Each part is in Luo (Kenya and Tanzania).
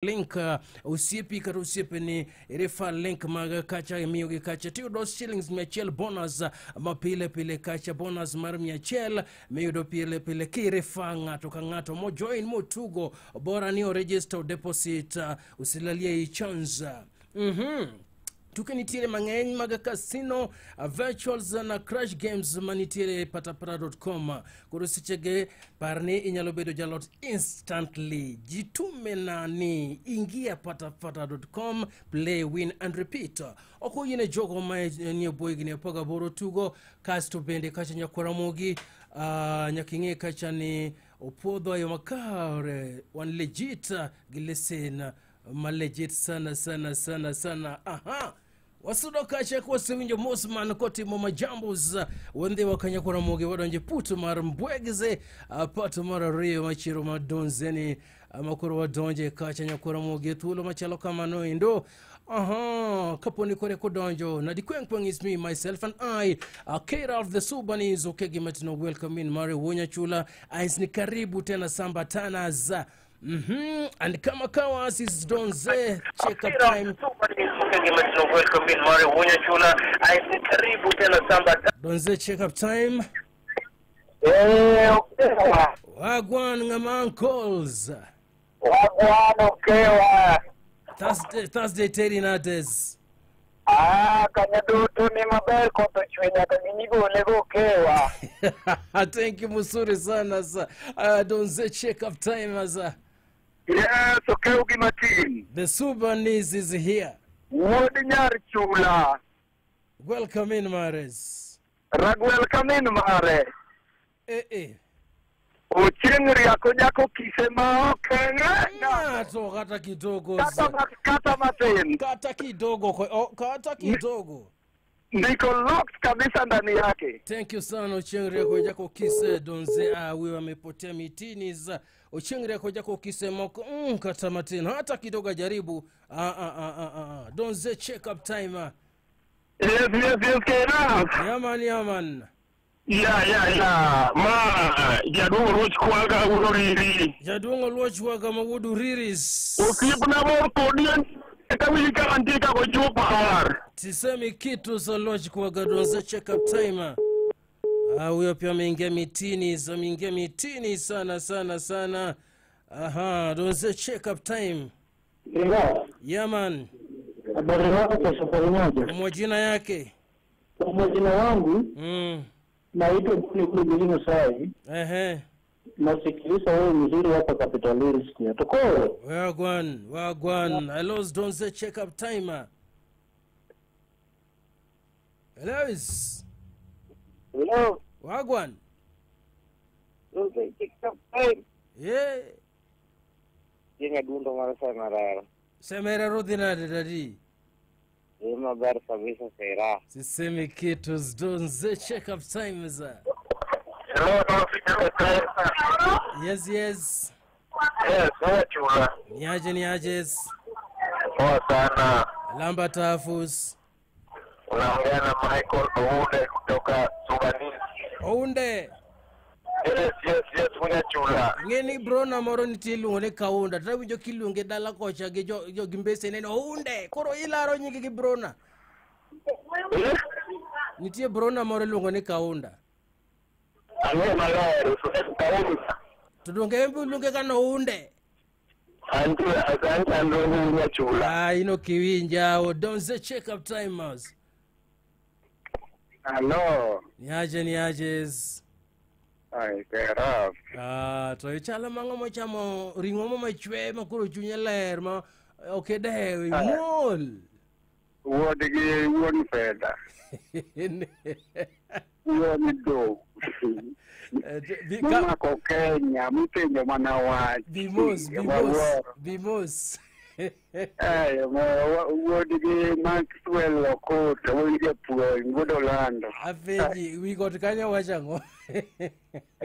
Link osiepi kata osiepeni refer link mag kacha imiyogi kacha tiyudo shillings 100 bonus ma pile pile kacha bonus mar 100 miyudo pile pile kirefer ng'ato ka ng'ato mo join motugo bora ni o register o deposit usilalie hii chance. Tuke nitiere mang'eny mag casino, virtuals na crash games manitiere patapata.com. Koro sechege par ni inyalo bedo jalot instantly. Jitume nani, ingia patapata.com, play, win and repeat. Ok oyiene jogo ma nie bwo higni 18 tugo. Kasto bende kacha nyakwaramogi nyaka ing'e kacha ni opuodho e yo makare wan legit gi lesen ma legit sana sana sana sana. Aha, wasudo kacha kwasewinjo mos man kotimo majambos wendhiwa kanyakwaramogi wadonje puto mar mbwegze pato mar ariyo machiro madonzeni makoro wadonje kacha nyakwaramogi thuolo machalo kamano endo. Aha, kaponi kore kodonjo na dikweng is me, myself and I, K-Ralph the Subanese. Okegi matino welcome in Mari Wonya Chula ais ni karibu tena samba tanas. And kama kawa is Donze check up time. Donze check up time. Eh, okewa. Wagwan ngama uncles. Wagwan okewa. Thursday teri nades. Ah, kanya duto ni maber koth ochwe nyaka ginyigole gokewa. Thank you msuri sana sa. Donze check up time asa. Yes, okew gi matin. The Subanese is here. Wuod nyar chula. Welcome in Mares. Ragwel kamin mare. Eh eh. Ochieng' riako nyako kise ma ok Ng'ato kata kidogo. Kata matin. Kata kidogo oh, kata kidogo. Niko locked kabisa ndani yake. Thank you sana Ochieng' Rieko Jako Kise Donze. Ah, wewe amepotea mitini za Ochieng' Rieko Jako Kise moko kata matin hata kidogo jaribu. Ah, ah, ah, ah, ah. Donze check up time. Ah. Yes, Kena. Yaman yaman. Ya. Ma, jaduong' Ruoch Kwaga Uroriri. Jaduong' Oluoch Kwaga ma wuod Uriris. Osiepna mor kodi eka winj ka antie ka ojiwo par. Sisemi kitu za Oluoch Kwaga. Donze check up time. Ah, huyo pia ameingia mitini, ameingia mitini sana sana sana. Aha, Donze check up time. Yaman. Habari yako kwa safari moja. Majina yake. Kwa majina wangu naitwa Buni Kule Sai. Ehe. Nasikiliza wewe mzuri hapa Capital Hills. Tukoe. Wagwan, wagwan. Hello, Donze check up time. Hello. Hello. Wagwan. Donze check up time. Yeah. Jenga dundo mar Semerero. Semerero dhi nade dadi? Dhi maber kabisa sera. Sisemi kitu. Donze check up time za. Hello, Yes. Yes, chula. Niaje niaje. Poa sana. Lamba tafus. Unaongea na Michael Ounde kutoka Subanese. Ounde. Yes, mwenye chula. Ng'eni brona moro nitie iluongo ni Kaunda. To awinjo kiluonge dala kocha gi jo gi mbese neno Ounde. Koro ilaro nyingi gi brona. Nitie brona moro iluongo ni Kaunda. Ang'e maler, Kaunda. To donge en be iluonge ka Ounde. Antie, asante andongo mwenye chula. Ah, ino kiwinja. Donze check up timers. Hello. Niaje niaje. Ai, kera. Ah, to ichalo mang'o mochamo ring'o mo machwe ma koro chunye ler ma ok idewo imuol. Wuod gi wuon fedha. Wuon do. Momako Kenya, mipenjo mana wach. Bimos, bimos, bimos. Eh, wuod gi Maxwell Okot, wuod japuonj, wuod Olando. Afeji, wi got kanyo wacho ang'o?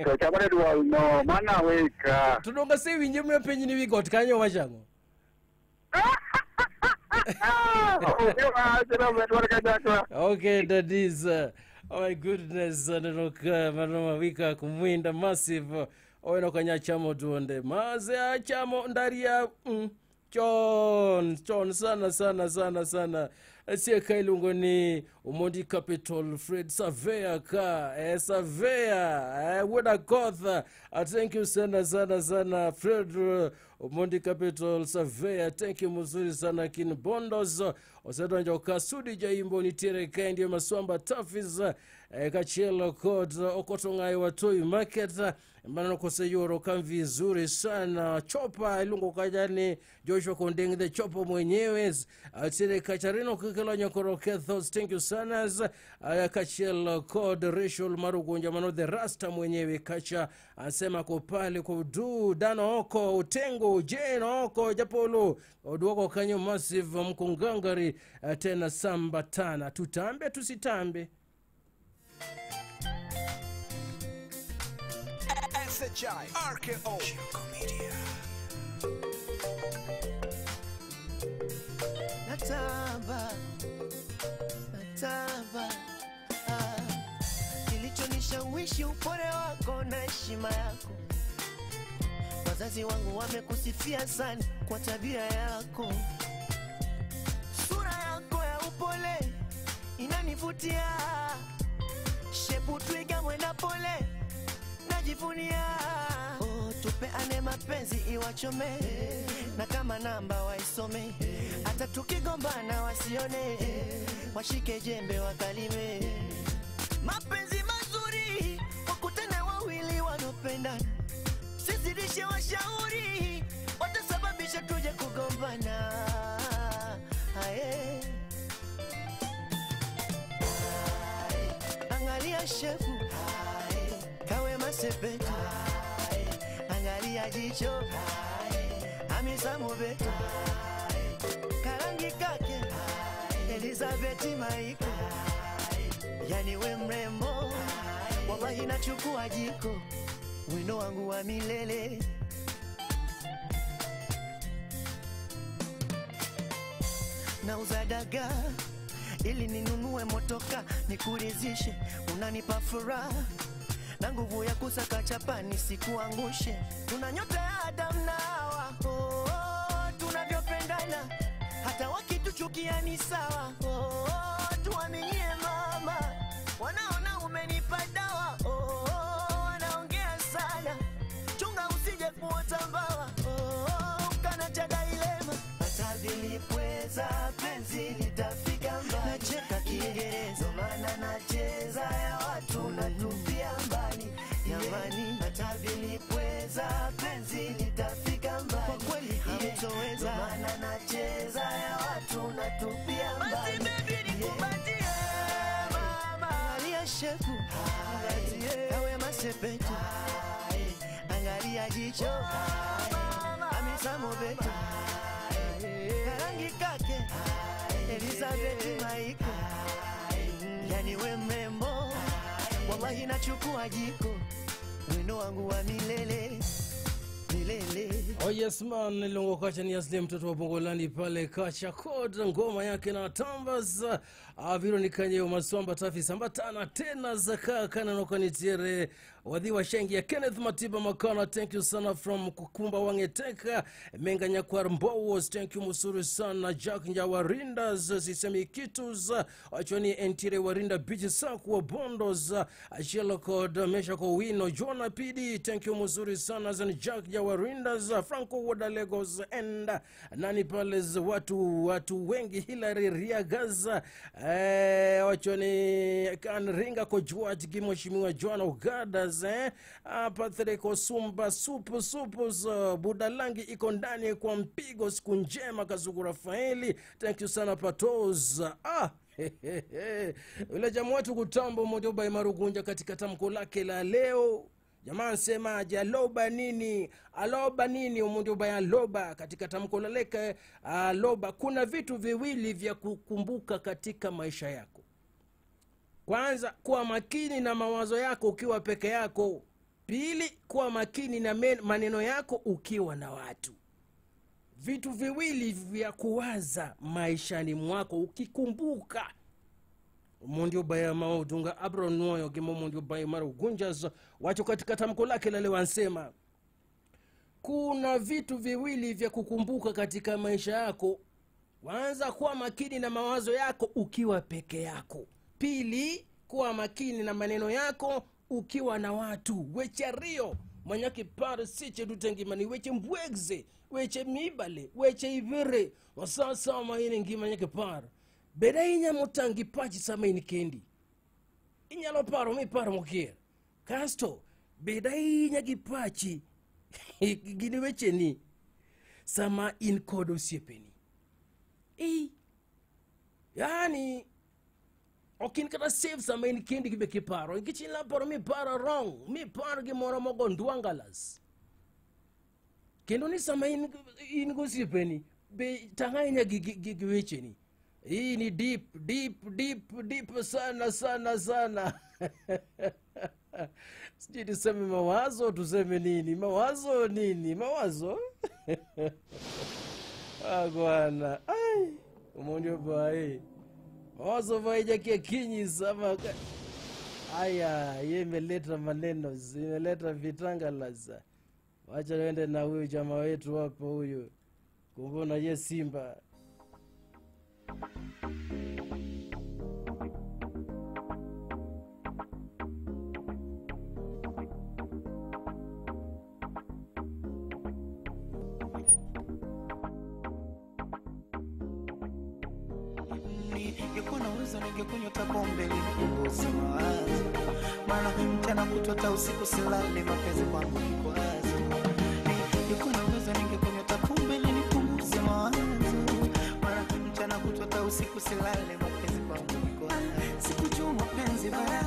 To chamane dwol no, mana weka. To donge asewinje miyo penj ni wi got kanyo wacho ang'o? Okay, that is oh my goodness, aneno ka mano mawika kumwinda massive. Oweno kanya chamo duonde. Maze achamo ndaria. Chon chon sana sana sana sana sie iluongo ni Omondi Capital Fred Surveyor ka Surveyor wuod Akoth. Thank you sana sana sana Fred Omondi Capital Surveyor, thank you mzuri sana. Kin Bondos osedonjo ka Sudi Jaimbo nitiere kae ndio Maswamba Tafis kachielo kod Okoto Ng'ayo Watoi Market maneno koseyuoro ka vizuri sana. Chopa iluongo kacha ni Joshua Kondeng the Chopo mwenyewe tiere kacharino kikelo nyokoro kethos, thank you sana. Kachielo kod Rachel Marugunja mano the Rasta mwenyewe kacha anasema ko pale ko du dano oko utengo jeno oko japolo oduoko kanyo massive mkungangari tena samba tana tutambe tusitambe. SHI RKO Media. Natamba, natamba, kilichonishawishi upole wako na heshima yako. Wazazi wangu wamekusifia sana kwa tabia yako. Sura yako ya upole inanivutia. Shepu twiga mwenda pole najivunia. Oh, tupeane mapenzi iwachome na kama namba waisome. Hata tukigombana wasione, washike jembe wakalime. Mapenzi mazuri wakutane wawili wanopendana. Sizidishe washauri watasababisha tuje kugombana. Aye. Angalia shepu kawe masepetu, angalia jicho Hamisa Mobeto, karangi kake Elizabeth Maiko, yani we mrembo wallahi nachukua jiko, wino wangu wa milele. Nauza dagaa ili ninunue motoka nikuridhishe, unanipa furaha na nguvu ya kusaka chapa nisikuangushe. Tuna nyota ya Adam na Hawa, oh, oh, tunavyopendana hata wakituchukia ni sawa. Oh, oh, tuaminie mama, wanaona umenipa dawa. Oh, oh, wanaongea sana, chunga usije kuota mbawa. Oh, oh, kana chaga ilema hata vilipweza penzi litafika mbali. Nacheka Kiingereza maana nacheza ya watu natupia mbali. Jamani, hata vilipweza penzi litafika mbali. Kwa kweli hamtoweza maana nacheza ya watu natupia mbali. Basi baby nikupatie mama, angalia shepu kawe masepetu, angalia jicho Hamisa Mobeto, karangi kake Elizabeth Maiko, yani we mrembo wallahi nachukua jiko, wino wangu wa milele milele. Oh yes man, nilongo kacha ni Asli mtoto wa Bongolani pale kacha kod ngoma yake na tambas aviro nikanye Maswamba Tafi sambatana tena zaka kana nokanitiere wadhiwa shengi ya Kenneth Matiba Makana, thank you sana from Kukumba Wangeteka Menga Nyakwar Mbowos, thank you musuri sana Jack Njawarindas sisemi kitus achoni entire Warinda Beach Saku Bondos Ashelo kod Mesha Kowino Jonah PD, thank you musuri sana zan Jack Njawarindas Franco Woda Lagos and nani pales watu wengi Hilary Riagaza wachoni kan ringa kojua mheshimiwa Joan Ogadas Patrick Osumba supu supu Budalangi iko ndani kwa mpigo siku njema Kazugu Rafaeli, thank you sana Patos. Yule jamaa wetu kutambo Mojoba Marugunja katika tamko lake la leo. Jamaa nsema aloba nini? Aloba nini Omondi aloba katika tamko la leke aloba. Kuna vitu viwili vya kukumbuka katika maisha yako. Kwanza, kuwa makini na mawazo yako ukiwa peke yako. Pili, kuwa makini na maneno yako ukiwa na watu. Vitu viwili vya kuwaza maishani mwako ukikumbuka. Omondi Obaye Maudunga abro nuoyo gimo Omondi Obaye Marugunja wacho katika tamko lake la leo ansema Kuna vitu viwili vya kukumbuka katika maisha yako. Kwanza, kuwa makini na mawazo yako ukiwa peke yako. Pili, kuwa makini na maneno yako ukiwa na watu. Weche ariyo manyaka ipar seche duto e ngimani, weche mbwegze, weche mibale, weche ivere wasawasawa ma in e ngima nyaka ipar. Bed ahinya motang' gi pachi sama in kendi. Inyalo paro mipar mokier. Kasto bed ahinya gi pachi gin wecheni sama in kod osiepeni. Yaani ok in kata safe sama in kendi gi be kiparo. Nikech inyalo paro miparo wrong, mipar gimoro mogo ndwangalas. Kendo ni sama in gosiepeni be tang' ahinya gi wecheni. Hii ni deep, deep, deep, deep sana sana sana. Sijui tuseme mawazo, tuseme nini? Mawazo nini? Mawazo? Agwana. Ai, umonjo bai. Mawazo bai jakia kinyi sama. Aya, ye imeleta maneno, imeleta vitangalaza. Wacha niende na huyu jamaa wetu hapo huyu. Kumbona ye Simba. Ningekuwa na uwezo ningekunywa hata pombe nipunguze mawazo, maana mchana kutwa hata usiku silali, mapenzi kwangu kikwazo. Ningekuwa na uwezo ningekunywa hata pombe nipunguze mawazo, maana mchana kutwa hata usiku silali, mapenzi kwangu kikwazo. Sikujua mapenzi bara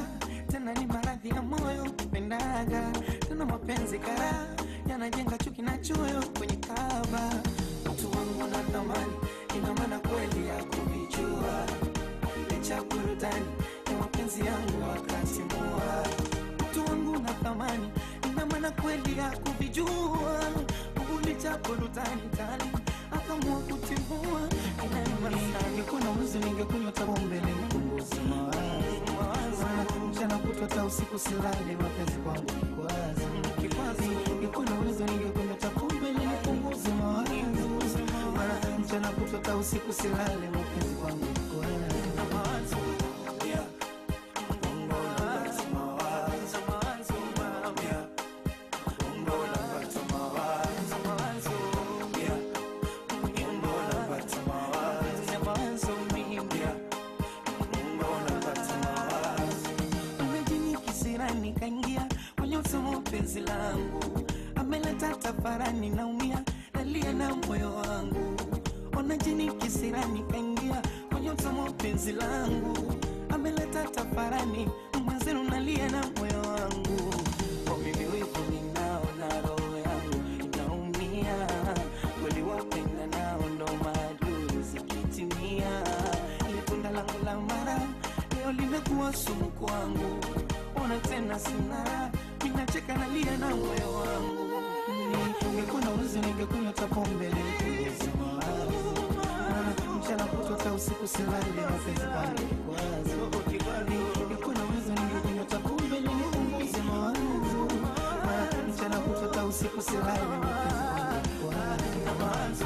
tena ni maradhi ya moyo pendaga, tena mapenzi kara yanajenga chuki na choyo kwenye kaba. Mtu wangu na thamani ina maana kweli ya kuvijua, licha burudani ya mapenzi yangu wakati mua. Mtu wangu na thamani ina maana kweli ya kuvijua, licha burudani tali akaamua kutimua. Ningekuwa na uwezo ningekunywa hata pombe nipunguze mawazo, mchana kutwa hata usiku silali, mapenzi kwangu kikwazo. Ningekuwa na uwezo ningekunywa hata pombe nipunguze mawazo, mchana kutwa hata usiku silali, mapenzi kwangu kikwazo. Kaingia kwenye usomo penzi langu, ameleta tafarani naumia, nalia na moyo wangu. Ona jini kisirani kaingia kwenye usomo penzi langu, ameleta tafarani mwenzenu nalia na moyo wangu. Kwa mimi wivu ninao na roho yangu inaumia, kweli wapenda nao ndo maadui zikitimia. Ile tunda langu la mara leo limekuwa sumu kwangu, ona tena sina, ninacheka nalia na moyo wangu. Ningekuwa na uwezo ningekunywa hata pombe nipunguze mawazo, mchana kutwa hata usiku silali, mapenzi kwangu kikwazo. Ningekuwa na uwezo ningekunywa hata pombe nipunguze mawazo, mchana kutwa hata usiku silali, mapenzi kwangu kikwazo.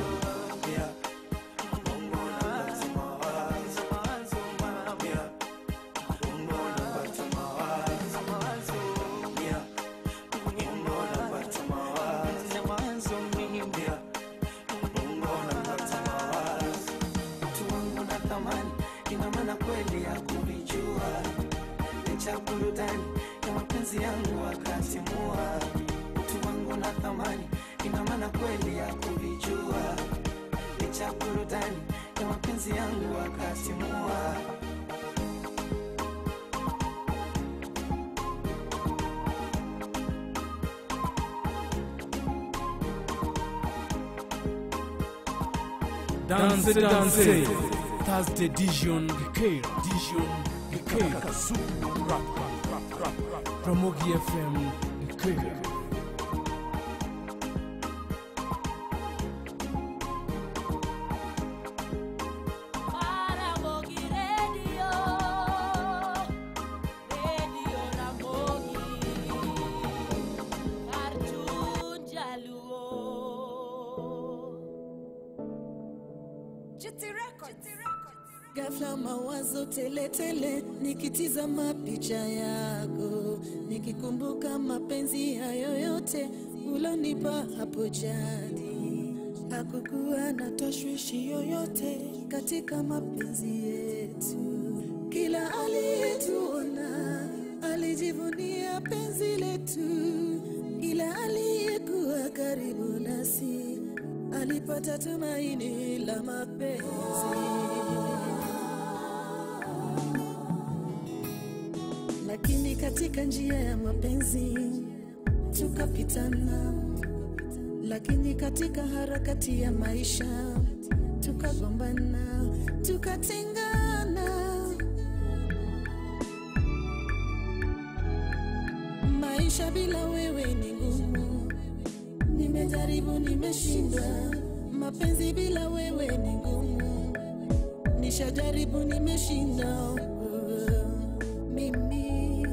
Burudani ya mapenzi yangu wakati mua. Mtu wangu na thamani ina maana kweli ya kuvijua, licha burudani ya mapenzi yangu wakati mua. Danse, danse, Thursday Dijon Gikera, Dijon Gikera, Rap, rap, rap, rap, Ramogi FM Gikera. Radio, Radio Ramogi, Karchunjaluo. Ghafla mawazo tele tele, nikitizama picha yako, nikikumbuka mapenzi hayo yote ulonipa hapo jadi. Hakukuwa na tashwishi yoyote katika mapenzi yetu. Kila aliyetuona alijivunia penzi letu, kila aliyekuwa karibu nasi alipata tumaini la mapenzi. Lakini katika njia ya mapenzi tukapitana, lakini katika harakati ya maisha tukagombana, tukatengana. Maisha bila wewe ni ngumu, nimejaribu nimeshindwa. Mapenzi bila wewe ni ngumu, nishajaribu nimeshindwa. Mimi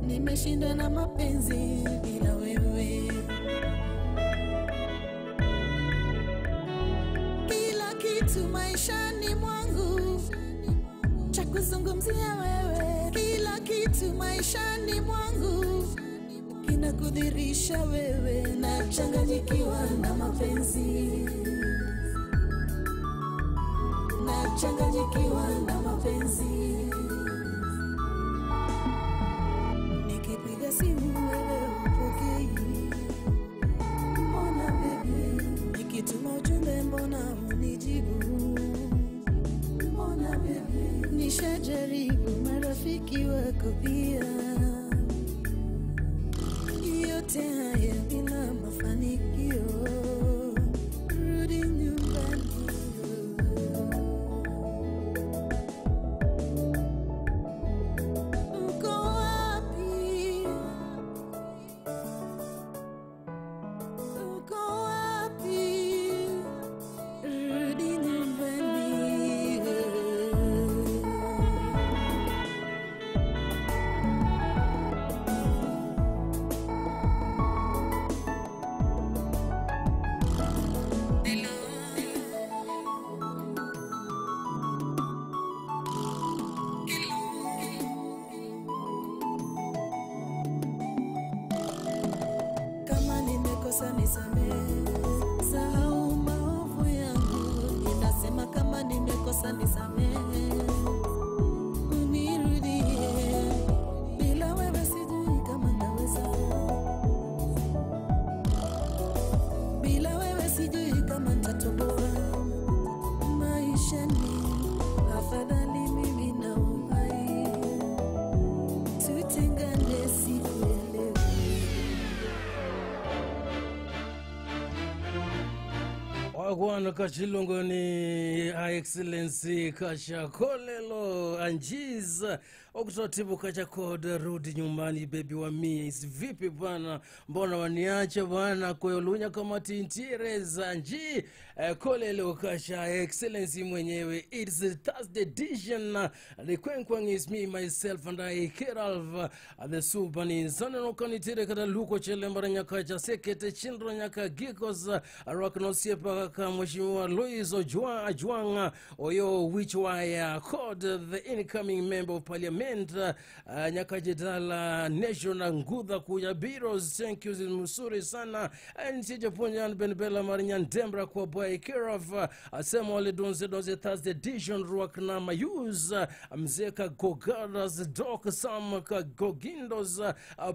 nimeshindwa na mapenzi bila wewe. Kila kitu maishani mwangu cha kuzungumzia wewe, kila kitu maishani mwangu kinakudhirisha wewe. Nachanganyikiwa na mapenzi, nachanganyikiwa na mapenzi. Nikipiga simu wewe hupokei, mbona baby? Nikituma ujumbe mbona hunijibu, mbona baby? Nishajaribu marafiki wako pia, yote haya bila mafanikio. Rudi nyumbani. Uko wapi? Uko wapi? Rudi nyumbani. Kama nimekosa nisamehe, sahau maovu yangu. Ninasema kama nimekosa nisamehe, unirudie. Bila wewe sijui kama naweza, bila wewe sijui kama nitatoboa maishani. Afadhali mimi na uhai tutengane, sikuelewi. Wagwana kachilongo ni Excellency Kasha Kolelo Anjiz okutotibu kacha kod rudi nyumbani baby wa mie. Vipi bwana, mbona waniache bwana koyolunya kama tintire Anji Kolelo Kasha Excellency mwenyewe. It's a Thursday edition. The kwenkweng is me myself and I Keralv the Subani zaneno kanitere kada luko chele nyaka sekete chindro nyaka gikos raknosiepa kaka Mheshimiwa Louis Ojwang Oyo Wichwaya called the incoming member of parliament Nyakajidala National Ngudha kuya Biros. Thank you msuri sana ntije ponyan Benbela Marinyan Dembra kwa boy care of asema wale donze donze Thursday edition ruakna mayuz mzeka Gogaras Doc Sam Gogindos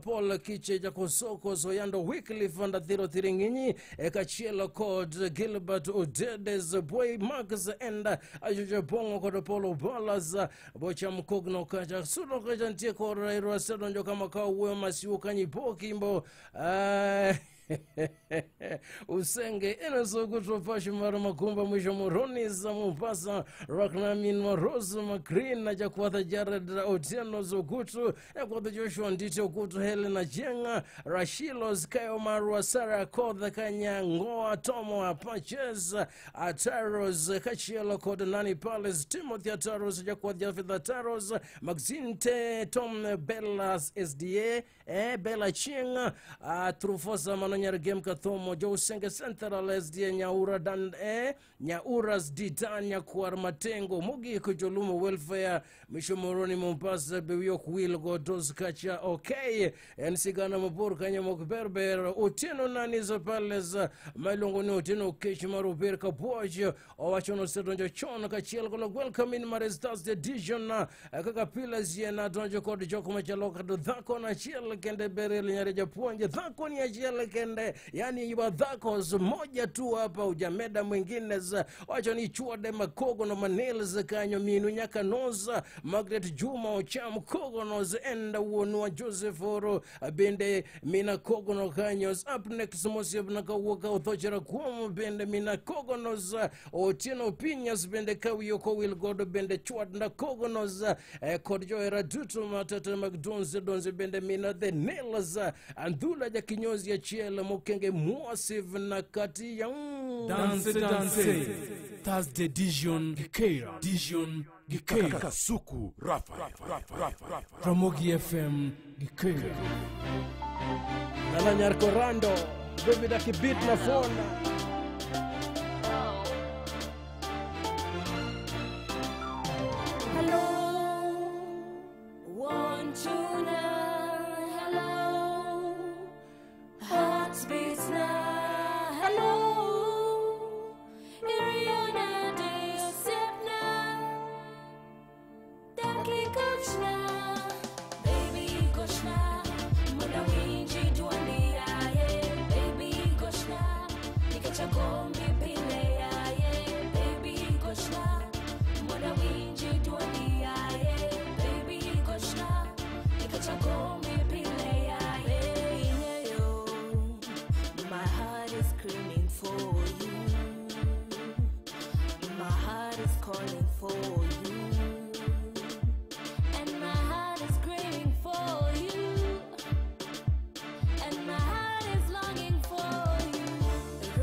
Paul Kiche Jakosoko Zoyando Wycliffe and Thiro Thiringinyi Ekachiela Code Gilbert Odedes Boy Marcus and Ajuja Bongo Kodo Polo Balas Bocha Mkogno Kaja Suno Kaja Ntieko Rairo Sedonjo kama kawe masiuka nyibokimbo Usenge inasokuto pashi mara makumba mwisho moroni za Mombasa Raknamin Marozo Magreen na Jakwatha Jared Otieno Zogutu Yakwatha Joshua Ndite Ogutu Helena Jenga Rashilos Kayo Marwa Sarah Kodha Kanya Ngoa Tomo Apaches Ataros Kachiela Koda Nani Palace Timothy Ataros Jakwatha Jafetha Ataros Maxinte Tom Bellas SDA Bella Chinga Trufosa Mano manyar Gem Kathomo Jo Usenge Central SDA Nyaura Dan Nyauras Didan Nyakwar Matengo Mogik Jolumo Welfare Mishomoroni Mombasa Bewiok Wil Godos Kacha okay en sigana mabor kanyo mok berber Otieno nani za Palace maluongo ni Otieno Kech mar Ober Kabuoch owacho nosedonjo chon kachiel golo welcome in Maris Thursday edition kaka Pillars yena donjo kod jok machalo kod dhako na achiel kende Berel Nyare Japuonj dhako ni achiel kende yani iwa dhako moja tu hapa ujameda mwingine wacho ni chuode makogo no manels kanyo minu nyaka noza Margaret Juma Ocham kogo nos enda wuonwa Joseph Oro bende mina kogo no kanyo up next mosieb na kawuoka uthochera kuom bende mina kogo nos Otieno Pinyas bende kawiyo kowil godo bende chwad na kogo nos kod johera duto matata mag donze donze bende mina the nails andula jakinyozi achiel mokenge mwasiv na kati ya Dance dance Thursday Dijon Gikeira Dijon Gikeira Kasuku Rafa Ramogi FM Gikeira Nala Nyarkorando baby daki beat na phone. Hello, one tuna, hello, heartbeats now, hello, Iriona de Sepna, Daki Kochna, baby Kochna, Munda Winji Duandia, baby Kochna, Nikachakombi Pilea, baby Kochna. Mwana winji duania, baby koshna, nikachakombi pilea, yo. My heart is screaming for you. My heart is calling for you. And my heart is screaming for you. And my heart is longing for you.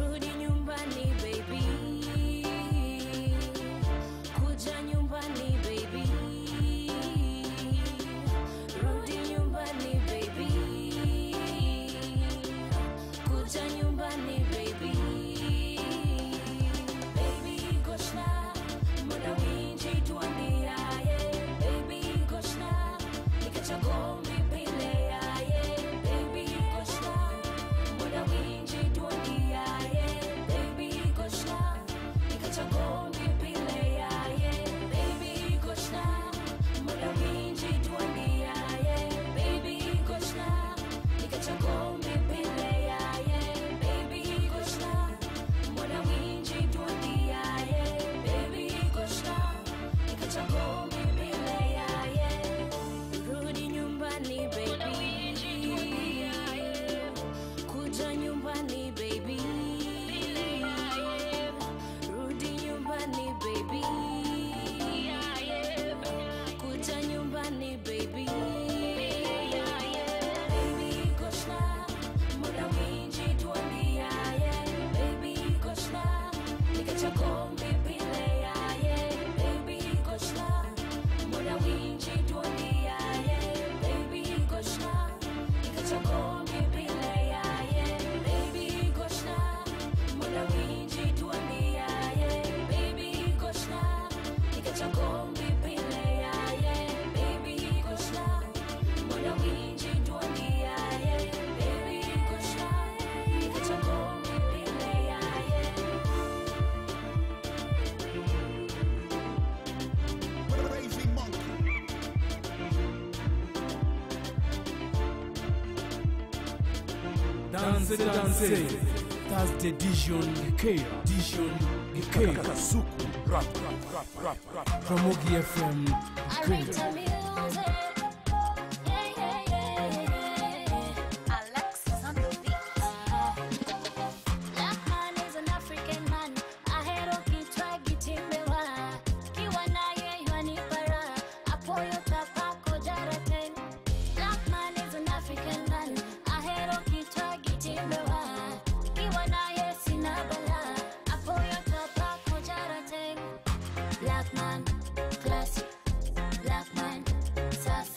Rudi nyumbani, baby. Kuja nyumbani, baby. Rudi nyumbani, baby. Kuja nyumbani, baby. Baby koshna, muda winji tuambia, baby koshna, nikachakombi pilea, baby koshna, muda winji tuambia, baby koshna, nikachakombi pilea, baby koshna, muda winji tuambia, baby koshna, nikachakombi pilea, baby koshna, muda winji tuambia, baby koshna, nikachakombi pilea, rudi nyumbani, baby. Kuja nyumbani, baby. Rudi nyumbani, baby. Kuja nyumbani, baby. Baby koshna, muda winji tuambia, baby koshna, nikachakombi pilea, baby koshna, muda winji tuambia, baby koshna, nikachakombi pilea, baby koshna, muda winji tuambia, baby koshna, nikachakombi pilea, baby koshna, muda winji tuambia, baby koshna, nikachakombi pilea. Crazy Monkey. Dance dance Thursday Dijon Gikeira Dijon Gikeira Kasuku Rafa Ramogi FM I Gikeira the music. Yeah, yeah, yeah, yeah. Alexis on the beat. Black man is an African man. Ahero kitwa gitimbewa. Kiwa naye yuanipara. Apoyo tapako jarateng. Black man is an African man. Ahero kitwa gitimbewa. Kiwa naye sina bala. Apoyo tapako jarateng. Black man, classy. Black man, safi.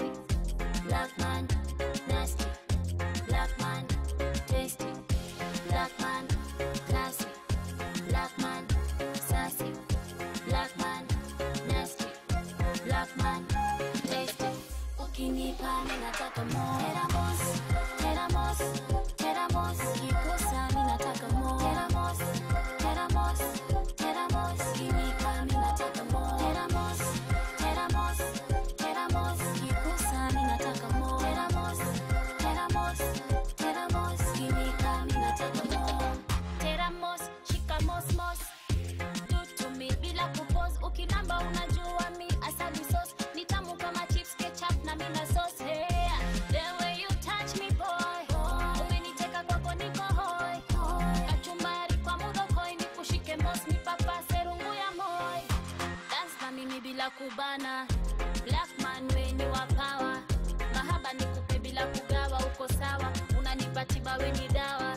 kubana. Black man we ni wa power. Mahaba nikupe bila kugawa, uko sawa. Unanipa tiba we ni dawa.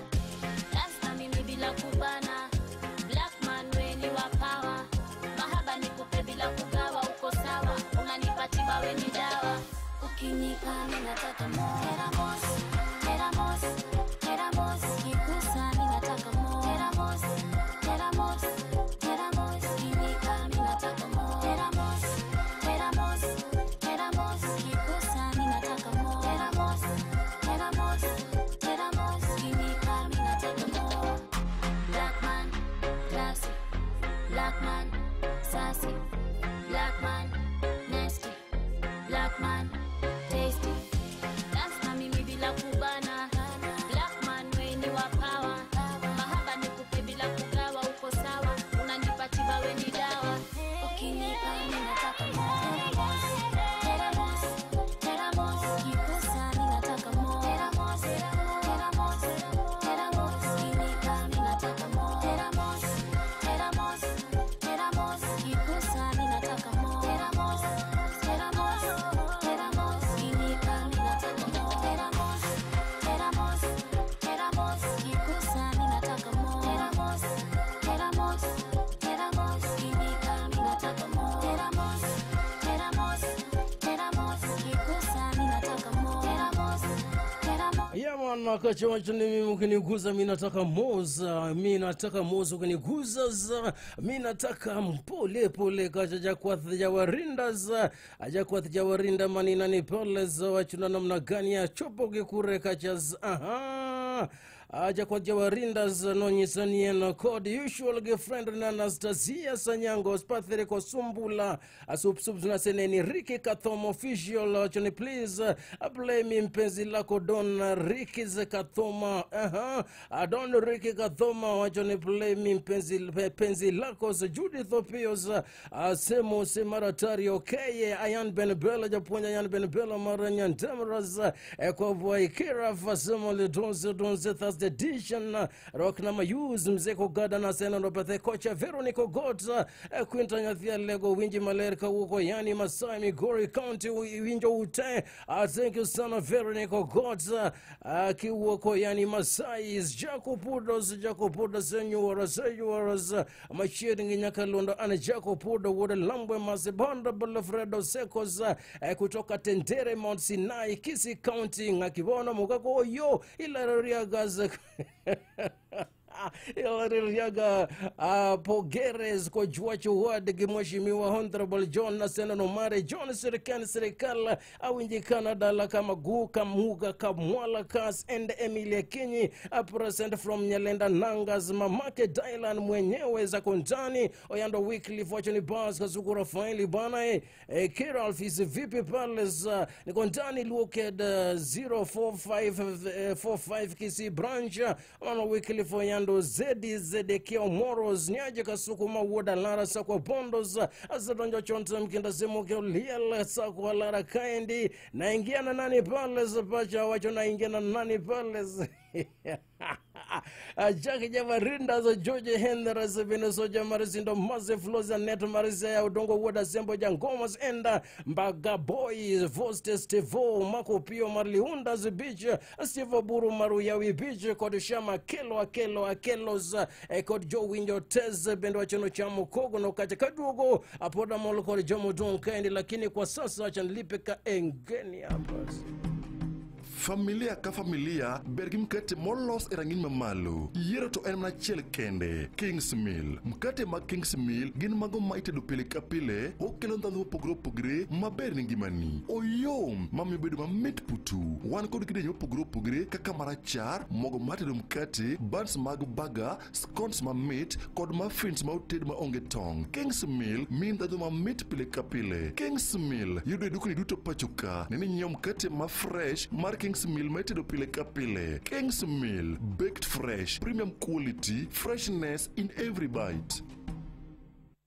Dance na mimi bila kubana. Black man we ni wa power. Mahaba nikupe bila kugawa, uko sawa. Unanipa tiba we ni dawa. Ukinipa mimi nataka more. Teramos, teramos, teramos. Kikusa mimi nataka more. Teramos, teramos, teramos. Ukinipa mimi nataka more. Teramos, teramos, teramos. Kikusa mimi nataka more. Teramos, teramos, teramos. Ukinipa mimi nataka more. Black man, classy. Black man, sassy. Black man, nasty. Black man, tasty. Dance na mimi bila kubana. Black man we ni wa power. Mahaba nikupe bila kugawa, uko sawa. Unanipa tiba we ni dawa. Ukinipa mimi nataka more. Teramos, teramos, kikusa mimi nataka more. Teramos, teramos, teramos. Ukinipa mimi nataka more. Teramos, teramos, teramos. Kikusa mimi nataka more. Teramos, teramos, teramos. Ukinipa mimi nataka more. Teramos, teramos, teramos. Kikusa mimi nataka more. Teramos, teramos, teramos. Ukinipa mimi nataka more. Teramos, teramos, teramos. Kikusa mimi nataka more. Teramos, teramos. Yeah man, kacha wacho ni mimi ukiniguza mimi nataka moza, mimi nataka moza ukiniguza za, mimi nataka mpole pole kacha jakwath jawarinda za, jakwath jawarinda manina ni pole za wachuna namna gani ya chopo gikure kacha za, aha. Ajakwath jawarinda za nonyisanie na kod usual girlfriend na Anastasia Sanyango Spatheri Kosumbula asupsup na seneni Ricky Kathoma official achoni please play me mpenzi lako Don Ricky Kathoma. Aha, Don Ricky Kathoma wachoni play me mpenzi penzi lako Judith Opios Semo Semaratari okay Ayan Ben Bella japonya Ayan Ben Bella Maranya Ndemras kwa Boy Fasemo le donze donze Thursday edition Rock na Mayuz mzeko gada na sena ndo pathe kocha Veronica Gota Quinta Nyathia Lego Winji Malerka huko yani Masai Migori County Winjo Ute. Thank you sana Veronica Gota kiwoko yani Masai Jacob Jacob Senyora Senyora Machiringi Nyakalondo ana Jacob Woda Lambwe Masebonda Bolofredo Sekos kutoka Tendere Mount Sinai Kisii County ngakibona mukako yo ilaria gaza Ilariaga Pogeres kwa Juacho Ward Mheshimiwa Honorable John Nasena Nomare John Serikali Serikali awinji Canada la kama Guka Muga Kamwala Kas and Emilia Kinyi a present from Nyalenda Nangas mamake Dylan mwenyewe za Kontani Oyando Weekly Fortune Bars Kazuku Rafaeli bana Kiralf is VP Palace ni Kontani Luoked 04545 Kisii branch on Weekly for Yando Zedi Zedekia Moros Nyaje Kasukuma Woda Lara Sakwa Bondos Azadonjo Chonta Mkinda Semoke Liel Sakwa Lara Kaendi naingia na nani palace pacha wacho naingia na nani palace Jackie Javarinda za George Henry Venesoja Marizindo Maze Floza Net Marizea Udongo Woda Zembo Jangomas Enda Mbaga Boys Voste Stevo Mako Pio Marliunda Beach Steve Buru Maruyawi Beach Kod Shama Kelo Akelo Akelos Kod Joe Winjo Tez Bendo Wachono Chamo Kogo no Kacha Kadugo Apoda Molo Kod Jomo Don Kendi lakini kwa sasa acha nilipe ka engeni hapa. Familia ka familia ber gi mkate molos e rang'iny mamalo. Yiero to en mana achiel kende, Kings Mill. Mkate mag Kings Mill gin mago ma itedo pile ka pile, okelo ndhadhu mopogore opogore maber ne ngimani. Oyom mamiyo bedo mamit putu. Wan kod kidienje mopogore opogore kaka marachar, mogo mar tedo mkate, buns mag baga, scones mamit kod muffins ma oted maonge tong'. Kings Mill miyi ndhadhu mamit pile ka pile. Kings Mill yudo e dukni duto pacho ka. Ne ni inyiewo mkate ma fresh mar Kings Mill ma itedo pile ka pile. Kings Mill, baked fresh, premium quality, freshness in every bite.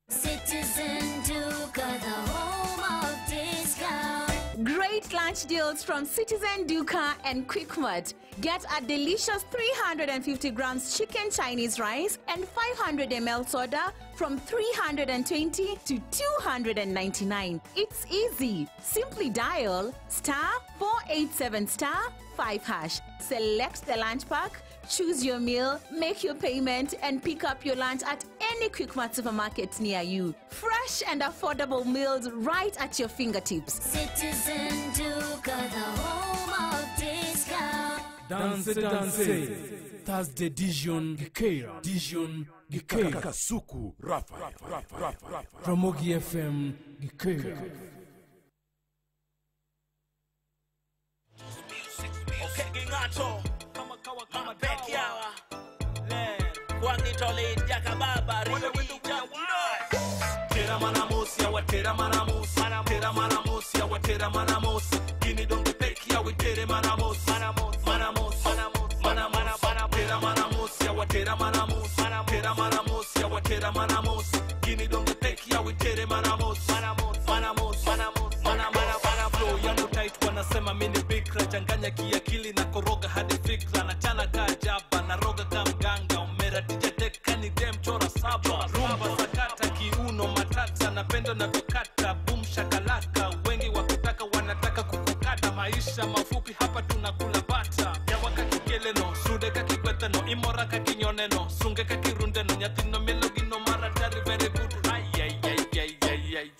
Citizen Duka, the home of discount. Great lunch deals from Citizen Duka and Quickmart. Get a delicious 350 grams chicken Chinese rice and 500 ml soda from 320 to 299. It's easy. Simply dial *487*5#. Select the lunch pack, choose your meal, make your payment, and pick up your lunch at any Quickmart supermarket near you. Fresh and affordable meals right at your fingertips. Citizen Duka, the home of discount. Dance Dance Thursday Dijon Gikera Dijon Gikera Kasuku Raphael Ramogi FM Gikera. Wanasema mimi bikra, changanya kiakili na koroga hadi fikra, na chana ka jaba na roga ka mganga, umera DJ teka ni dem chora saba, rumba sakata kiuno matata, napenda na vikata boom shakalaka, wengi wakitaka wanataka kukukata, maisha mafupi hapa tunakula bata, yawaka kikeleno sude ka kikweteno imora ka kinyoneno sunge ka kirundeno nyatino melogino maratari very good ay ay ay ay ay ay ay.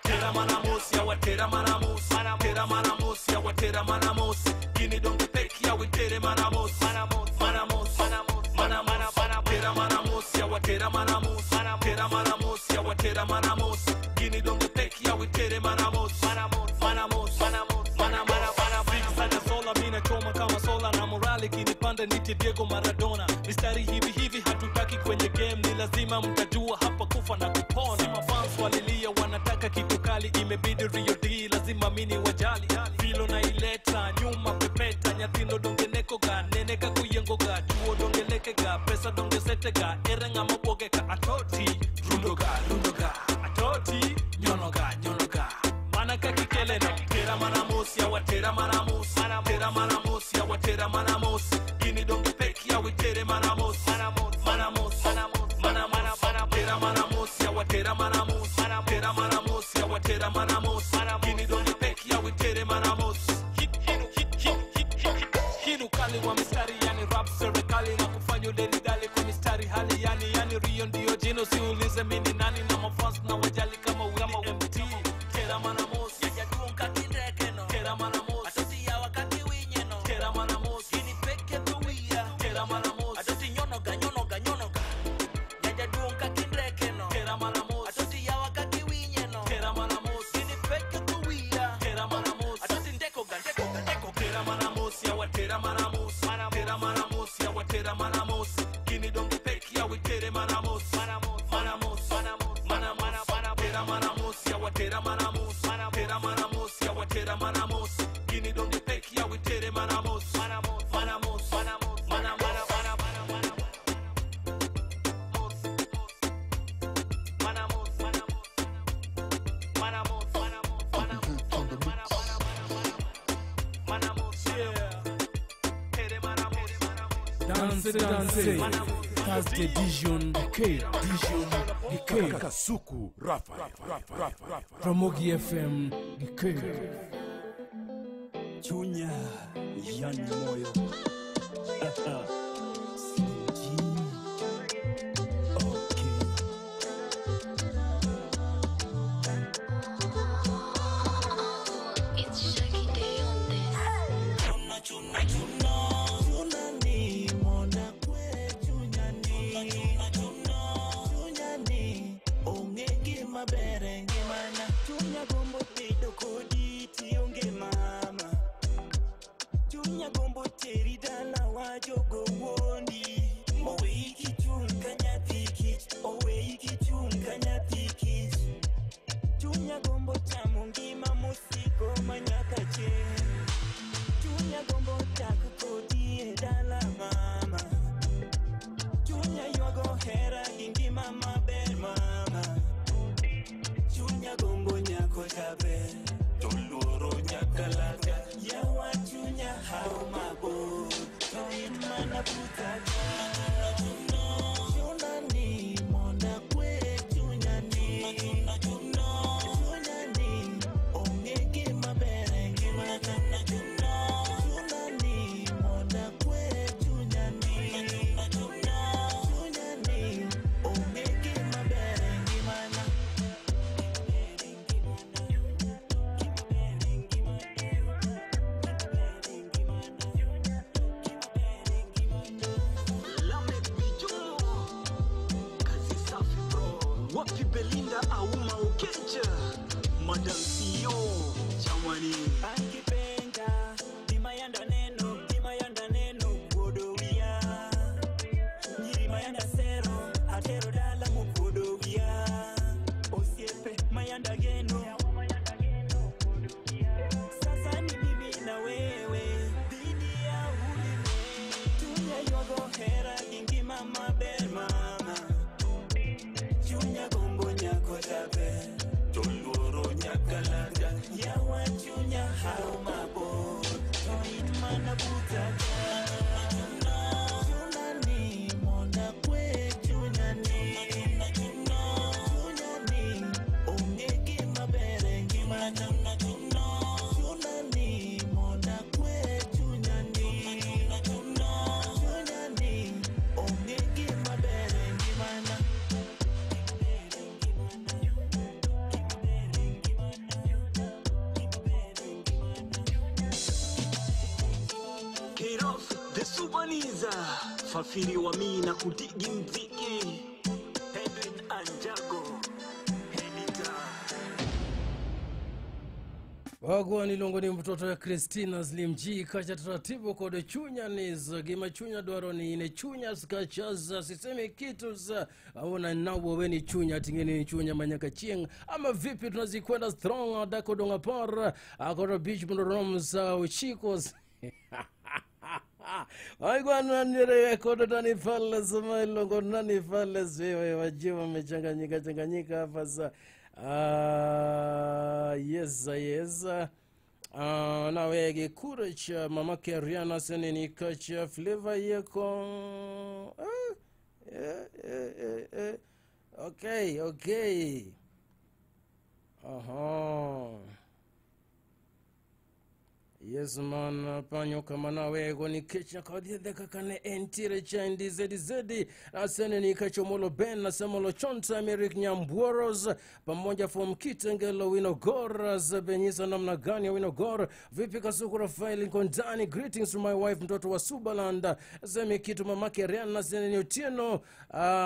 Tera manamosi awa tera manamosi tera manamosi awa tera manamosi gini donge peki awa tere manamosi manamosi manamosi tera manamosi awa tera manamosi tera manamosi awa tera manamosi gini donge peki awa tere manamosi manamosi manamosi. Sana sola mina choma kama sola na morali kinipanda niti Diego Maradona, mistari hivi hivi hatutaki kwenye game, ni lazima mtajua hapa kufa na kupona. Mafans walilia wanataka kitu kali, imebidi Rio D lazima mini wajali, filo na ileta nyuma pepeta, nyathino dongeneko ga neneka kuyengo ga chuo dongeleke ga pesa dongesete ga erenga maboge ka atoti rundoga rundoga atoti nyonoga nyonoga manaka kikeleno tera manamosi awa tera manamosi tera manamosi awa tera manamosi gini donge peki awa tere manamosi manamosi manamosi tera manamosi awa tera manamosi tera manamosi awa tera manamosi gini donge peki awa tere manamosi. Hinu kali wa mistari yani rap serikali na kufanya udelidali kwa mistari hali yani yani Rio ndio jino siulize mimi nani na mafans na wajali kama Willy MT tera manamosi yajaduonka kindrekeno tera manamosi atoti ya wakati winyeno tera manamosi gini peke tuwia tera manamosi atoti nyonoga nyonoga nyonoga yajaduonka kindrekeno tera manamosi atoti ya wakati winyeno tera manamosi gini peke tuwia tera manamosi atoti ndekoga ndekoga ndekoga tera manamosi awa tera manamosi tera manamosi awa tera manamosi gini donge peki awa tere manamosi manamosi manamosi tera manamosi awa tera manamosi tera manamosi awa tera manamosi gini donge peki awa tere manamosi manamosi Dance Dance Thursday Dijon Gikera Dijon Gikera Kasuku Raphael Ramogi FM Gikera. Chunya yani moyo Mama, Wapi Belinda Auma Okecha, Madam CEO Chamani. Akipenda Dimayanda neno, Dimayanda neno kuodowia. Nyiri sero, atero dala mukuodowia. Osiepe mayanda geno. Sasa ni mimi na wewe dhidi ya ulimwengu. Chunya yogo hera gingi mama ber mama. Chunya gombo nyako jaber. Toluoro nyakalanda. Yawa chunya hao mabor. To in mana butaka. Chunya ni mona kwe chunya ni. Chunya ni onge gima ber e ngimana. Chunya ni mona kwe chunya ni. Chunya ni onge gima ber e ngimana. K-Rof, the Subaniza, Fafiri wa mina kudigi mziki, Edwin Anjago, editor. Wagwa nilongo ni mtoto ya Christina Slim G kacha taratibu kode chunya niz gima chunya dwaro ni ine chunya skachaza sisemi kitu za aona nawo we ni chunya tingeni ni chunya manyaka chieng ama vipi tunazikwenda strong dako donga par akoro beach mroms uchikos. Aigwa nani kodo nani fales mailongo nani fales wewe wajiwa wamechanganyika changanyika hapa za yes yes. Nawe gikure cha mamake Rihanna seneni kacha flavor yeko. Okay okay. Aha. Yes man, panyo kama nawe goni kecha kodi kakane entire cha ndizedi asene ni kachomolo Ben na Samolo Chonta Americ Nyambuoros pamoja from Kitengelo Winogoras Benyisa namna gani Winogor vipi Kasuku Rafael Nkondani greetings to my wife mtoto wa Subalanda sema kitu mamake Rihanna sene ni Otieno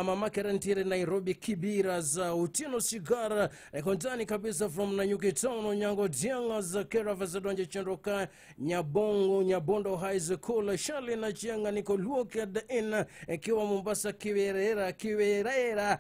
mamake Rentire Nairobi Kibira za Otieno Sigara Nkondani kabisa from Nanyuki Town Nyango Dianga za Kera Vasadonje Chenroka Nyabongo Nyabondo High School Shali na Chianga niko Luoke in ikiwa Mombasa Kiwerera Kiwerera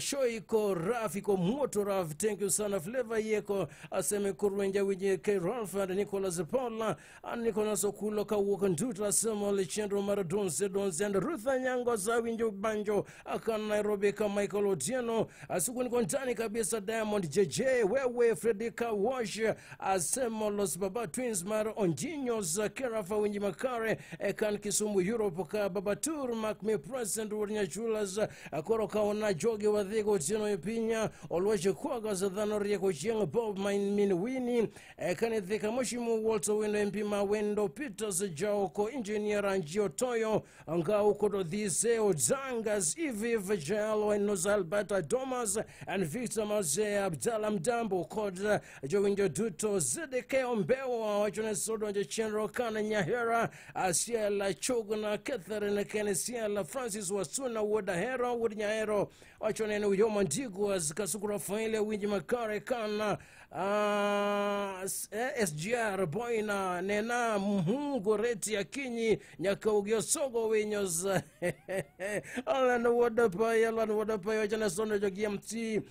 show iko raf iko moto raf thank you sana flavor yeko aseme kurwenja wije K Ralph and Nicholas Paula and Nicholas Okulo ka wokanduta Samuel Chendro Maradon Sedon and Ruth Nyango za winjo banjo aka Nairobi ka Michael Otieno asuku niko ndani kabisa Diamond JJ wewe Fredika Wash asemo Los Baba Twins Mar Onjinyo Zakerafa Winji Makare Ekan Kisumu Europe ka Babatur Mark me present Urnya Chulas akoro kaona jogi wadhigo Otieno Ipinya Olweche Kwaga Zadhano Rieko Chieng Bob Min Winnie Ekan Thika Moshimu Walter Wendo MP Mawendo Peters Jaoko Engineer Anjio Toyo Ngao Kodo Dhise Ozangas Iviv Jalo and Alberta Domas and Victor Maze Abdallah Mdambo Kod Jowinjo Duto ZDK Ombewa Wachone Sodo Chenro Kana Nyahera Asiela Chogna Catherine Kenesiela Francis Wasuna Wodahero Wodnyahero Wachone Uyoma Ndigwa Kasuku Rafael Winji Makare Kana SGR Boina Nena Mhungu Reti Akinyi Nyakaugio Sogo Winyos Alan Wodapaya Alan Wodapaya Wachone Sodo GMT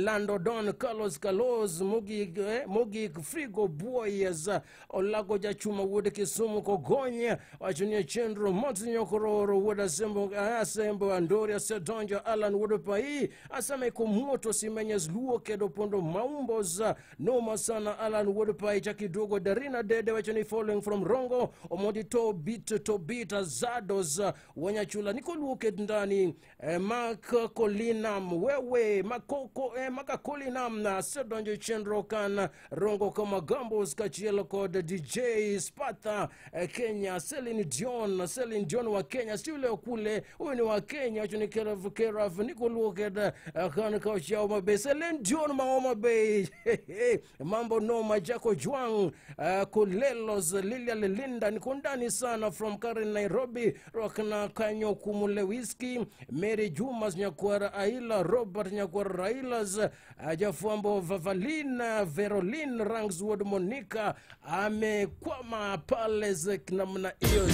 Lando Don Carlos Carlos Mugi Mugi Frigo Boys Olago Jachuma Wood Kisumu Kogonya Wachunia Chendro Montinyo Kororo Wood Asembo Asembo Andoria Sedonja Alan Wodopai Asame Komoto Simenyes Luo Kedo Pondo Maumbos Noma sana Alan Wodopai Chakidogo Darina Dede Wachuni following from Rongo Omodi to beat Azados Wanyachula Niko Luo Kedndani Mark Kolinam Wewe Makoko Makakolinam na Sedonja Chendro Kan Rongo kama Gambos Kachielo Kod DJ Spatha Kenya Celine Dion wa Kenya si ule kule huyu ni wa Kenya wacho ni Keraf Niko Luoked kan kauchia Homa Bay Celine Dion ma Homa Bay. Mambo noma Jaco Juang, Kulelos Lilia Lelinda niko ndani sana from Karen Nairobi, Rokna Kanyo Kumulewiski, Mary Jumas Nyakwara Aila, Robert Nyakwara Railas, Jafuambo Vavalina, Verolin Rangswood Monica amekwama pale namna hiyo.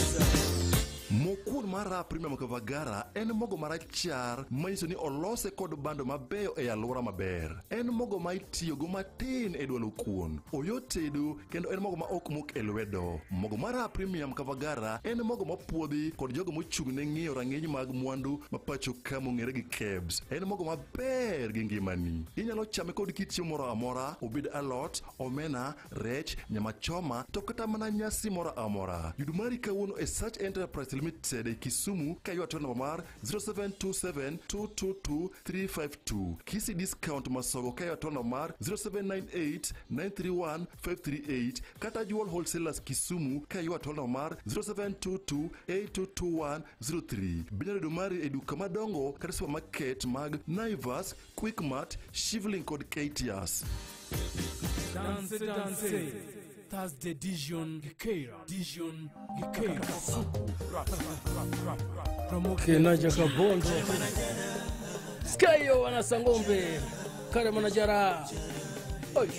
Mokuon mar Raha Premium Kavagara en mogo marachar manyiso ni olose kod bando mabeyo e alwora maber. En mogo ma itiyogo matin e dwalo kuon. Oyot tedo kendo en mogo ma ok mok e lwedo. Mogo mar Raha Premium Kavagara en mogo mopuodhi kod jogo mochung' ne ng'iyo rang'iny mag mwandu ma pacho ka mong'ere gi KEBS. En mogo maber gi ngimani. Inyalo chame kod kit chiemo moro amora, obed alot, omena, rech, nyama choma, to kata mana nyasi moro amora. Yud mari kawuono e Search Enterprise Limited e Kisumu ka ywa to namba mar 0727 222 352. Kisi discount masogo ka ywa to namba mar 0798 931 538 kata Jewel Wholesalers Kisumu ka ywa to namba mar 0722 8221 03. Binyalo yudo mari e duka madongo kata supermarket mag Naivas, Quickmart, Shivling kod KTS. Dance, dance. Thursday Dijon Gikeira. Dijon Gikeira. Kenaja Kabondo. Skayo wanasangombe. Kare manajara. Oi.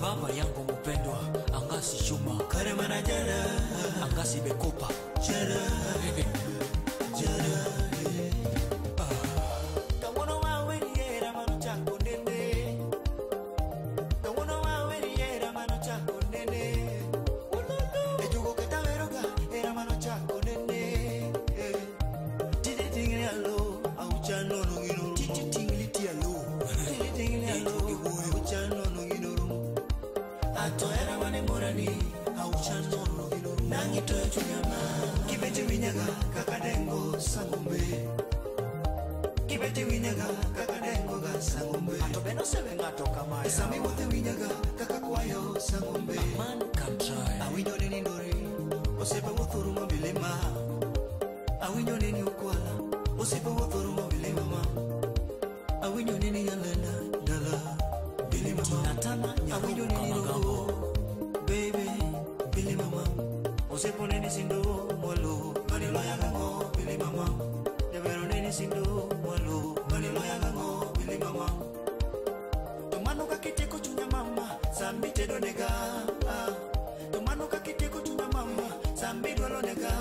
Baba yangu mpendwa Angasi Chuma Kare manajara Angasi Bekopa Jara Jara Kawono waweriera mano chako nene Kawono waweriera mano chako nene Ejugo ketaweroga era mano chako nene Titi tingli alo auchano no gino Titi tingli ti alo Titi tingli alo auchano no gino Ato era mane morani auchano no gino Nangi toyo chunyama Kibeti winyaga kakadengo sangombe Kibeti winyaga kakadengo ga sangombe Ato beno sewe ngato kamaya Sami wote winyaga kakakwayo sangombe A man can try Awinjo neni ndori Osiepe wuotho rumo milima Awinjo neni ukwala Osiepe wuotho rumo milima ma Awinjo neni nyalenda dala Bilima ma Natana Awinjo nyaruko neni kamagambo rogo Baby bilima ma Osiepo neni sindo mwalo Maniloya gango bilima ma Jabero neni sindo mwalo Maniloya gango bilima ma To mano kakiteko chunya mama Sambi tedo nega To mano kakiteko chunya mama Sambi dwalo nega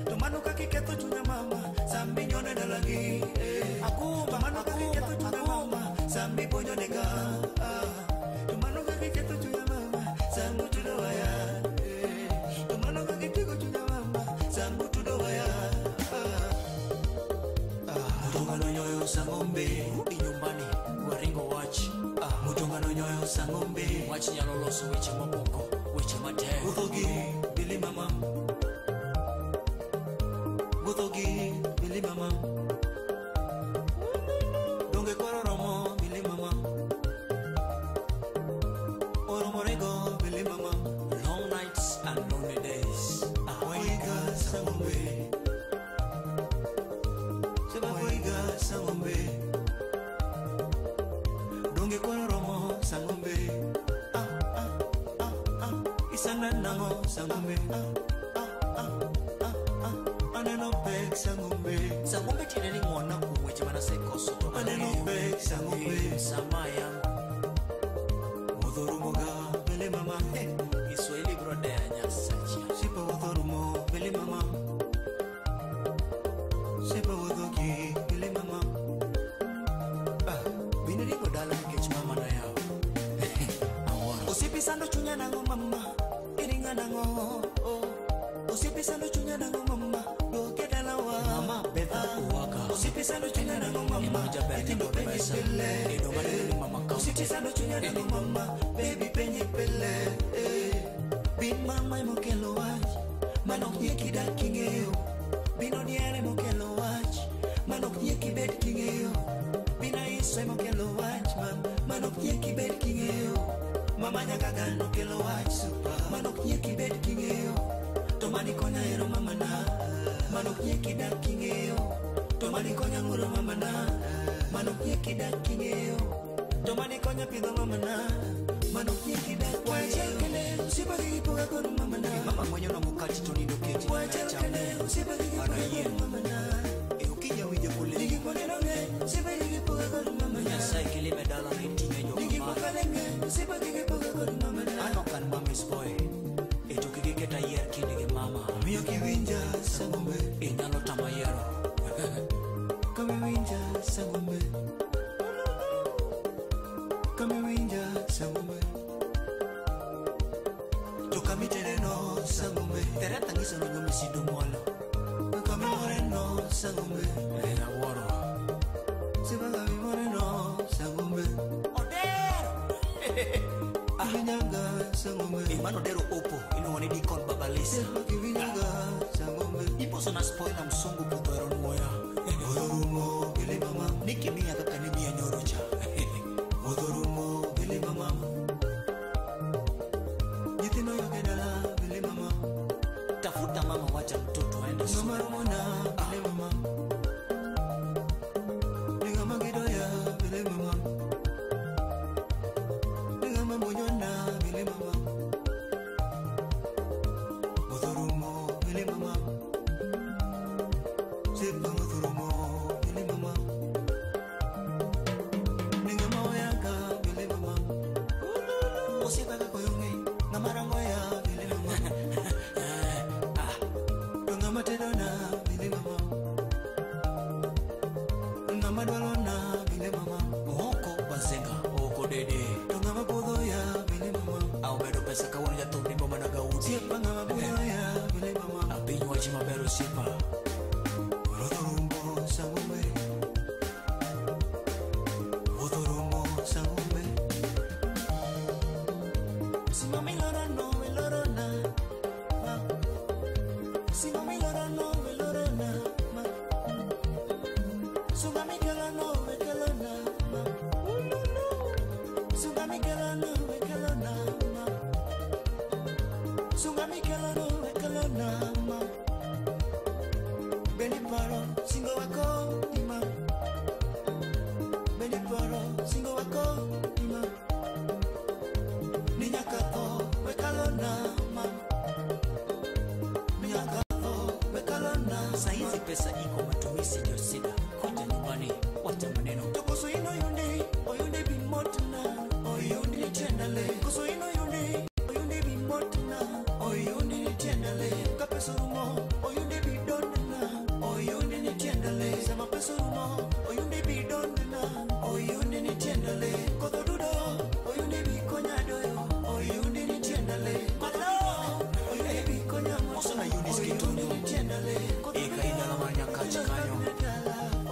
To mano kakiketho chunya mama Sambi nyone dalagi To mano kakiketho chunya mama Sambi ponyo nega To mano kakiketho chunya mama Sambu tudo waya To mano kakiteko chunya mama Sambu tudo waya Mutongano nyoyo sangombe Rudi nyumbani waringo wach Mutongano nyoyo sangombe Wach nyalo loso weche mamoko weche matek Guthogi bili mama Guthogi bili mama Donge koro romo bili mama Oromo rego bili mama Long nights and lonely days Waiga sangombe Seba waiga sangombe Donge koro romo sangombe Ah ah ah ah Isana nango sangombe Ah ah ah ah ah Aneno pek sangombe Sangombe tiende ni ng'wona kuom weche manasekoso to Aneno pek sangombe Sama yangu Mudhorumoga bele mama Kiswahili bro deya nyasacha Sipa wudhorumo bele mama Sipa wudhogi bele mama Ah, bine ringo dala nikech chunya nango mama iringa nango Osipesano chunya nango mama doke dalawa Mama Betha Uwaka Osipesano chunya nango mama itindo penye pele Edo maneno ni mama kaunti Osipesano chunya nango mama baby penye pele Bin mama emokelo wach manok nie kidak king'eyo Bino diere mokelo wach manok nie kibet king'eyo Bina iso emokelo wach mam manok nie kibet king'eyo Mama nyaka gano kelo wach super manok nie kibet king'eyo To mani konya ero mama na manok nie kidak king'eyo To mani konya nguro mama na manok nie kidak king'eyo To mani konya pidho mama na manok nie kidak king'eyo Usipagi gipoga kod mama na Mama mwenye na mukati to nindo keti Wachel kende usipagi gipoga kod mama na E ukija wije kule Nikiponeno nge usipagi gipoga kod mama na Nyasaye kilime dala na itinge jo mama Usipagi gipoga kod mama na Ano kan mami's boy Eto kigiketa yier kinde gi mama Miyo kiwinja sangombe Inyalo tama yiero Kamiwinja sangombe Kamiwinja sangombe To kamitere no sangombe Tereta nyiso no nyomisido mwalo Kamimore no sangombe Awuoro Sibaga mimore no sangombe Odero Kiwinyaga sangombe Imano dero opo iluongo ni Deacon Babalisa Kiwinyaga sangombe Iposo na spoiler msungu pudho ero nwoya Odhorumo gili mama Nikimiya kaka nimiya nyoro cha Odhorumo gili mama Nyithindo ywak e dala gili mama Tafuta mama wacha mtoto aende shule Mama romona gili mama Ningama gidoya gili mama Ningama munyona gili mama Odhorumo gili mama Sepa odhorumo gili mama Ningama oyaka gili mama Osiepa kaka oyong'e ng'ama rango ya gili mama To ng'ama tedona gili mama Ng'ama dwalona gili mama Oko bazenga oko dede To ng'ama budho ya gili mama Aomedo pesa kawuono jathum nimbo mana gaudi Osiepa ng'ama budho ya gili mama Apiny wachi maber osiepa Odhorumo sangombe Odhorumo sangombe Simami lorano lorona ma Simami lorano lorona ma Sugami kelano kelona ma Sugami kelano kelona ma Sugami kelano kelona ma Beni paro singo wako ima Beni paro singo wako ima Ni nyaka tho wekalona ma Ni nyaka tho wekalona Saizi pesa iko matumizi ndio shida Kuja nyumbani wacha maneno To koso ino yonde oyonde bimotna oyonde ni tiendale Koso ino yonde oyonde bimotna oyonde ni tiendale Ka pesa orumo oyonde bidondna oyonde ni tiendale Sama pesa orumo oyonde bidondna oyonde ni tiendale Kodho dudo oyonde bikonya doyo oyonde ni tiendale Kodho dudo oyonde bikonya Moso na Eunice Kitondo oyonde ni tiendale Kodho Eka indalo mar Nyakach kanyo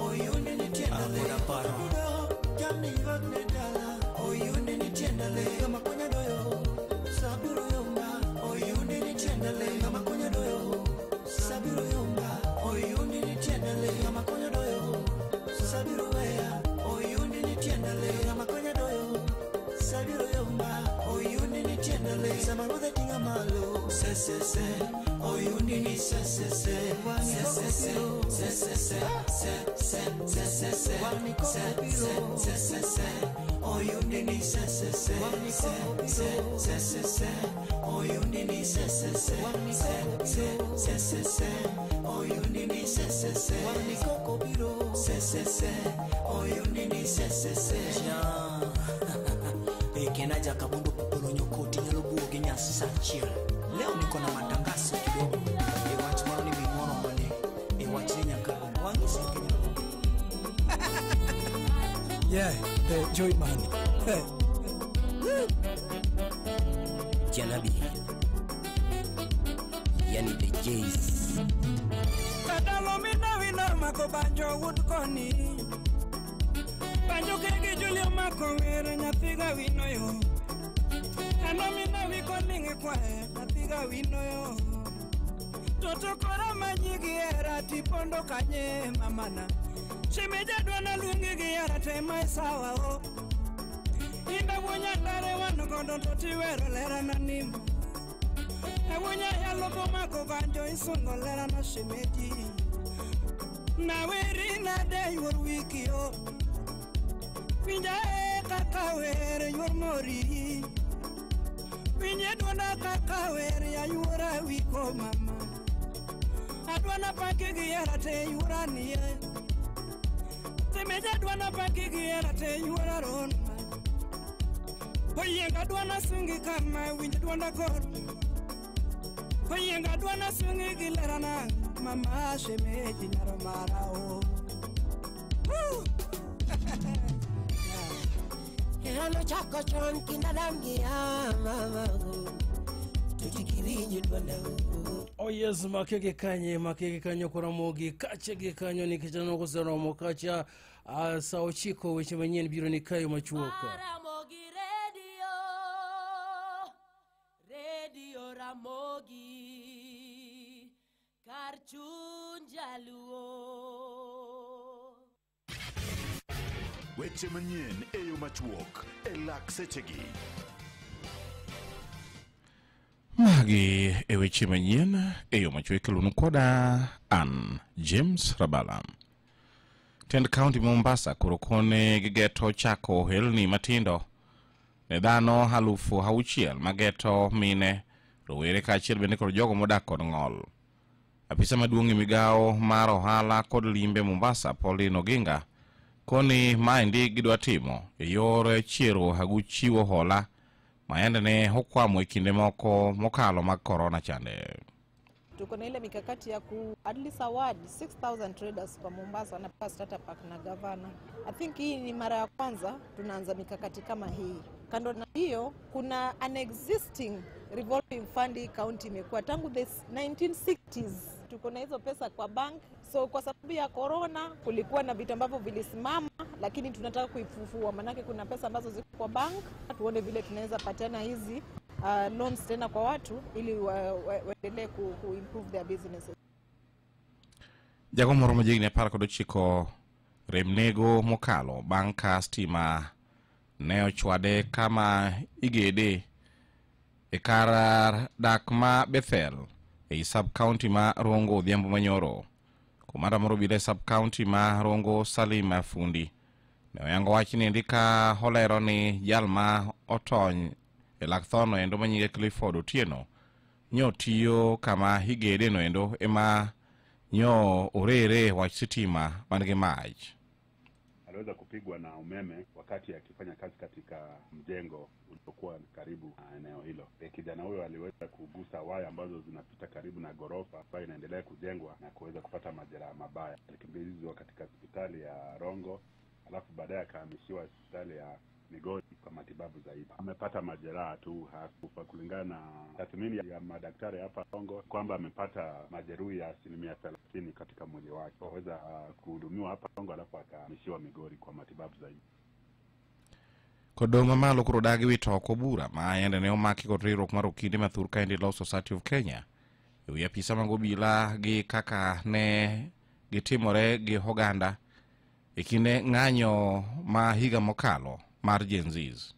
oyonde ni tiendale Akoda paro Jamni ywak ne dala oyonde ni tiendale Ng'ama konya doyo sabiro yomba oyonde ni tiendale Ng'ama konya doyo sabiro yomba oyonde ni tiendale Ng'ama konya doyo sabiro weya oyonde ni tiendale Ng'ama konya doyo sabiro yomba oyonde ni tiendale Sama ruodha ting'a malo se se se oyonde ni se se se se se se se se se se se se se se se se se se se oyonde ni se se se se se se se se oyonde ni se se se se se se se se oyonde ni se se se se se se oyonde ni se se se Kenaja kabundo pupolo nyokoti nyalo buo gi nyasi saa achiel Leo niko na matangazo kidogo E wach moro ni ming'ono mane E wach ni nyaka wang'isi Yeah, the Joy Man. Hey. Janabi, yani the Jays. Kadalo minawi na mako banjo wood koni. Banjo kege Julio mako were nyathiga wino yo. Ano minawi koninge kwae nyathiga wino yo. Toto kora manyigi era tipondo kanye mamana. Shemeja dwana luongi gi era te mae sawa o. Inda wuonya dare wano gondo to tiwero lera na nimo. Awuonya yalo bomako banjo isungo lera na shemeji. Na weri na de yor wiki o. Winja e kaka were yor mori. Winje dwana kaka were ya yura wiko mama. Adwana pake gi era te yura nie. Semeja dwana pake gi era te yura ron. Oyenga dwana sungi kama winj dwana kor. Oyenga dwana sungi gi lerana mama shemeji nyaro mara o. Woo! Hano chako chon kindalam gi mama tujikiwinji dwana o. Oh yes, makege kanye makege kanyo koramogi kache gi kanyo nikech aneno koseromo kacha sa 9 weche manyien biro ni kayo machuok. Ramogi Radio, Radio Ramogi, kar chuny jaluo. Weche manyien e yo machuok e lak sechegi. Magi e weche manyien e yo machuok ikelonu koda an James Rabala. Tend kaunti Mombasa koro kone gigeto chako ohelni matindo ne dhano 6,000 mageto mine, rowere kaachiel bende kod jogo modak kod ng'ol. Apisa maduong' e migawo mar ohala kod limbe Mombasa, Pauline Oginga, koni maendi gidwa timo e yor chiero hagu chiwo hola mayande ne okwamo e kinde moko mokalo mag korona chande. Tuko na ile mikakati ya ku at least award 6,000 traders kwa Mombasa wanapewa starter pack na gavana. I think hii ni mara ya kwanza tunaanza mikakati kama hii. Kando na hiyo, kuna an existing revolving fund hii county imekuwa tangu the 1960s. Tuko na hizo pesa kwa bank. So kwa sababu ya corona kulikuwa na vitu ambavyo vilisimama, lakini tunataka kuifufua manake kuna pesa ambazo ziko kwa bank. Tuone vile tunaweza patiana hizi loans tena kwa watu ili waendelee ku improve their businesses. Jago moro machiegni 19 rem nego mokalo bang' ka stima ne ochwade kama igede e kar dak ma Bethel ei sub county ma Rongo odhiambo manyoro. Komanda moro obila e sub county ma Rongo Salim Fundi ne oyango wach ni ka olero ni jal ma otony e lak thono endo manyinge Clifford Otieno nyo tiyo kama igede no endo ema nyo orere wach sitima man gi mach. Aliweza kupigwa na umeme wakati akifanya kazi katika mjengo uliokuwa karibu na eneo hilo. Kijana huyo aliweza kugusa waya ambazo zinapita karibu na gorofa ambayo inaendelea kujengwa na kuweza kupata majeraha mabaya. Alikimbizwa katika hospitali ya Rongo, alafu baadaye akahamishiwa hospitali ya Migori kwa matibabu zaidi. Amepata majeraha tu, hakufa kulingana na tathmini ya madaktari hapa Rongo kwamba amepata majeruhi ya 30% katika mwili wake. Waweza kuhudumiwa hapa Rongo alafu akahamishiwa Migori kwa matibabu zaidi. Kodong mamalo koro dagi wito oko bura ma yande ne omaki kod riwruok mar okinde mathur kaendi Law Society of Kenya e wi apisa mag obila gi kaka ne gitimore gi oganda e kinde ng'anyo ma higa mokalo mar Gen Zs.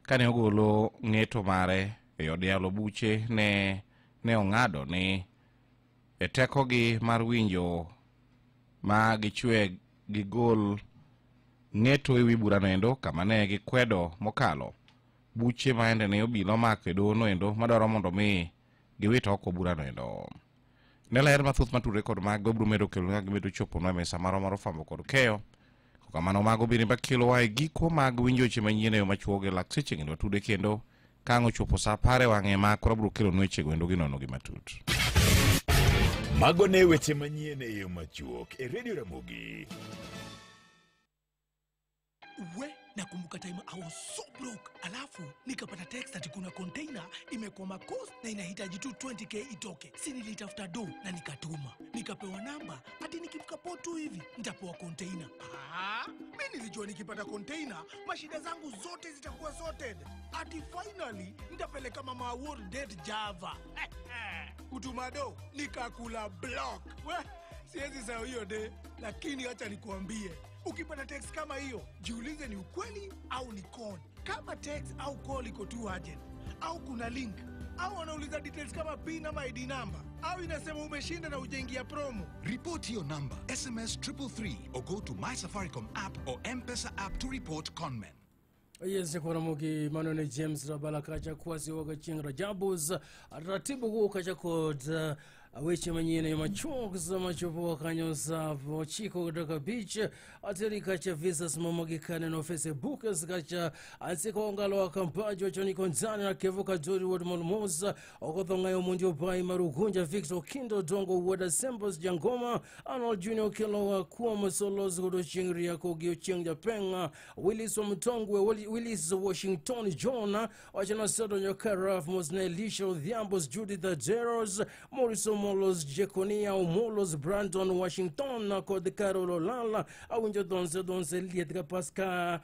Kane ogolo ng'eto mare e od yalo buche ne ong'ado ni e tekogi mar winjo ma gichwe gigol ng'eto ewi burano endo kama ne gikwedo mokalo buche ma ende ne obila omako e doho noendo madwaro mondo mi giwit oko burano endo. Ne ler mathoth matudore kod mago biro medo kelo ka gimedo choponwa e mesa marwa mar fwambo kod keyo. Kamano mago bende makelowa e giko mag winjo weche manyien e yo machuok e lak seche kendo watude kendo ka ang' ochopo sa 10 e wang'e ma koro abiro kelonu wechego endo ginono gi matut. Mago ne weche manyien e yo machuok e Radio Ramogi. We Nakumbuka time I was so broke, alafu nikapata text ati kuna container imekwama coast na inahitaji tu 20k itoke. Si nilitafuta do na nikatuma, nikapewa namba ati nikifika port tu hivi nitapewa container. Mi nilijua nikipata container mashida zangu zote zitakuwa sorted, ati finally nitapeleka mama Award date Java. Kutuma do nikakula block. We, siwezi sahau hiyo de, lakini acha nikuambie, ukipata text kama hiyo jiulize ni ukweli au ni con. Kama text au call iko too urgent, au kuna link, au wanauliza details kama PIN ama ID number, au inasema umeshinda na ujaingia promo. Report your number, SMS 333 or go to My Safaricom app or M-Pesa app to report conmen. Yes, Ramogi Manone James Rabala kacha kwasi waga chieng Rajabus ratibu ku kacha kod weche manyien machuok sama chopo kanyo sa ochiko kutoka beach ateri kacha visas momogi kaneno Facebook kacha ansiko ongalo akampajo choni konzani na kevuka Jori Ward Molmoza okodho ngayo mundio bai marugunja Victor Kindo Dongo Ward Assembles Jangoma Arnold Junior Kelo kuwa Masolos godo chingri yako gio ching Japenga Willis Mtongwe Willis Washington John wachana Sodo Nyokaraf Mosne Elisha Odhiambos Judith Ajeros Morris Omolos Jekonia Omolos Brandon Washington Kod Carol Olala awinjo donze donze liet Pascal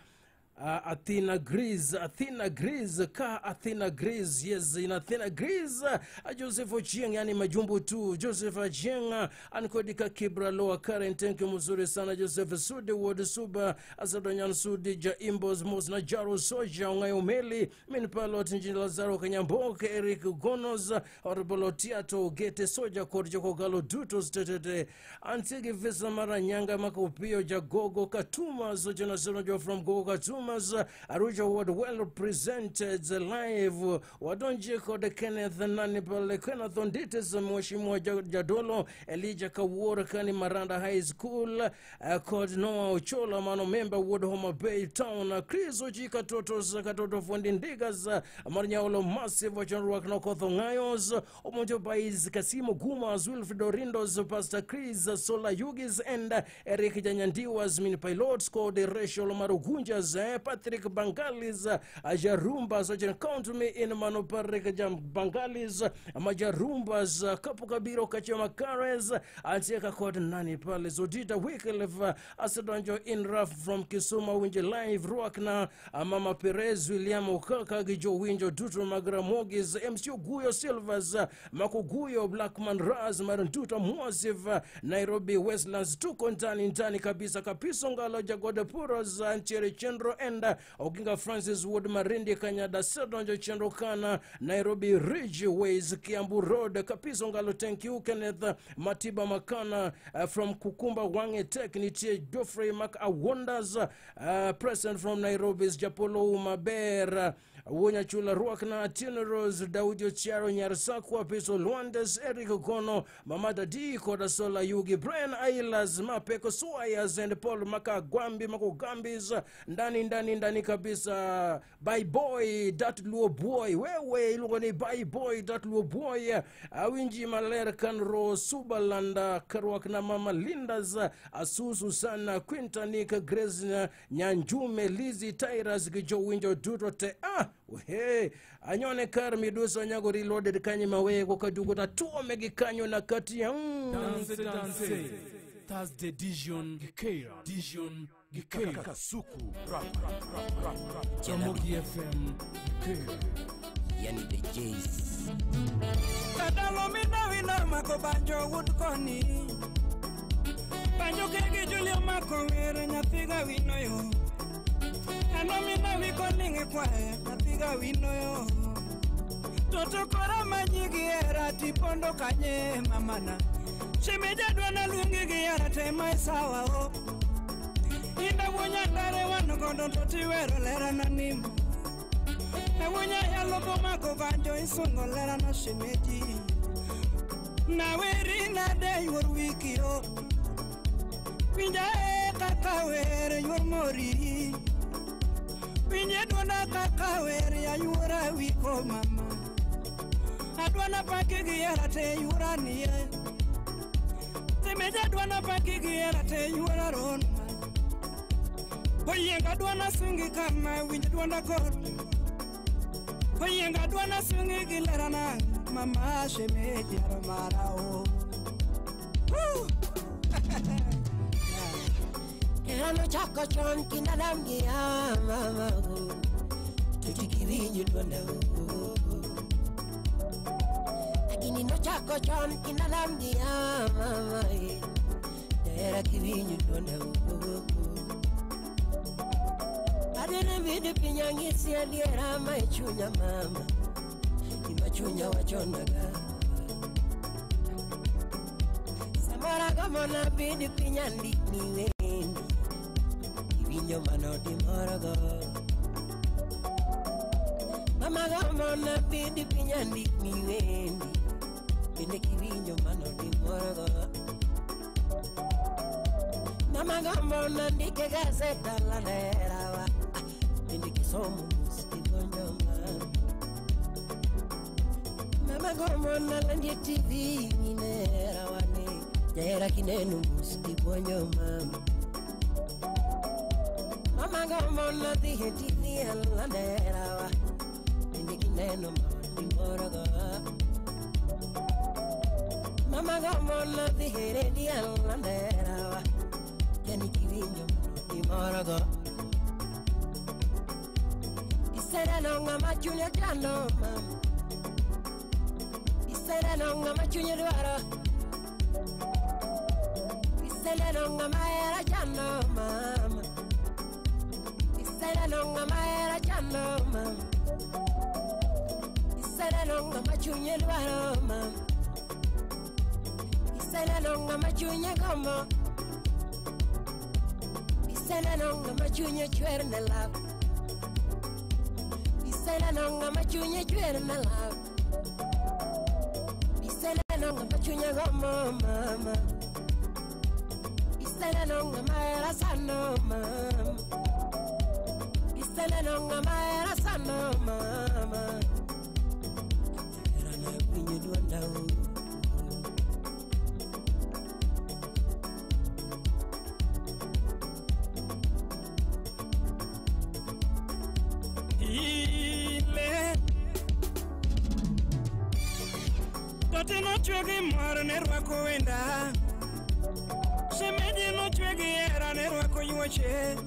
Athena Greece, Athena Greece, ka Athena Greece, yes, in Athena Greece, Joseph Ochieng, yani majumbo tu, Joseph Ochieng, ankodika Kibra Loa Karen, thank you mzuri sana, Joseph Sudi, Ward Suba, Asadonyan Sudi, Jaimbos, Mosna Jaro Soja, Ongayo Meli, Min Pilot, Njini Lazaro Kanyamboke, Eric Gonos, Orbolo Tiato, Gete Soja, Korjoko Galo Dutos, Tetete, Antigi Visa Maranyanga, Makopio, Jagogo, Katuma, Sojana Sonojo from Gogo Katuma, Aruja Ward well presented live. Wadonje Kode Kenneth Nani Pale Kenneth Ondites Mheshimiwa Jadolo Elijah Kawora Kani Maranda High School Kod Noah Ochola Mano member Ward Homa Bay Town Chris Ochika Totos Katoto Fundi Ndigas Marnyaolo Massive Wachanruak Nokotho Ngayos Omonjo Baiz Kasimo Gumas Wilfred Orindos Pastor Chris Sola Yugis and Eric Janyandiwas Min Pilots Kode Rachel Marugunjas Patrick Bangalis Ajarumbas Ajan count me in Mano Patrick Jam Bangalis Majarumbas Kapu Kabiro Kachema Kares Antieka Kod Nani Pale Zodita Wycliffe Asadonjo Inraf from Kisuma Winje Live Ruakna Mama Perez William Okaka Gijo Winjo Duto Magramogis MC Guyo Silvers Makuguyo Blackman Raz Marantuta Mwasif Nairobi Westlands tuko ndani ndani kabisa kabisa ngalo Jagode Puros Anchere Chendro and Oginga Francis Wood Marindi Kanyada Sedonjo Chendro Kana Nairobi Ridge Ways Kiambu Road Kapiso ngalo thank you Kenneth Matiba Makana from Kukumba Wange Tech Nitie Geoffrey Mac Wonders present from Nairobi's Japolo Umaber Wonya Chula Ruakna Tineros Daudio Chiaro Nyarsakwa Piso Luandes Eric Gono Mamada D Kodasola Yugi Brian Ailas Mapeko Suayas and Paul Makagwambi Makugambis ndani ndani ndani kabisa by boy that luo boy wewe ilugoni by boy that luo boy awinji maler kanro Subalanda Karwakna Mama Lindas Asusu sana Quintanika Grace Nyanjume Lizzy Tyrus Gijo Winjo Duto te Hey, anyone kar miduso nyago reloaded kanyi mawe kadugo ta tuo megi kanyo na kati ya Dance dance Thursday Dijon Gikeira Dijon Gikeira Kasuku rap rap rap rap rap Ramogi FM Gikeira Yani the Jays Kadalo mina wina mako banjo wood koni Banjo kegi Julio mako were nyathiga wino yo Ano mina wiko ninge kwae nyathiga wino yo Toto kora manyigi era tipondo kanye mamana Shemeja dwana lungi gi era tema sawa o Inda wunya ndare wano gondo totiwero lera na nimbo Na wunya yalo mako banjo isungo lera na shemeji Na weri na de yor wiki o Winja e kaka were yor mori Winje dwana kaka were ya yura wiko mama Adwana paki gi era te yura niye Semeja dwana paki gi era te yura ron Oyienga dwana swingi kama winj dwonda kor. Oyienga dwana swingi gi lerana mama shemeji mara o. Woo! Hera nochako chon kinda dam gi mama o. To kik iwinj dwonda o. Lakini nochako chon kinda dam gi mama e. Jahera kiwinj dwonda o. Adene bede piny ang'isi adiera ma e chunya mama. Gima chunya wachonaga. Samoro agomona bede piny andikni wendi. Iwinjo mano dimorogo. Mama gomona bede piny andikni wendi. Bende kiwinjo mano dimorogo. Mama gomona ndike gazet dala derawa. Bende kisomo mos tigonjo mama. Mama gomona landie TV ng'inera wane. Jahera kineno mos tigonjo mama. Mama gomona dhi e TV alanderawa. Bende kineno mama timorogo. Mama gomona dhi e redio alanderawa. Yani kiwinjo mano timorogo. Iseneno ng'ama chunye chando mama. Iseneno ng'ama chunye dwaro. Iseneno ng'ama hera chando mama. Iseneno ng'ama hera chando mama. Iseneno ng'ama chunye dwaro mama. Iseneno ng'ama chunye gombo. Iseneno ng'ama chunye chwer ne lab. Iseneno ng'ama chunye chwer ne lab. Iseneno ng'ama chunye gombo mama. Iseneno ng'ama hera sano mama. Iseneno ng'ama hera sano mama. Jahera na winjo dwonda o. Ile Tote nochwe gi mor ne rwako wenda. Shemeji nochwe gi hera ne rwako yuoche.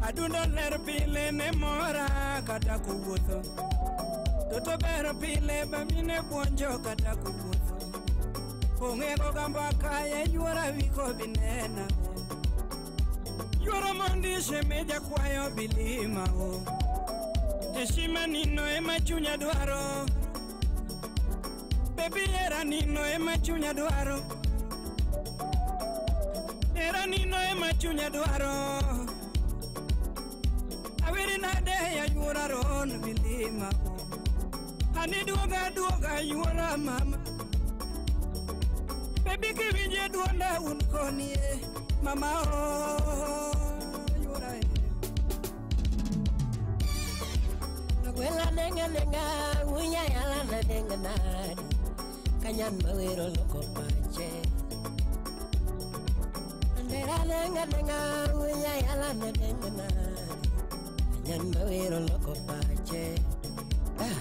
Adundo ler pile ne mora kata kowuotho. Toto ber pile bamine puonjo kata kowuotho. Ong'ego ga mbaka ye yuora wiko binena. Yuoro mondi shemeja kwayo bilima o. Heshima nino ema chunya dwaro. Baby hera nino ema chunya dwaro. Hera nino ema chunya dwaro. Awiri nade ya yuora ron bilima o. Ani duoga duoga yuora mama. Baby kiwinje duonda un konie mama o yuora e. Gwela nenga nenga unya yala na nenga nadi. Kanyan mawero loko pache. Andera nenga nenga unya yala na nenga nadi. Kanyan mawero loko pache. Ah,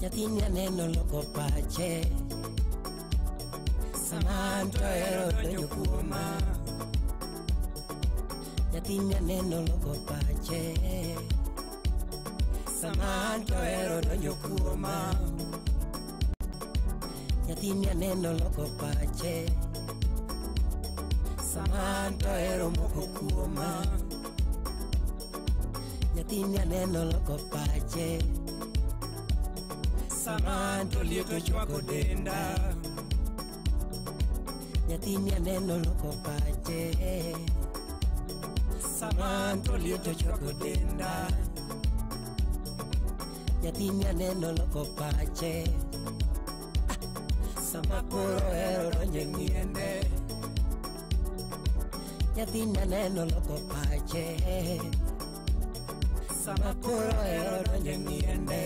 nyathini aneno loko pache. Sama anto hero donjo kuoma. Nyathini aneno loko pache. Sama anto hero donjo kuoma. Nyathini aneno loko pache. Sama anto hero moko kuoma. Nyathini aneno loko pache. Sama anto liet ochwako denda. Nyathini aneno loko pache. Sama anto liet ochwako denda. Nyathini aneno loko pache. Sama koro hero donjo e ng'iende. Nyathini aneno loko pache. Sama koro hero donjo e ng'iende.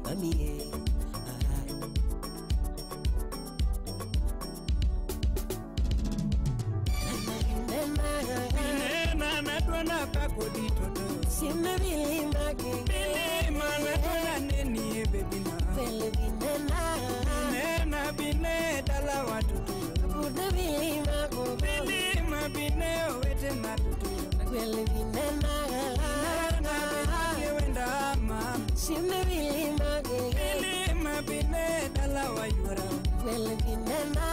Mami e. Adwana pakodi toto. Sime vilima Vilima nadwana neni e baby na. Vele vinena. Nena bine dala watutu. Abude vilima gogo. Vilima bine owete matutu. Vele vinena. Nena bine wenda mama. Sime vilima Vilima bine dala wayura. Vele vinena.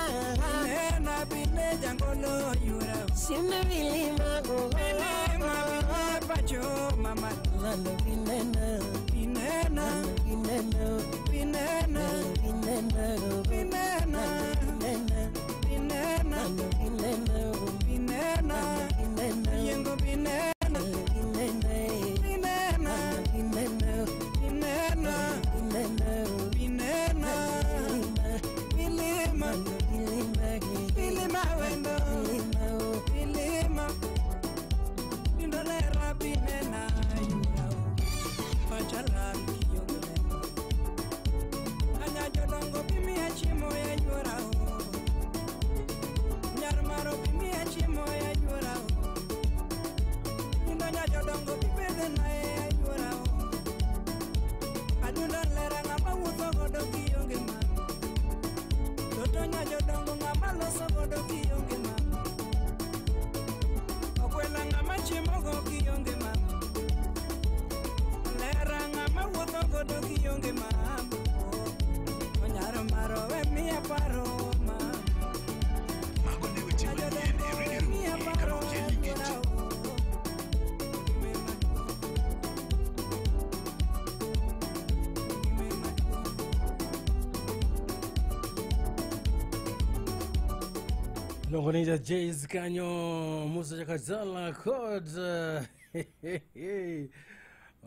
Nena bine jangolo yura. Sime vilima gogo. Vilima bine pacho mama. Lalo vinena. Vinena. Vinena. Vinena. Vinena. Vinena. Vinena. Vinena. Vinena. Vinena. Vinena. Yengo vinena. Vinena. Vinena. Vinena. Vinena. Vinena. Vinena. Vilima. Vilima wendo. Vilima. Indolera vinena yura. Pachala kiyogolema. Anya jodongo bimi achimo ya yura. Nyarmaro bimi achimo ya yura. Indonya jodongo bibede na ya yura. Adunda lera ngama wuotho godo kionge mama. Toto nya jodongo ngama loso godo kionge mama. Okwela ngama chiemo go kionge mama. Lera ngama wuotho godo kionge mama. Onyaro maro we miya paro mama. Mago ne weche manyien e Radio Ramogi kama okelni gi Longonija Jays kanyo Musa Jakazala kod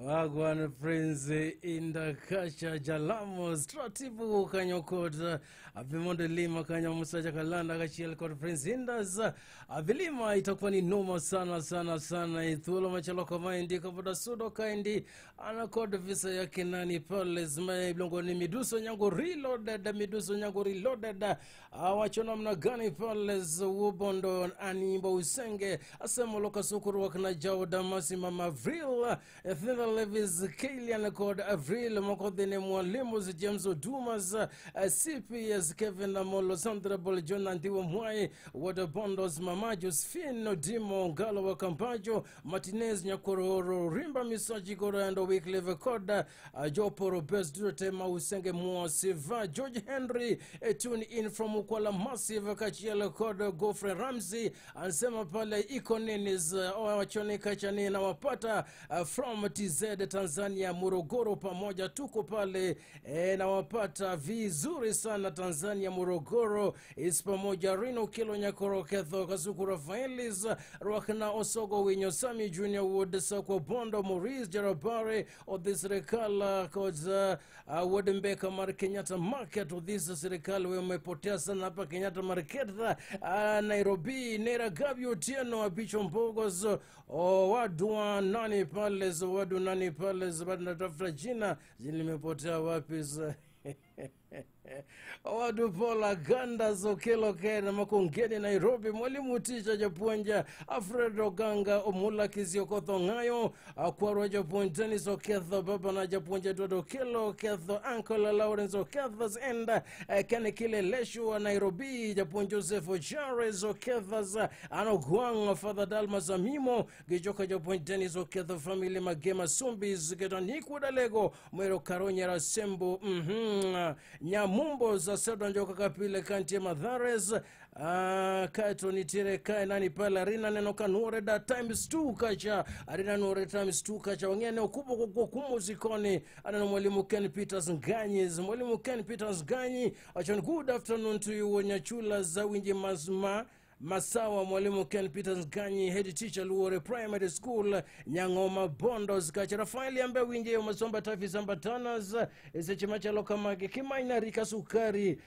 Wagwan Prince Indakasha Jalamo Stratibu kanyo kod Abimondo Lima kanyo Musa Jakalanda kachiel kod Prince Indas Avilima itakuwa ni noma sana sana sana ithuolo machalo kama indi kaboda sudo kaendi ana kod visa yake nani pale miluongo ni Miduso Nyango Reloaded. Miduso Nyango Reloaded awacho namna gani pale Wubondo Animbo Usenge Asemo Lokasukuru wakna Jao Damasi Mama Avril Ethina Levis Kalian kod Avril Mokodhine Mwalimu James Odumas CPS Kevin Amolo Sandra Bol John Andiwo Mwai Wada Bondos Mama Josephine Odimo Ngalo wa Kambajo Martinez Nyakororo Rimba Misaji Gorando Wycliffe Koda Joporo Best Durotema Usenge Mwasiva George Henry tune in from Ukwala Massive Kachiela Koda Gofre Ramsey anasema pale iko nini wachoni kachani na wapata from TZ Tanzania Morogoro pamoja tuko pale na wapata vizuri sana Tanzania Morogoro is pamoja Rino Kilo Nyakoro Ketho Kazuku Rafaelis Rwakna Osogo Winyo Sami Junior Wood Sokwa Bondo Maurice Jarabare Odhi Serikala koza Wodembeka Mar Kenyatta Market Odhi Serikali wewe umepotea sana hapa Kenyatta Market Nairobi Nera Gabi Otieno Abicho Mbogos wadwa nani pale wadu nani pale bado natafuta jina limepotea wapi Wadu Pola Ganda Zokelo Kena Makongeni Nairobi Mwalimu Tisha Japuanja Alfred Oganga Omula Kizio Ngayo Akwarwa Japuanja Dennis Oketho Baba na Japuanja Edward Okelo Oketho Uncle Lawrence Oketho and Kene Kile Leshu wa Nairobi Japuanja Joseph Ochares Oketho Anogwang Father Dalmas Amimo Gijoka Japuanja Dennis Oketho Family Magema Sumbis Ketaniku Dalego Mwero Karonya Rasembo Nyamumbo za Sedo Njoka Kapile Kanti Madhares kaeto nitiere kae nani pale Arina neno kanuore da times 2 kacha Arina nuore times 2 kacha wangene okubwa kwa kumuzikoni anano mwalimu Ken Peters Nganyi mwalimu Ken Peters Nganyi achon good afternoon to you Nyachula za winji mazma Masawa mwalimu Ken Peters Nganyi head teacher Luore Primary School Nyangoma Bondos kacha Rafaeli ambe winje masomba tafi sambatanas eseche machalo kamage kimaina rika sukari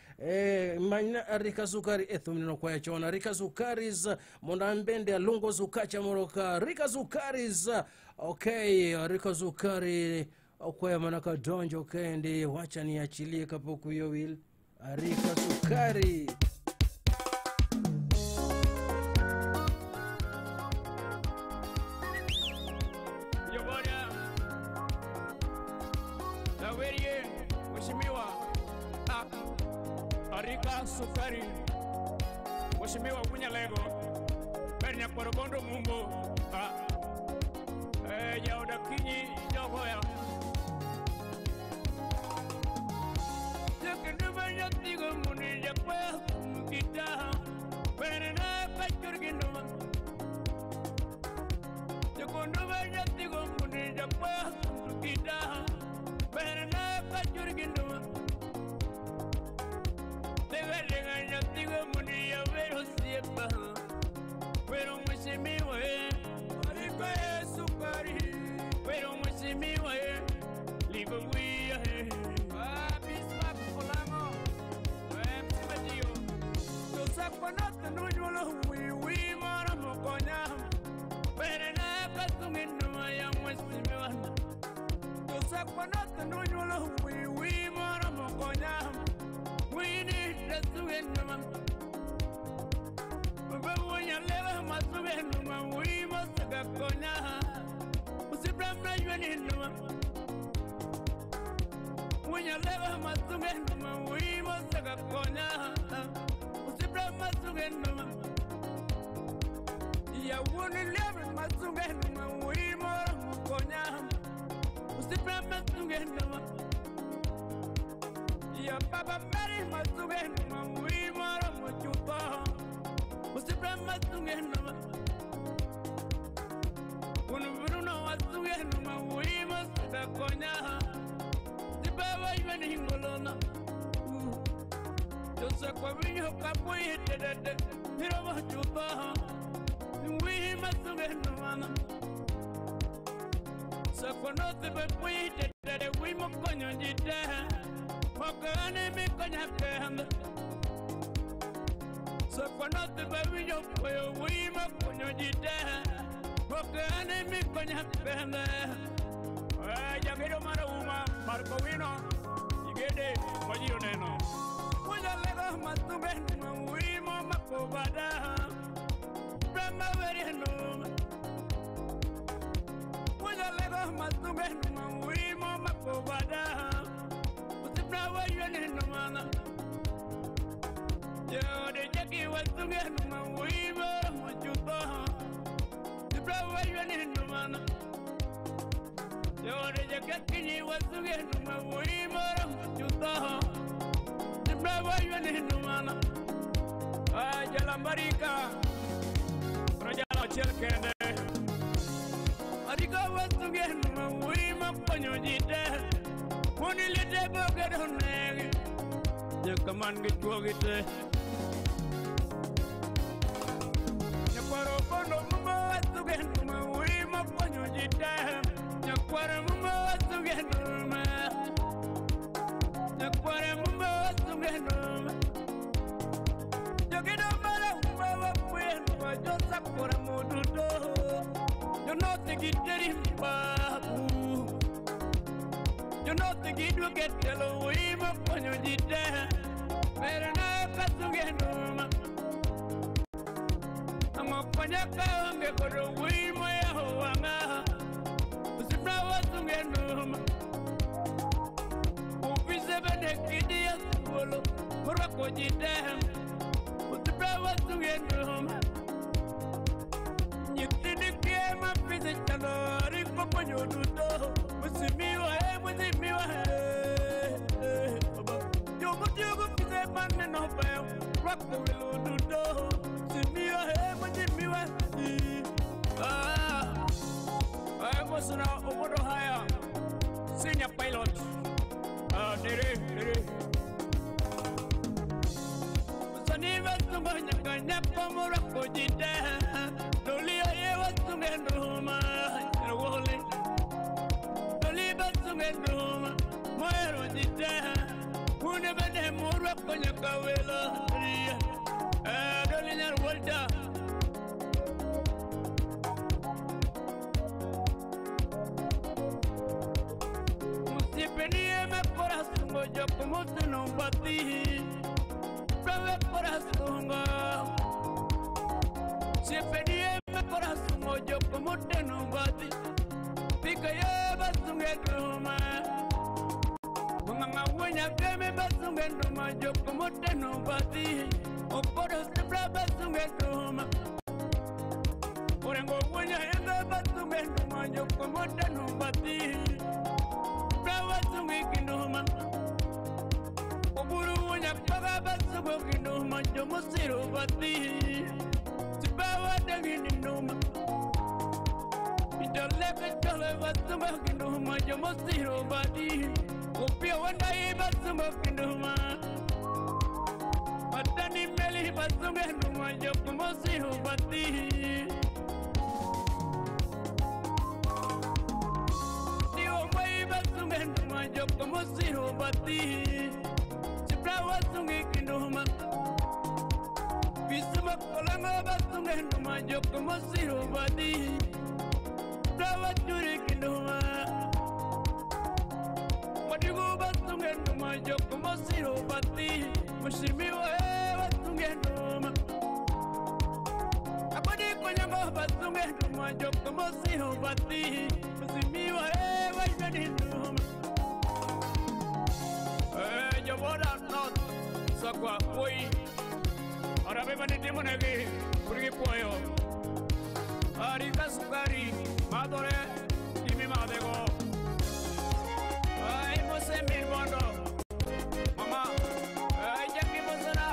maina rika sukari ethumino kwa chona rika sukaris monda mbende alungo sukacha moroka rika sukaris okay rika sukari okwaya manaka donjo kendi wacha niachilie kapoku yo will rika sukari. Sukari, Mheshimiwa Unyalego, ber nyakwaro Bondo Mumbo, jaoda Kinyi Jogoya. Jokenduba nyathigo muni jakwa kita, berna pachur ginuma. Jokonduba nyathigo muni jakwa kita, berna pachur ginuma. Pero mheshimiwa ariko sukari, pero mheshimiwa libawia Bismarck Olango msimadio tosakwana tanujolo wiwi mara mokonya perena katunginuma ya mheshimiwa tosakwana tanujolo wiwi mara mokonya wini tatunginuma Nyaleva masubenuma wima sagakonya usibramna yweninuma Nyaleva masubenuma wima sagakonya usibramna subenuma Ya woni leva masubenuma wima konya usibramna subenuma Ya baba meri masubenuma wima mochupa Usibra masungenuma Unuburuno wasungenuma wima sagakonya Sibaba yweni ngolona Josakwa winyo kapui dedede Hirowa chupa Wima sungenuma Sakwa note bepui dedede Wimo konyo jite Wakane mikonya kehanda Sokonote baby yo puedo wima konyo jite Wakane mikonya kehanda Jagero mara uma Marco Wino Igede wajiro neno Mujalego matubenuma wimo makobada Brahma vereno Mujalego matubenuma wimo makobada Usibra wayeneno mana Yo de jaki wasungenuma wimo mochuto Usibra wayeneno mana Yo de jaki kinyi wasungenuma wimo mochuto Usibra wayeneno mana Jalambarika Rajala achiel kende Arika wasungenuma wimo konyo jite Munilite bogedo negi Jakaman gi chuogite Nyakwaro bondo mumo wasungenuma wimo konyo jite Nyakwaro mumo wasungenuma Nyakwaro mumo wasungenuma Jogido mara umba wapwenwa Josakora mududo Jonote giteri mbabu Jonote gidwa ketelo wimo konyo jite Merana kasungenuma Angokonya kaonge kodo wimo ya hoanga Usibra wasungenuma Upise bende kidi ya suolo Kurwako jite Usibra wasungenuma Nyitini kiema pise chalo Riko konyo dudo Musimiwa musimiwa Yogo pise maneno bayo Rako wilo dudo Simiwa musimiwa Mosuna Omodo Haya Senior Pilot Dere Dere Sani wasungo nyaka nyako murako jite Doli aye wasungenuma Wole Doli basungenuma Moero jite Une bende murako nyaka welo Doli nyar wolta Musipenie me corazón yo como te no batí Brave corazón Sipenie me corazón yo como te no batí Pica yo basungenuma Onganga wonya keme basunge nduma joko moteno bati. Opodo sibra basunge nduma. Orengo wonya enge basunge nduma joko moteno bati. Bra basunge kinduma. Oburu wonya paga basunge kinduma jomo siro bati. Sibawa dangi nduma. Idoleke dole basunge kinduma jomo siro bati. Opia wandai basunge kinduma. Matani meli basunge nduma jomo siro bati. Jokomo siro bati, sibra wasungi kinduma. Bisuma kolanga basunge nduma jokomo siro bati, sibra wachuri kinduma. Madigu basunge nduma jokomo siro bati, mushimiwa basunge nduma. Abadi konyango basunge nduma jokomo siro bati, mushimiwa wachuri nduma. Joboda North, Sakwa, Poi, Arabe Manidimonegi, Puri Poyo, Arika Sukari, Madore, Dimi Madego, I must send Bondo, Mama, I Jackie Mosana,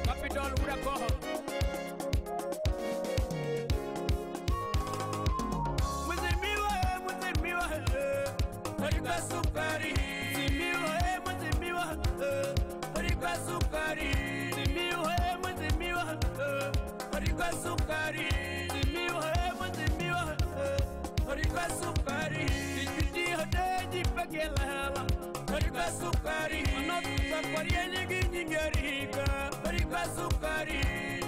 Capital Urako. Muzimiwa, Arika Sukari, Zimiwa. Harika sukari, zimiwa, muzimiwa, harika sukari, zimiwa, muzimiwa, harika sukari, jiji hade jipakela, harika sukari, anatsa kwariye nyingi nyingarika, harika sukari,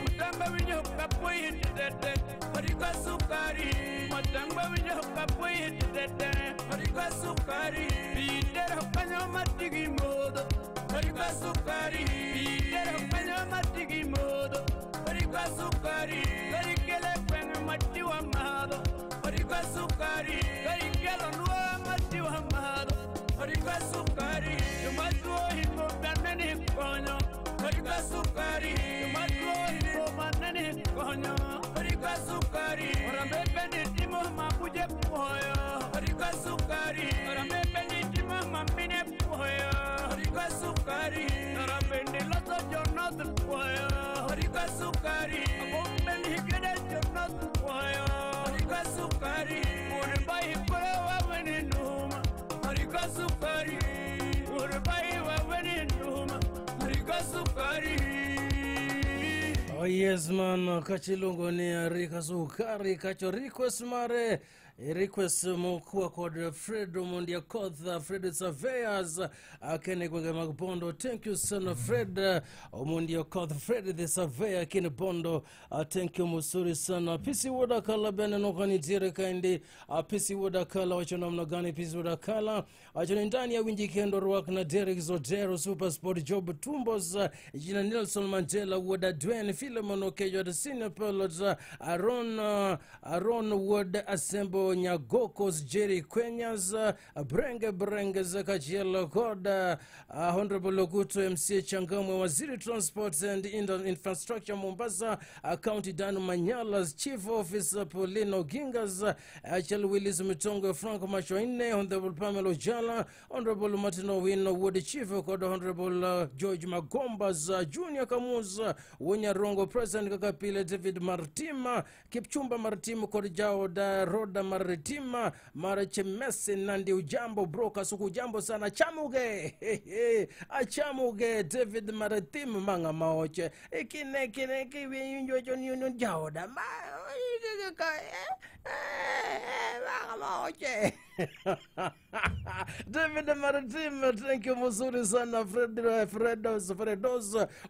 mutamba winyo kapoi tete, harika sukari, mutamba winyo kapoi tete, harika sukari, bidera kanyo matigi modo. Harika sukari, bidera kanyo matigi modo. Harika sukari, karikele kwenye matiwa mado. Harika sukari, karikele nuwa matiwa mado. Harika sukari, yumazuo himo banani konyo. Harika sukari, yumazuo himo banani konyo. Harika sukari, orambe penitimo mabuje poyo. Harika sukari, orambe penitimo mamine poyo. Harika sukari, narabende loto jonot poyo. Harika sukari, abombe hikede jonot poyo. Harika sukari, urbai pora weni numa. Harika sukari, urbai weni numa. Harika sukari. Oh yes man, kachilungo ni Harika Sukari kacho request mare. Request mokua kod Fred Omondia Kodha, Fred Surveyors akene gwenge mag Bondo. Thank you sana Fred Omondia Kodha, Fred the Surveyor kine Bondo. Thank you musuri sana. PC Woda Kala bene nokani jere kaindi. PC Woda Kala wacho namna gani PC Woda Kala. Wacho ni ndani ya winji kendo ruak na Derek Zodero Super Sport Job Tumbos jina Nelson Mandela Woda Dwayne Philemon Okejo the Senior Pilot Aaron Wood Asembo Nyagokos Jerry Kwenyas Brenge Brenge Zakachielo Koda Honorable Loguto MC Changamwe Waziri Transport and Infrastructure Mombasa County Dan Manyala's Chief Officer Paulino Gingas Achel Willis Mutongo Frank Machoine Honorable Pamela Ojala Honorable Martin Owino Wood Chief Koda Honorable George Magombas Junior Kamuza Wonyarongo President Kakapile David Martima Kipchumba Martima Kodjao da Roda Maritima Marachemese Nandi ujambo broka suku ujambo sana chamuge achamuge David Maritim manga maoche ikine kine kiwinjo jonyo jaoda ma manga maoche David Maritim, thank you mzuri sana Fredos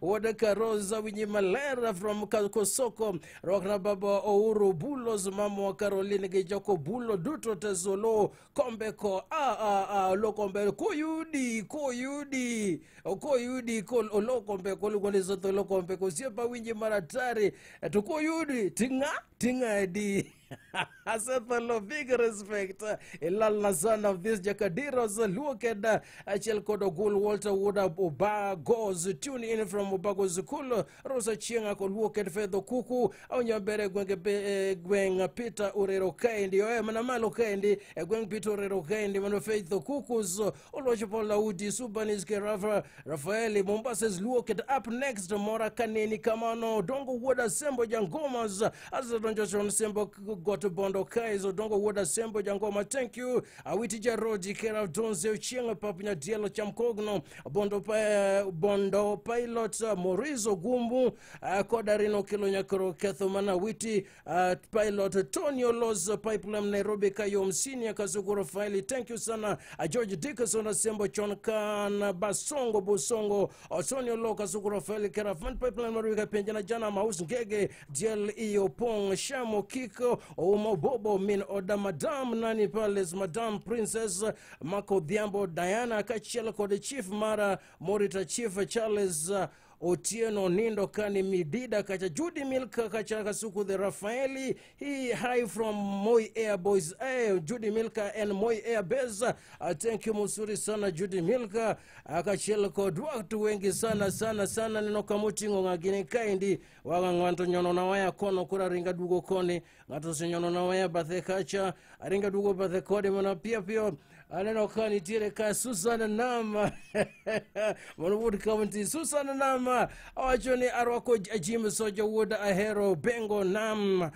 Wodeka Rosa Winyi Malera from Kosoko Rokna Baba Ouru Bulos Mama wa Caroline Gijoko Bulo Duto Tezolo Kombeko a lo kombe koyudi kol olo kombe kol kol lo kombe ko siepa winyi maratari tukoyudi tinga di. Setholo, big respect. Ilal son of this Jakadiros Luoked achiel kod Ogul Walter Wood Obagos tune in from Obagos Kul Rosa Chienga kod Luoked Fedho Kuku Awinjo gwenge gweng Peter Orero kaendi oe mana malo kaendi gweng Peter Orero kaendi mano Faith Kukus Olocho Paul Laudi Subanis Kerafa Rafaeli Mombasa's Luoked up next Mora Kaneni Kamano Dongo Woda Sembo Jangomas Azadonjo John Sembo Goto Bondo Kaizo Dongo Woda Sembo Jangoma, thank you. Awiti Jarodi Kera Donze Chienga Papunya Dielo Chamkogno Bondo Bondo Pilot Morizo Gumbu Kodarino Kilo Nyakoro Ketho Mana Witi Pilot Tony Olos Pipeline Nairobi Kayo Msinia Kazuguro Faili, thank you sana. George Dickerson Asembo Chonkan Basongo Bosongo Tony Olo Kazuguro Faili Kera Fan Pipeline Marika Penjana Jana Maus Ngege DL Iopong Shamo Kiko Omo Bobo Min Oda Madam Nani Palace Madam Princess Mako Dhiambo Diana Kachiel Kode Chief Mara Morita Chief Charles Otieno Nindo Kani Midida Kacha Judy Milka Kacha Kasuku the Rafaeli he hi from Moi Air Boys Judy Milka and Moi Air Base. Thank you msuri sana Judy Milka akachiel kod watu wengi sana sana sana neno kamutingo ngagine kaendi waga ng'anto nyono na waya kono kura ringa dugo koni ng'ato sinyono na waya bathe kacha ringa dugo bathe kode mana pia pia aneno ka nitiere ka Susan Nama Wood County Susan Nama awacho ni arwako Jim Soja Wood Ahero Bengo Nam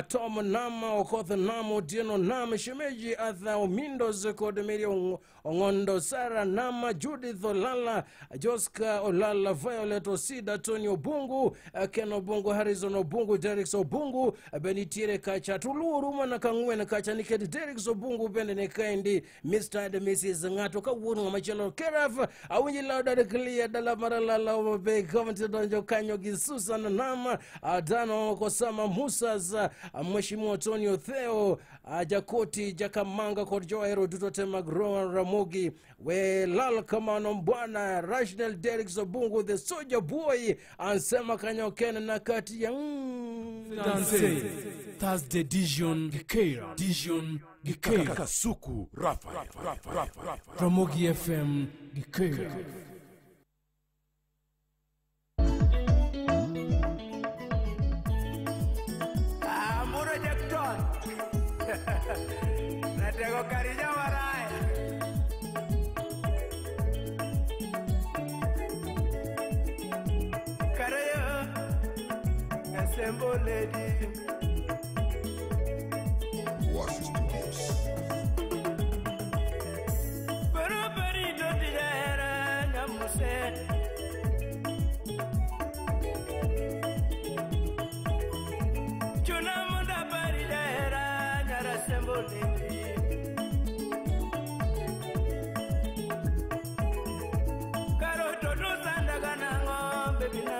Tom Nam Okoth Nam Otieno Nam Shemeji Arthur Omindos kod Mary Ongondo Sara Nam Judith Olala Joska Olala Violet Osida Tony Obungu Ken Obungu Harrison Obungu Derek Obungu benitiere kacha tuluuru mana kang'wen kacha nikech Derek Obungu bende ne kaendi Mr. and Mrs. Ng'ato kawuono ng'ama chielo Keraf awinji loud and clear dala maralala Homa County donjo kanyo gi Susan Nama Dano Kosama Musas Mheshimiwa Tony Otheo Jakoti Jakamanga kod Joahero duto te mag Rowan Ramogi we lal kamano mbwana Rational Derek Obungu the soldier boy ansema kanyo ken na kati ya Thursday Dijon Gikeira Dijon Gikeira Kasuku Rafael Ramogi FM Gikeira. Amuro Jackson Natego karija warai Karayo Asembo lady Washi Studios. Barabari dotijera nyamuse Chuna munda bari jera nyarasembo lady Karo toto sandaga nango baby na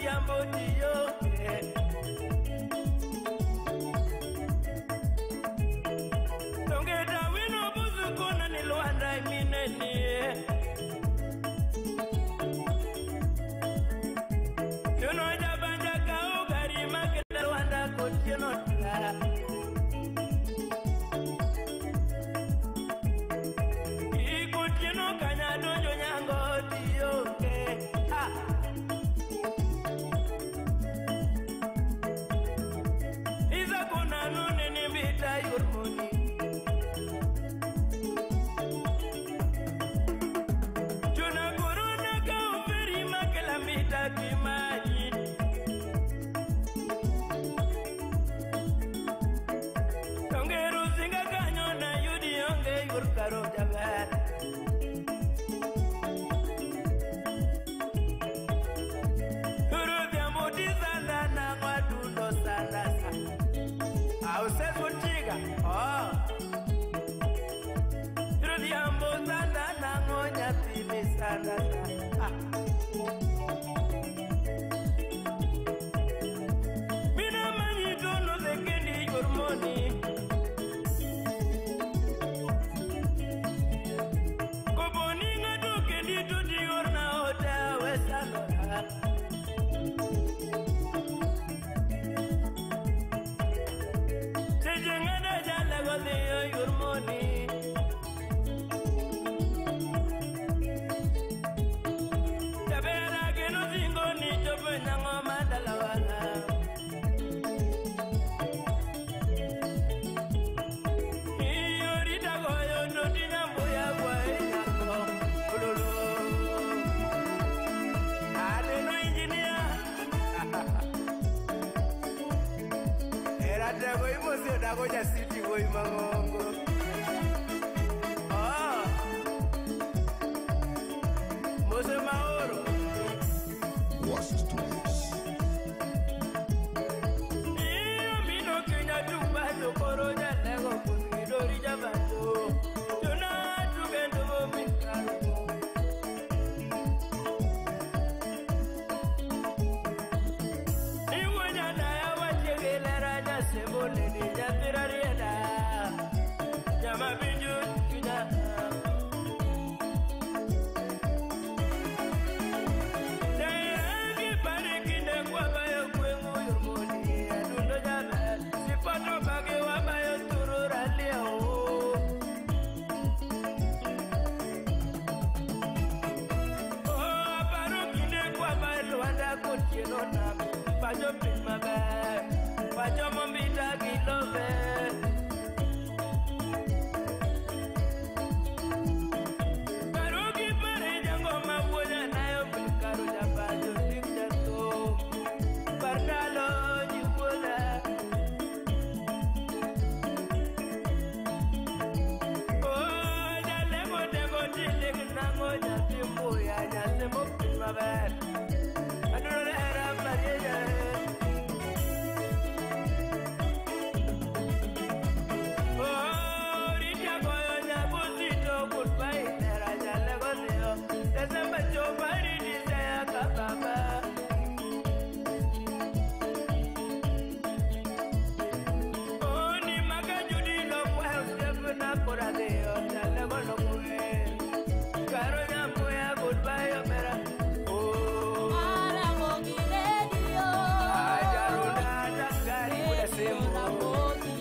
Odhiambo tiyo Donge dawino buzu kona ni Lwanda mineni Tuno jabanja kao gari makele Lwanda kotieno tara Ikotieno kanya donjo nyango tiyo ah. Iza kona nune ni mbita yurmoni Chuna korona ka uferi makela mbita kimaji Tongeru singa kanyo na yudi onge yurkaro jaber Mina manyi tono sekendi yormoni Koboni ng'ato kendi to diorna ota wesanora Seche ng'ato jalago dhiyo yormoni Jabera kendo singo ni chopo nang'o madalawala Iyorita goyo to tinyambuya kwae nyako Ololo Aneno engineer Era tego imosi odago jasiti wuoyi mang'ongo Oh Mose maoro Wasi Studios. Iyo mino kenya tubajo koro jalego kuskidori jabato Jona tugendo mikaro Iwo nyadaya wachegelera jasemboleni nyathira rieda Jama pinju chunya Jairagi pare kinde kwabayo gweng'u yormoni adundo jaber Sipoto mage wabayo turo ralieo Oh, aparo kinde kwabayo Lwanda kotieno nam Pacho piny maber, pacho mombita gi lobe Karugi pare jangoma wuoda nayo min karu japacho dik jathum Par ndalo ji wuoda Oh, jalemo tego tilik nang'o nyathi mbuya nyathi mopiny maber Adwaro hera marieja Oh, rita goyo nyabusi to goodbye nera jalego dhiyo Desemba chopo ariti seya ka baba Oh, ni maka Judy lokwa osiepna koro adhiyo jalego nokwer Karo nyambuya goodbye omera Oh, Ramogi Radio. Ajarunda daktari wuod Asembo Ramogi.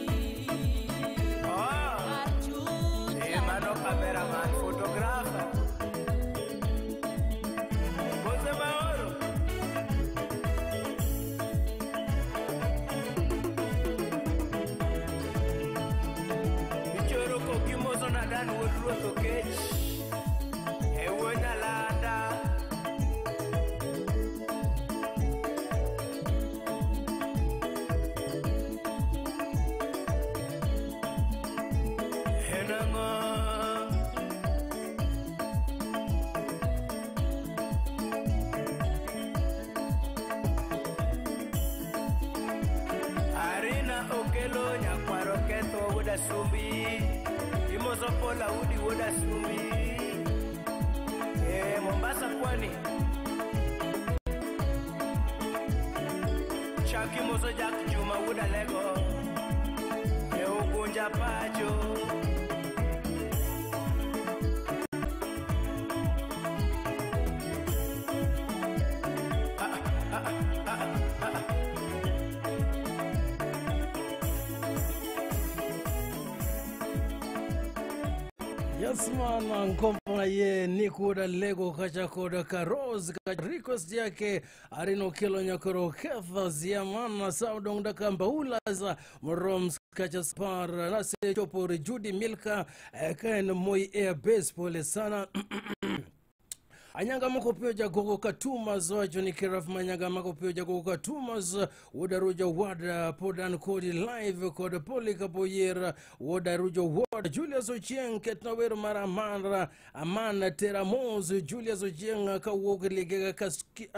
Oh, Archuja. mano cameraman photographer Mose Maoro Ichoro kokimoso na dan wuod ruoth Okech e wuo Nyalanda En ang'o? Arina okelo nyakwaro ketho wuod Asumbi Imoso Paul Audi wuod Asumbi E Mombasa pwani. Chaki moso Jack Juma wuod Alego e Ugunja pacho. Yes man, ngoma ye ni kuda lego kacha koda karoz ka request yake Arino Kelo Nyakoro Ketha Ziamana Saudong daka Mbaula za Mroms kacha spar nase chopo Judy Milka ken Moi Air Base, pole sana. Anyanga mako pio jagogo katuma zo ni Keraf Manyanga mako pio jagogo katuma Wodaruja wada podan kodi live kod Polika Boyera Wodaruja wada Julius Ochieng ketna wero mara mara amana teramoz Julius Ochieng kawuok ligega kaski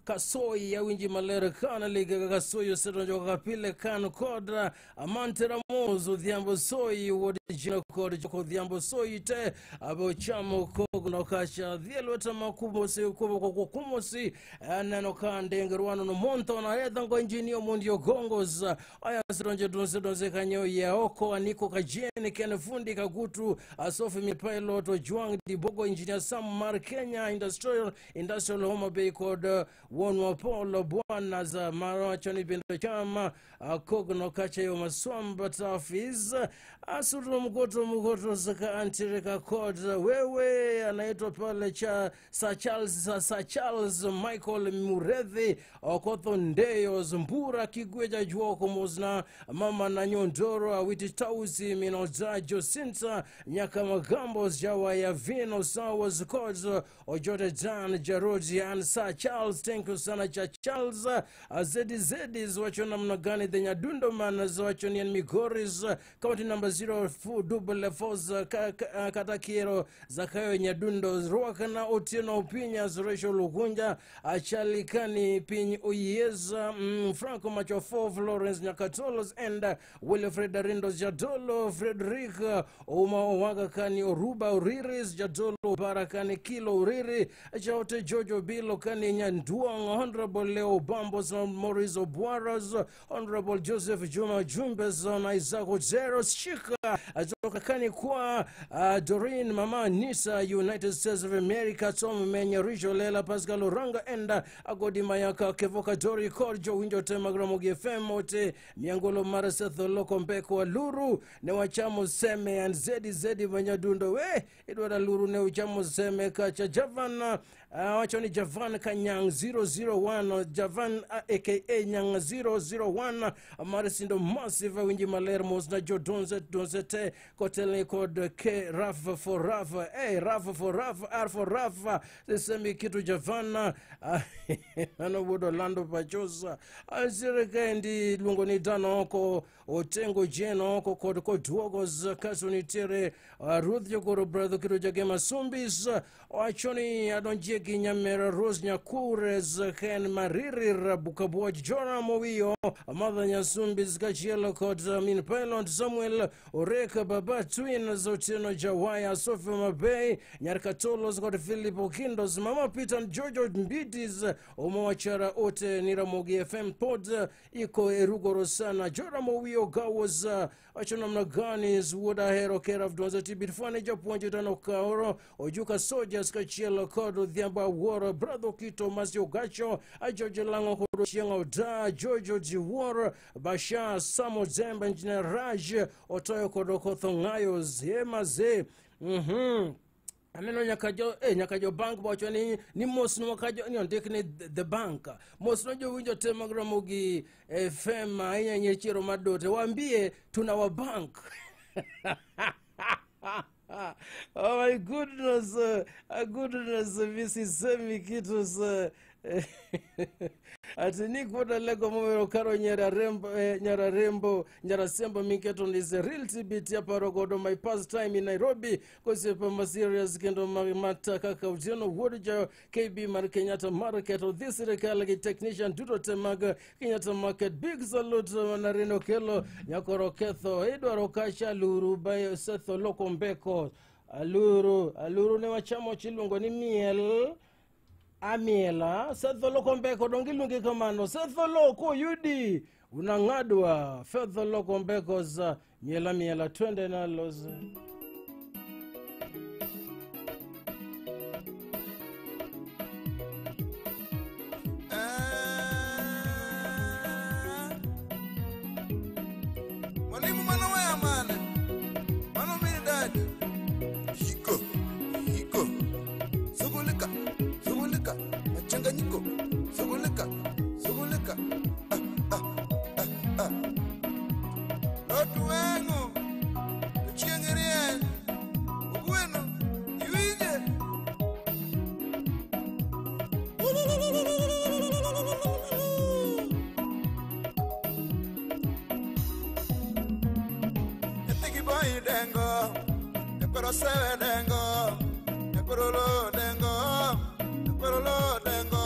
Kasoi ya winji malere kana liga kasoi oseto kapile kan kodra amantera mozo dhiambo soi wodi jina kod joko dhiambo soi te abo chamo kogo no kasha dhielo tamakubo se kubo kwa kumosi anano kande ngerwano no monto na redha ngo engineer mundio gongos aya setonje donze kanyo ya oko aniko kajeni ken fundi kagutu asofi mi pilot Juang Dibogo engineer Sam Mar Kenya industrial Homa Bay kod Wonwa Paulo Bwana za Maracho ni Bendo Chama Kogno Kacha yo Maswamba Tafiz Asuru Mgoto Zaka Antireka Kod wewe anaitwa pale cha Sir Charles Michael Murethi Okotho Ndeyo Zumbura Kigweja Juoko Mozna Mama na Nyondoro Awiti Tausi Minoza Josinta Nyakamagambo Jawa ya Vino Sawas Kod Ojote Dan Jarodi and Sir Charles. Thank you sana cha Charles ZZ wacho namna gani the Nyadundo man wacho ni Migoris county number 0444 Katakiero Zakayo Nyadundo Ruakana Otieno Opinya Rachel Lugunja Achalikani Piny Oyeza Franco Machofo Florence Nyakatolos and Wilfred Arindo Jadolo Frederick Oma Owaga Kani Oruba Uriris Jadolo Barakani Kilo Uriri Chaote Jojo Bilo Kani Nyanduang Honorable Leo Bambos Maurice Obwaras Honorable Joseph Juma Jumbes Isaac Ozeros Shika Azoka Kani Kwa Doreen Mama Nisa United States of America Tom Menya Rijo Lela Pascal Oranga and Agodi Mayaka Kevoka Dori Korjo Winjo Temagramogi FM Ote Miangolo Marasetho Loko Mbeko Aluru ne wachamo seme and Zedi Zedi Manyadundo we Edward Aluru ne uchamo seme kacha Javana wachoni Javan Kanyang 001 Javan aka Nyang 001 Marisindo Massive Winji Maler Mosna Jo Donzete Kotele Kod K Raf for Raf A Raf for Raf R for Raf Sisemi kitu Javana ano wudo Lando Pachosa Azireka ndi luongo ni dano oko Otengo Jeno oko kod Koduogos Kaso nitere Ruth Jokoro brother kitu Jagema Sumbis wachoni Adonjeki Nyamera Rose Nyakures Ken Mariri Rabukabuaj Jora Mowiyo Mother Nyasumbis Kachielo kod Min Pilot Samuel Oreka Baba Twin Otieno Jawaya Sophie Mabey Nyarkatolos kod Philip Okindos Mama Peter and Jojo Mbitis Omowachara ote Niramogi FM pod iko erugoro sana Jora Mowiyo Gawas wacho namna gani Wuoda Hero Keraf Donze Tibit Fane Japuonj Tano Kaoro Ojuka Soldiers Kachielo kod Odhiambo Awuoro Brother Kito Masio Gacho Ajojo Lango kod Ochieng Oda Jojo Jiwuoro Basha Samo Zemba Engineer Raj Otoyo kod Okotho Ng'ayo Zemaze Aneno nyaka jo bank wacho ni mos no kajo ni ondik ni the bank mos no jowinjo te mag Ramogi FM ahinya nyichiro madote waambie tuna wa bank. Oh my goodness, goodness, visisemi kitu ati nikuoda lego mowero karo nyararembo nyarasembo miketo ni the real TBT aparo godo my past time in Nairobi kosiepa ma serious kendo mata kaka Otieno wuod jo KB mar Kenyatta Market odhi sirikal gi technician duto te mag Kenyatta Market. Big salute Nareno Kelo Nyakoro Ketho idwaro kacha Luru by Setho Loko Mbeko Aluru ne wachamo chiluongo ni miel. Amiela Seth Olokombeko donge iluonge kamano. Seth Oloko yudi unang'adwa. Seth Olokombeko za miela miela twende nalo. Mwalimu mano weya mane mano mini dadi hiko hiko sugulika sugulika machanganyiko sugulika sugulika ah, ah, ah, ah. Lotu wengu tuchieng' rieny ogweno iwinje. Nyathi gi boy dengo nyakwaro sewe dengo nyakwaro lo dengo nyakwaro lo dengo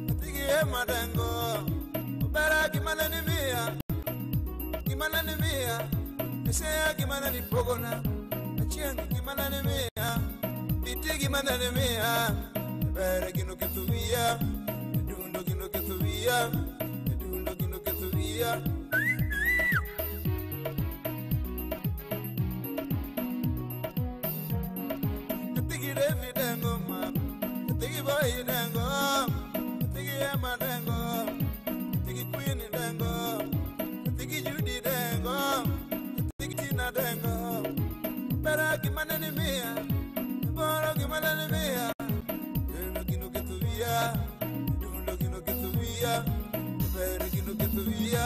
nyathi gi ema dengo obera gimane ni miya gimane ni miya eseya gimane ni pogona achieng' gimane ni miya biti gimane ni miya bere gino ketho wiya dundo gino ketho wiya dundo gino ketho wiya. Nyathi David dengo ma nyathi boy dengo nyathi Emma dengo nyathi Queen dengo nyathi Judy dengo nyathi Tina dengo bera gimane ni miya boro gimane ni miya dundo gino ketho wiya dundo gino ketho wiya bere gino ketho wiya.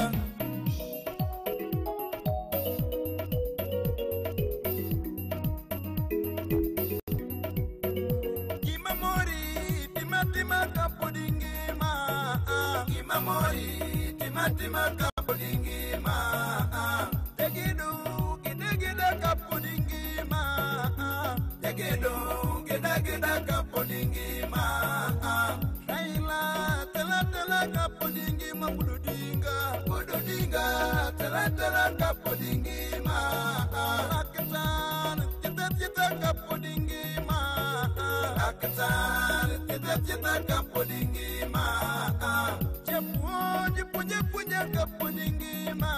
Gima mori tima tima kapod ingima gima mori tima tima kapod ingima tegedo gedegeda kapod ingima tegedo gedageda kapod ingima Raila tela tela kapod ingima budodinga budodinga tela tela kapod ingima Rakitan tita tita kapod ingima Rakitan tita tita kapod ingima Japuonj puonja puonja kapod ingima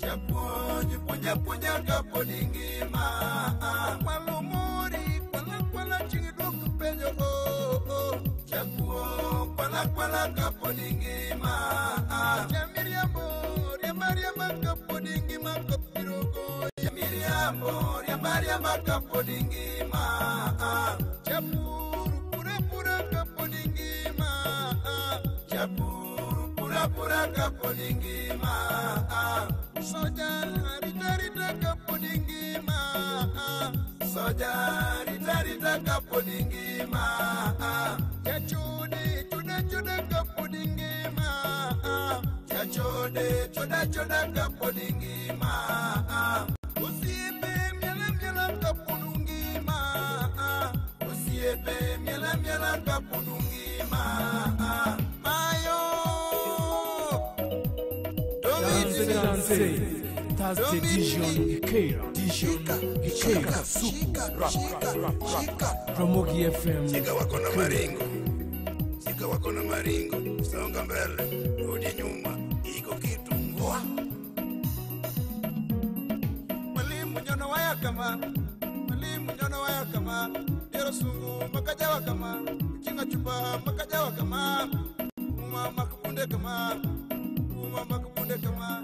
Japuonj puonja puonja kapod ingima Kwalo mori kwala kwala chieng' duok penjo oh oh Japuo kwala kwala kapod ingima Jamiriambo riamba riamba kapod ingima kapiro goyo Jamiriambo riamba riamba kapod ingima Japur pura pura kapod ingima Japur pura pura kapod ingima Soja rita rita kapod ingima Soja rita rita kapod ingima Jachode choda choda kapod ingima Jachode choda choda kapod ingima Osiepe miela miela kapod ingima Osiepe miela miela kapod ingima Mayo Dance, Thursday Dijon Keira, Dijon Keira, Suku, Rap, Rap, Rap, Ramogi FM. Shika wako na maringo, shika wako na maringo, songa mbele, rudi nyuma, iko kitu ngoa. Mwalimu nyono waya kama, mwalimu nyono waya kama, dero sungu makajawa kama, chinga chupa makajawa kama, uma makupunde kama, uma makupunde kama,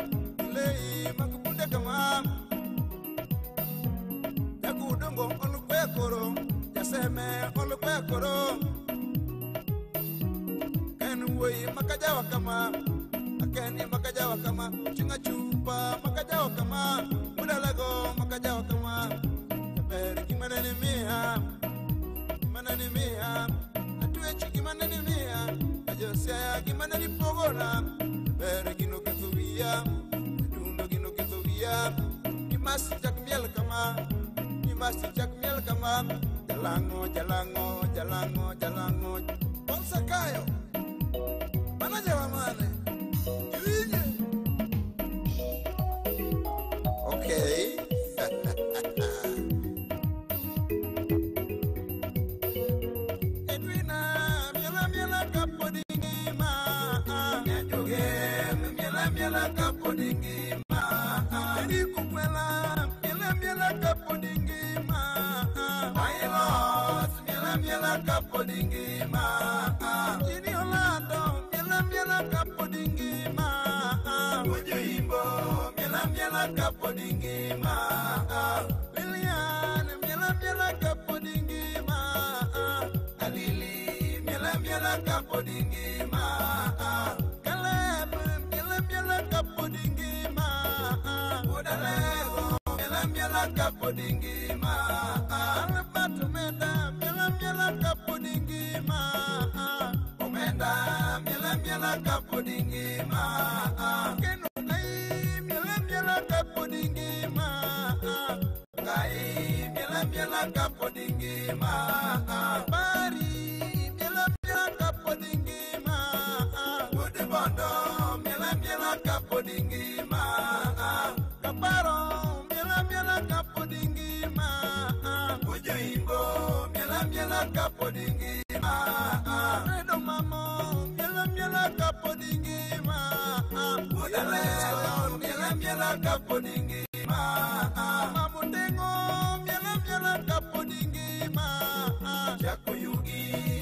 lei makupunde kama. Yakudongo olukwe koro, yaseme olukwe koro. Ken wei makajawa kama, akeni makajawa kama, chinga chupa makajawa kama, mudalago makajawa kama. Beri kimana ni mia, kimana ni mia, atuechi kimana ni mia, ajosia kimana ni pogona. Beri gino ketho wiya, dundo gino ketho wiya, imasi chak miel kama, imasi chak miel kama, jalango jalango jalango jalango. Bonsakayo, manaja wa mane, iwinje. Okay. Edwina. kapod ngima. Eriko Kwela miela miela kapod ngima. Mailos miela miela kapod ngima. Jini Orlando miela miela kapod ngima. Ujo Imbo miela miela kapod ngima. Lilian miela miela kapod ngima. Alili miela miela kapod ngima. Caleb miela miela kapod ngima. Udalego miela miela kapod ngima. Alberto Menda miela miela kapod ngima. Omenda miela miela kapod ngima. Keno kai miela miela kapod ngima. Kai miela miela kapod ngima. Bari miela miela kapod ngima. Bude bondo miela miela kapod ngima. Kaparo miela miela kapod ngima. Ujo Imbo miela miela kapod ngima. Redo mamo miela miela kapod ngima. Udalelo miela miela kapod ngima. Mamutengo miela miela kapod ngima. Chakuyugi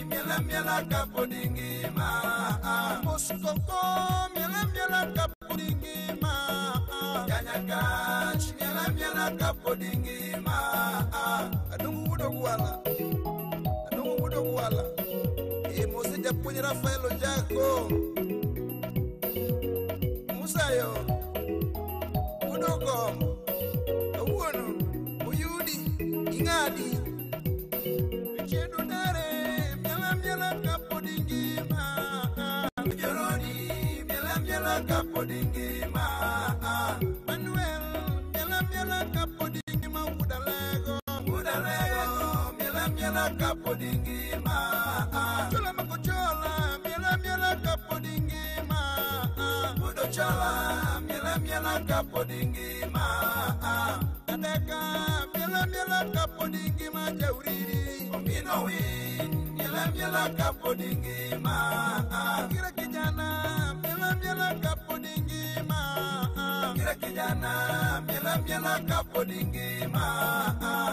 miela miela kapod ngima. Muskoko miela miela kapod ngima. Nyanyakach miela miela kapod ngima. Adungu wudo gwala. Adungu wudo gwala. E mose japuonj Rafael Ojako. Musayo wudo gombo. Kawuono oyudi ing'adi. Wechedo dare miela miela kapod ngima. Jorodi miela miela kapod ngima. Manuel miela miela kapod ngima. Udalego Udalego miela miela kapod ngima. Chola makochola miela miela kapod ngima. Udochola miela miela kapod ngima. Adeka miela miela kapod ngima. Jauriri Omino win miela miela kapod ngima. Kira kijana miela miela kapod ngima. Kira kijana miela miela kapod ngima.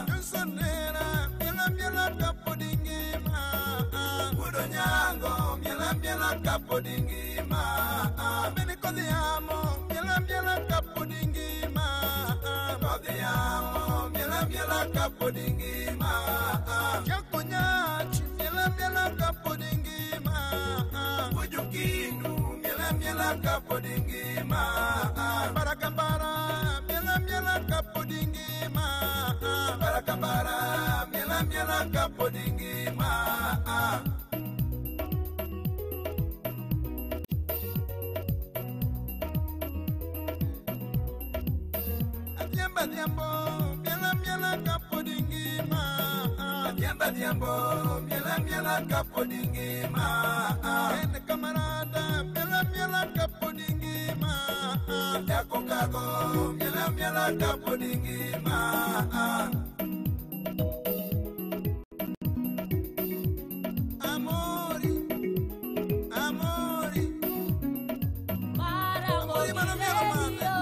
Johnson Nera miela miela kapod ngima. Udo Nyango miela miela kapod ngima. Beni kodhiamo miela miela kapod ngima. Kodhiamo miela miela kapod ngima. Chakonyach miela miela kapod ngima. Ujukinu miela miela kapod ngima. Barakambara miela miela kapod ngima. Barakambara miela miela kapod ngima. Adhiambo adhiambo miela miela kapod ngima. Adhiambo adhiambo miela miela kapod ngima. En kamarada miela miela kapod ngima. Jako kago miela miela kapod ngima. Amori amori Maramogi Radio,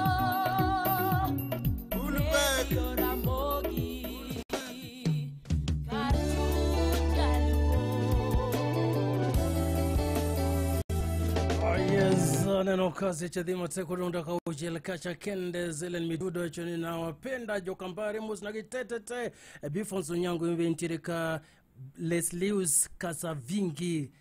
Radio Ramogi, Kachuja Luo. Oh yes, neno kazi chadhima tsekurunda kauchel kacha kende zelen midudo choni na wapenda jokambare mus na kitetete Bifonso Nyango imventirika Leslius Kasavingi.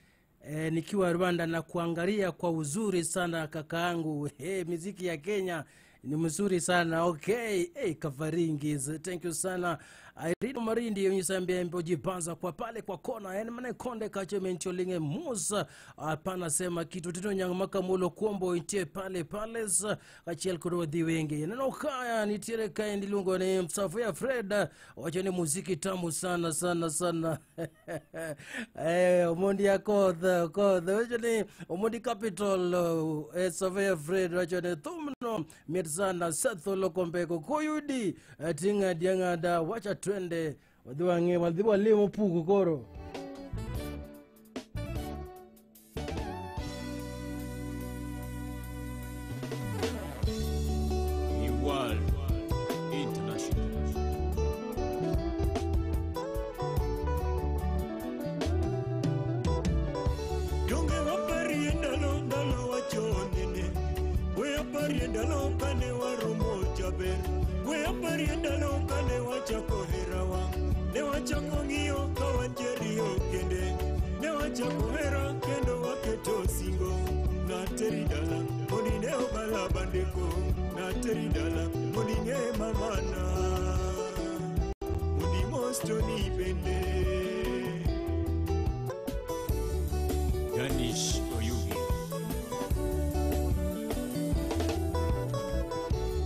Nikiwa Rwanda na kuangalia kwa uzuri sana kakaangu. Hey, miziki ya Kenya ni mzuri sana. Okay, hey, Kavaringi, thank you sana. Irene Marindi yonyisambia mboji banza kwa pale kwa kona. Yani mane konde kache mentiolinge musa hapana sema kitu tito nyang makamulo kuombo intie pale pales kachiel kuro diwenge. Neno kaya nitire kaya ndilungo ni msafu ya Fred. Wacha ni muziki tamu sana sana sana. Omondi ya koth koth. Wacha ni Omondi Capital Surveyor Fred wacha ni thumno mirzana Seth Lokombeko koyudi tinga diangada wacha twende wadhiwange wadhiwa limo pugu koro. aparie ndalo kane waromo jaber. We aparie ndalo kane wachako herawa. Ne wachako ng'iyo ka wan ji ariyo kende. Ne wachako hera kendo waketo singo. Nateri dala mondo ine obala bandeko. Nateri dala mondo ing'e mamana. Mondo imos Tony bende. Danish Oyugi.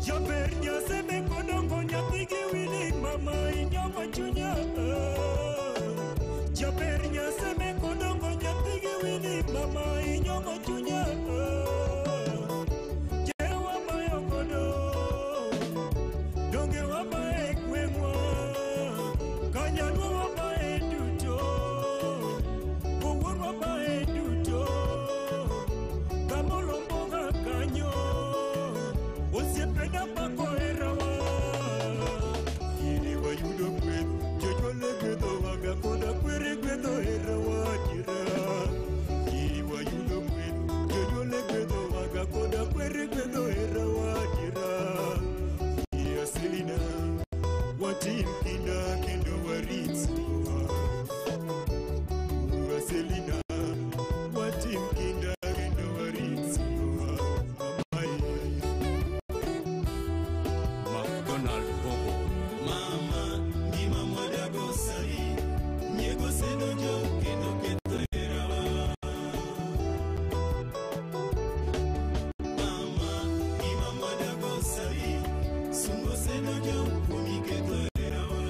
Jaber nyaseme kodongo nyathigi wili mama inyongo chunya. Jaber nyaseme kodongo nyathigi wili mama inyongo chunya. Jewa mayo kodo donge wabae gweng'wa kanyaluo wabae duto owuor wabae duto kamolomboga kanyo osiepena pako herawa. Iri wayudo gweth jonyuol ne gwedhowaga koda kwere gwedho herawa adiera. Iri wayudo gweth jonyuol ne gwedhowaga koda kwere gwedho herawa adiera. Iya Selina watim kinda kendo warit singowa. Iya Selina watim kinda kendo warit singowa. Mamae. McDonald Bobo. Mama, ngima mwadago sani, nyiego osedonjo kendo ketho herawa. Mama, ngima mwadago sani, sungu osedonjo kuomi ketho herawa.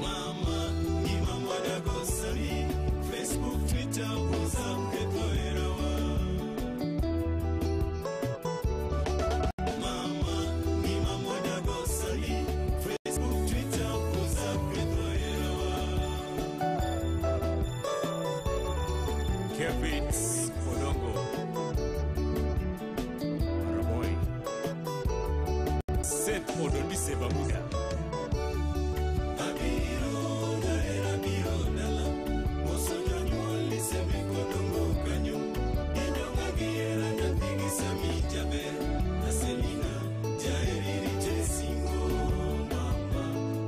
Mama, ngima mwadago sani, Facebook, Twitter, WhatsApp ketho herawa. Mama, ngima mwadago sani, Facebook, Twitter, WhatsApp ketho herawa. Kevin Odongo. Raboy. Seth Odondise Babuda. Abiro dahera biro dala, moso jonyuol liseme kodongo kanyo. Inyonga gi hera nyathigi Sami jaber, Aselina jaheri rite singo. Mama,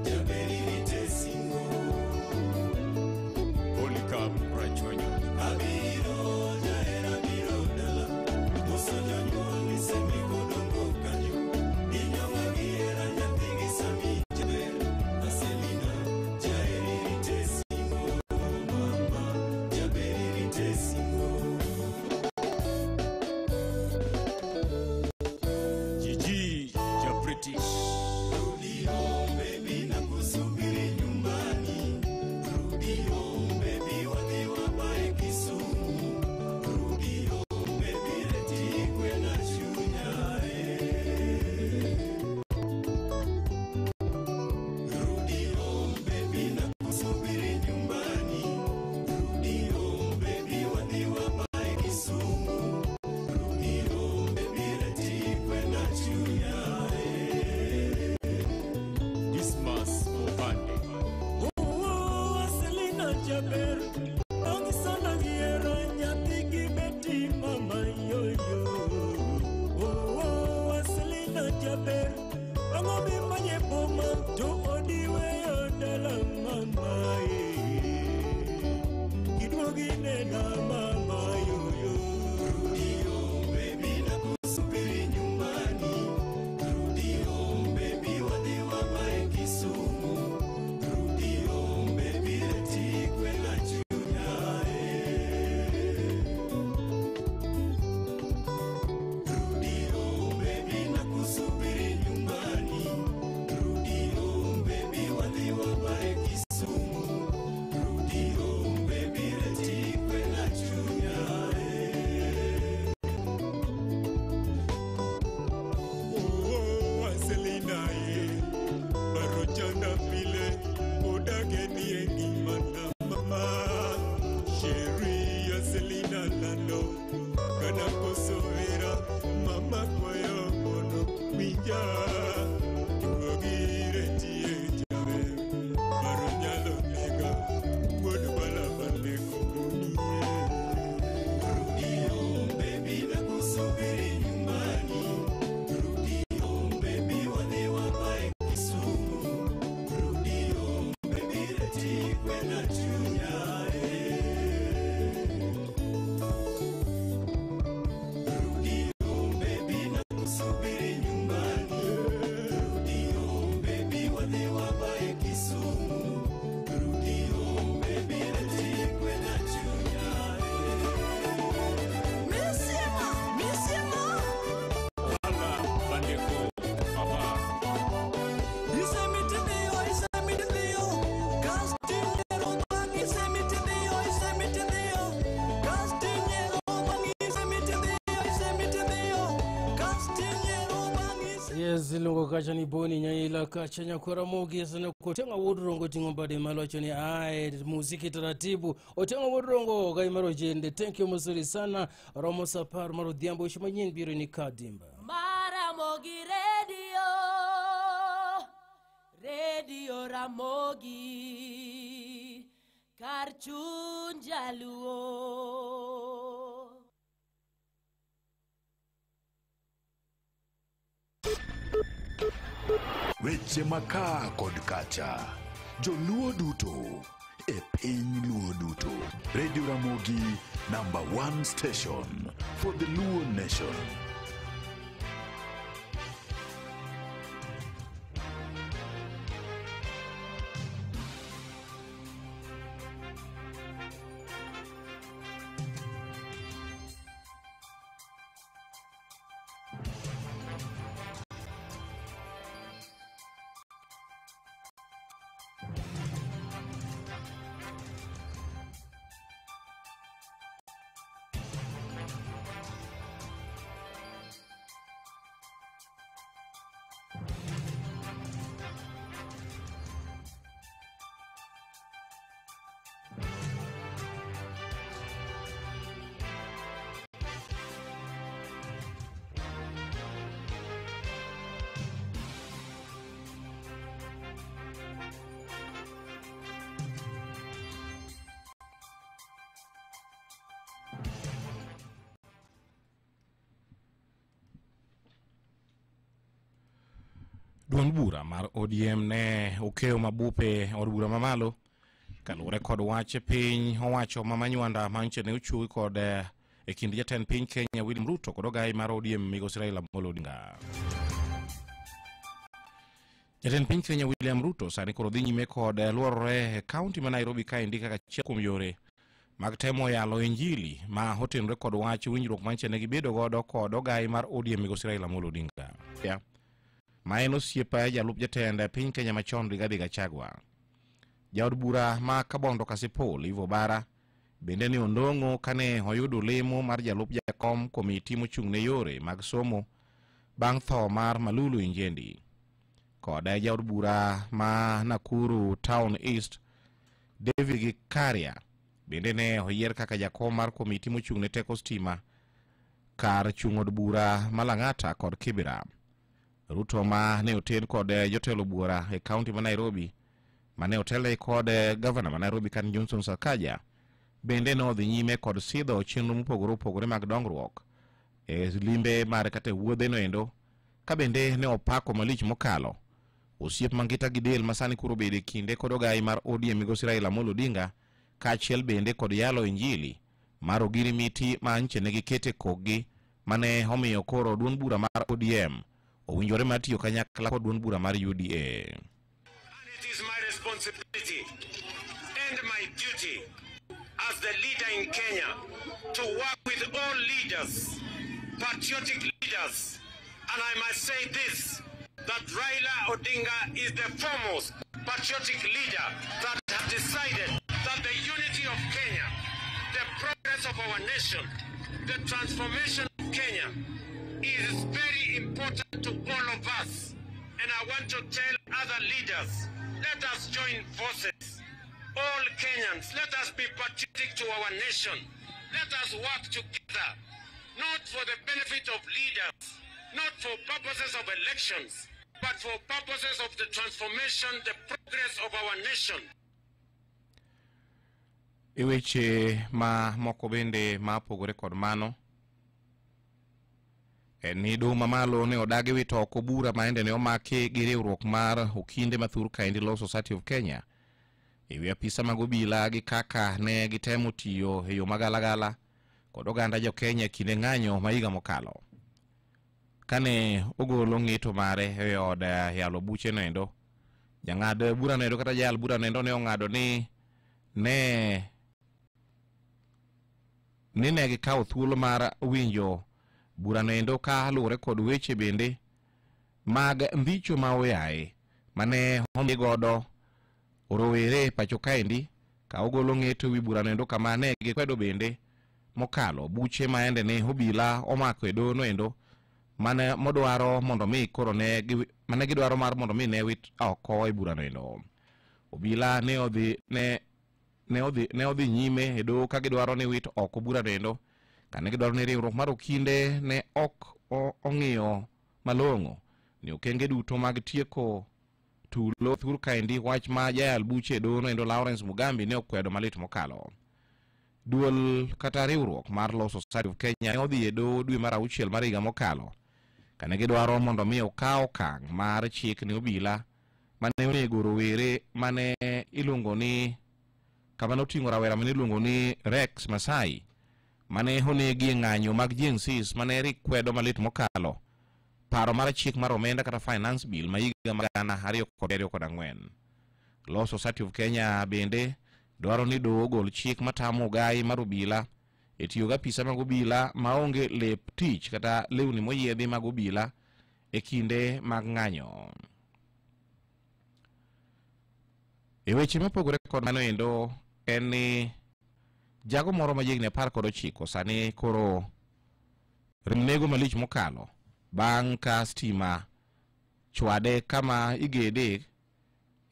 jaber irite singo. Polycarp Rachonyo. Abiro jahera biro dala, moso jonyuol liseme kodongo kanyo. Inyonga gi hera nyathigi Sami jaber, Aselina jaheri rite singo. Mama, jaber irite singo. Gigi ja British. Rudi home baby, nakusubiri nyumbani. Rudi home baby, wadhi wabae Kisumu. Rudi home baby, reti kwena chunya. Rudi home baby, nakusubiri nyumbani. Rudi home baby, wadhi wabae Kisumu. Rudi home baby, reti kwena chunya. Dismas Obande. Oh, Selina Jaber, ang sana giera nyathi gi Betty mama yoyo. Oh, Selina Jaber, ang'o mimanye boma to odi weyo dala mama eh. Kiduogi nena mama yoyo. Rudi home baby, nakusubiri nyumbani. Rudi home baby, wadhi wabae Kisumu. Rudi home baby, reti kwena chunya. Rudi home baby, nakusubiri nyumbani. Rudi home baby, wadhi wabae Kisumu. Rudi home baby, reti kwena chunya. Miluongo kacha ni Boni Nyaila kacha nyakwara Mogi sana kotenga wuod Rongo ting'o bade malo wacho ni ae muziki taratibu Otenga wuod Rongo gai mar ojende. Thank you mzuri sana. Romo saa 10 mar odhiambo weche manyien biro ni Kadimba. Maramogi Radio, Radio Ramogi, kar chuny jaluo. Weche makaa kod kacha, joluo duto e piny luo duto. Radio Ramogi, number 1 station for the Luo nation. Duond bura mar ODM ne okeyo mabupe od bura mamalo kaluwore kod wach piny owacho ma Manywanda manche ne ochuogi kod e kind jatend piny Kenya William Ruto kod ogai mar ODM migosi Raila Amolo Odinga. Jatend piny Kenya William Ruto sani koro dhi nyime kod luorore e kaunti ma Nairobi kaendi kaka achiel kuom yore mag temo yalo injili ma otenore kod wach winjruok manche ne gibedo godo kod ogai mar ODM migosi Raila Amolo Odinga. Ma en osiepa jalup jatend piny Kenya machon Rigathi Gachagua. Jaod bura ma Kabondo Kasipul Ivo Bara bende ne ondong'o kane oyudo lemo mar jalup jakom komiti mochung' ne yore mag somo bang' tho mar Malulu Injendi. Kod jaod bura ma Nakuru Town East David Gikaria bende ne oyier kaka jakom mar komiti mochung' ne teko stima kar chung' od bura ma Lang'ata kod Kibera. Ruto ma ne oten kod jotelo buora e kaunti ma Nairobi mane otele kod gavana ma Nairobi kan Johnson Sakaja bende ne odhi nyime kod sidho chenro mopogore opogore mag dongruok e limbe mare kata e wuodhe noendo ka bende ne opako malich mokalo osiep mangita gi del masani koro bedo e kinde kod ogai mar ODM migosi Raila Amolo Odinga kaachiel bende kod yalo injili mar ogirimiti ma nche ne gikete kokgi mane omiyo koro duond bura mar ODM owinjore mar tiyo kanyakla kod duond bura mar UDA. And it is my responsibility and my duty as the leader in Kenya to work with all leaders, patriotic leaders, and I must say this, that Raila Odinga is the foremost patriotic leader that has decided that the unity of Kenya, the progress of our nation, the transformation of Kenya is very important to all of us. And I want to tell other leaders, let us join forces. All Kenyans, let us be patriotic to our nation. Let us work together, not for the benefit of leaders, not for purposes of elections, but for purposes of the transformation, the progress of our nation. E weche ma moko bende ma opogore kod mano, en ni doho mamalo ne odagi wito oko bura ma ende ne omaki gi riwruok mar okinde mathur kaendi Law Society of Kenya e wi apisa mag obila gi kaka ne gitemo tiyo e yo magalagala kod oganda jo Kenya kinde ng'anyo ma higa mokalo. Kane ogolo ng'eto mare e od yalo buche noendo, jang'ad bura noendo kata jayal bura noendo ne ong'ado ni ne gikawo thuolo mar winjo bura noendo ka luwore kod weche bende mag ndhicho ma oyaye mane omi godo rowere pacho kaendi ka ogolo ng'eto wi bura noendo kama ne gikwedo bende mokalo buche ma ende ne obila omako e doho noendo mane modwaro mondo mi koro ne mane gidwaro mar mondo mi ne wit oko e burano endo. Obila ne odhi nyime e doho ka gidwaro ni wit oko burano endo kane gidwaro ni riwruok mar okinde ne ok ong'iyo malong'o ni okenge duto mag tieko tulo thur kaendi wach ma jayal buche e doho endo Lawrence Mugambi ne okwedo malit mokalo. Duol kata riwruok mar Law Society of Kenya ne odhi e doho dwe mar 6 mar higa mokalo kane gidwaro mondo mi okaw okang' mar chik ne obila mane onego rowere mane iluongo ni kama noting'o rawera mane iluongo ni Rex Masai mane onegi e ng'anyo mag Gen Z mane rik kwedo malit mokalo paro mar chik mar omenda kata finance bill ma higa mar 2024. Law Society of Kenya bende dwaro ni doho ogol chik matamo ogai mar obila e tiyo gi apisa mag obila maonge lep tich kata lewni moyiedhi mag obila e kinde mag ng'anyo. E weche mopogore kod mano endo en ni jago moro ma jahigni 19 sani koro rem nego malich mokalo bang' ka stima chwade kama igede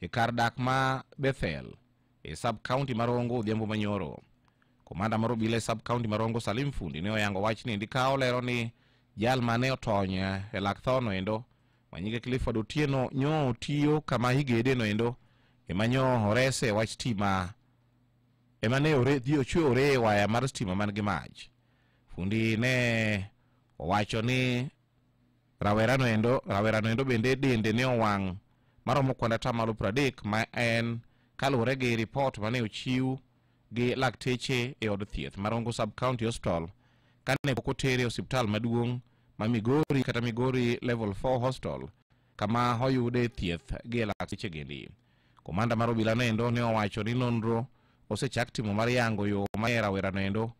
e kar dak ma Bethel e sub county mar Rongo odhiambo manyoro. Komanda mar obila e sub county mar Rongo Salim Fundi ne oyango wachni endi ka olero ni jal mane otony e lak tho no endo manyinge Clifford Otieno nyo tiyo kama igede no endo ema nyo orese wach stima ema ne dhi ochwe e waya mar stima man gi mach. Fundi ne owacho ni rawerano endo bende dende ne owang' maromo kuond 30% ma en kaluwore gi ripot mane ochiw gi lakteche e od thieth mar Rongo Sub County Hospital kane pok otere e osiptal maduong' ma Migori kata Migori Level 4 Hospital kama oyude thieth gi lakteche gendi. Komanda mar obila noendo ne owacho ni nonro osechak timo mar yango yo ma rawerano endo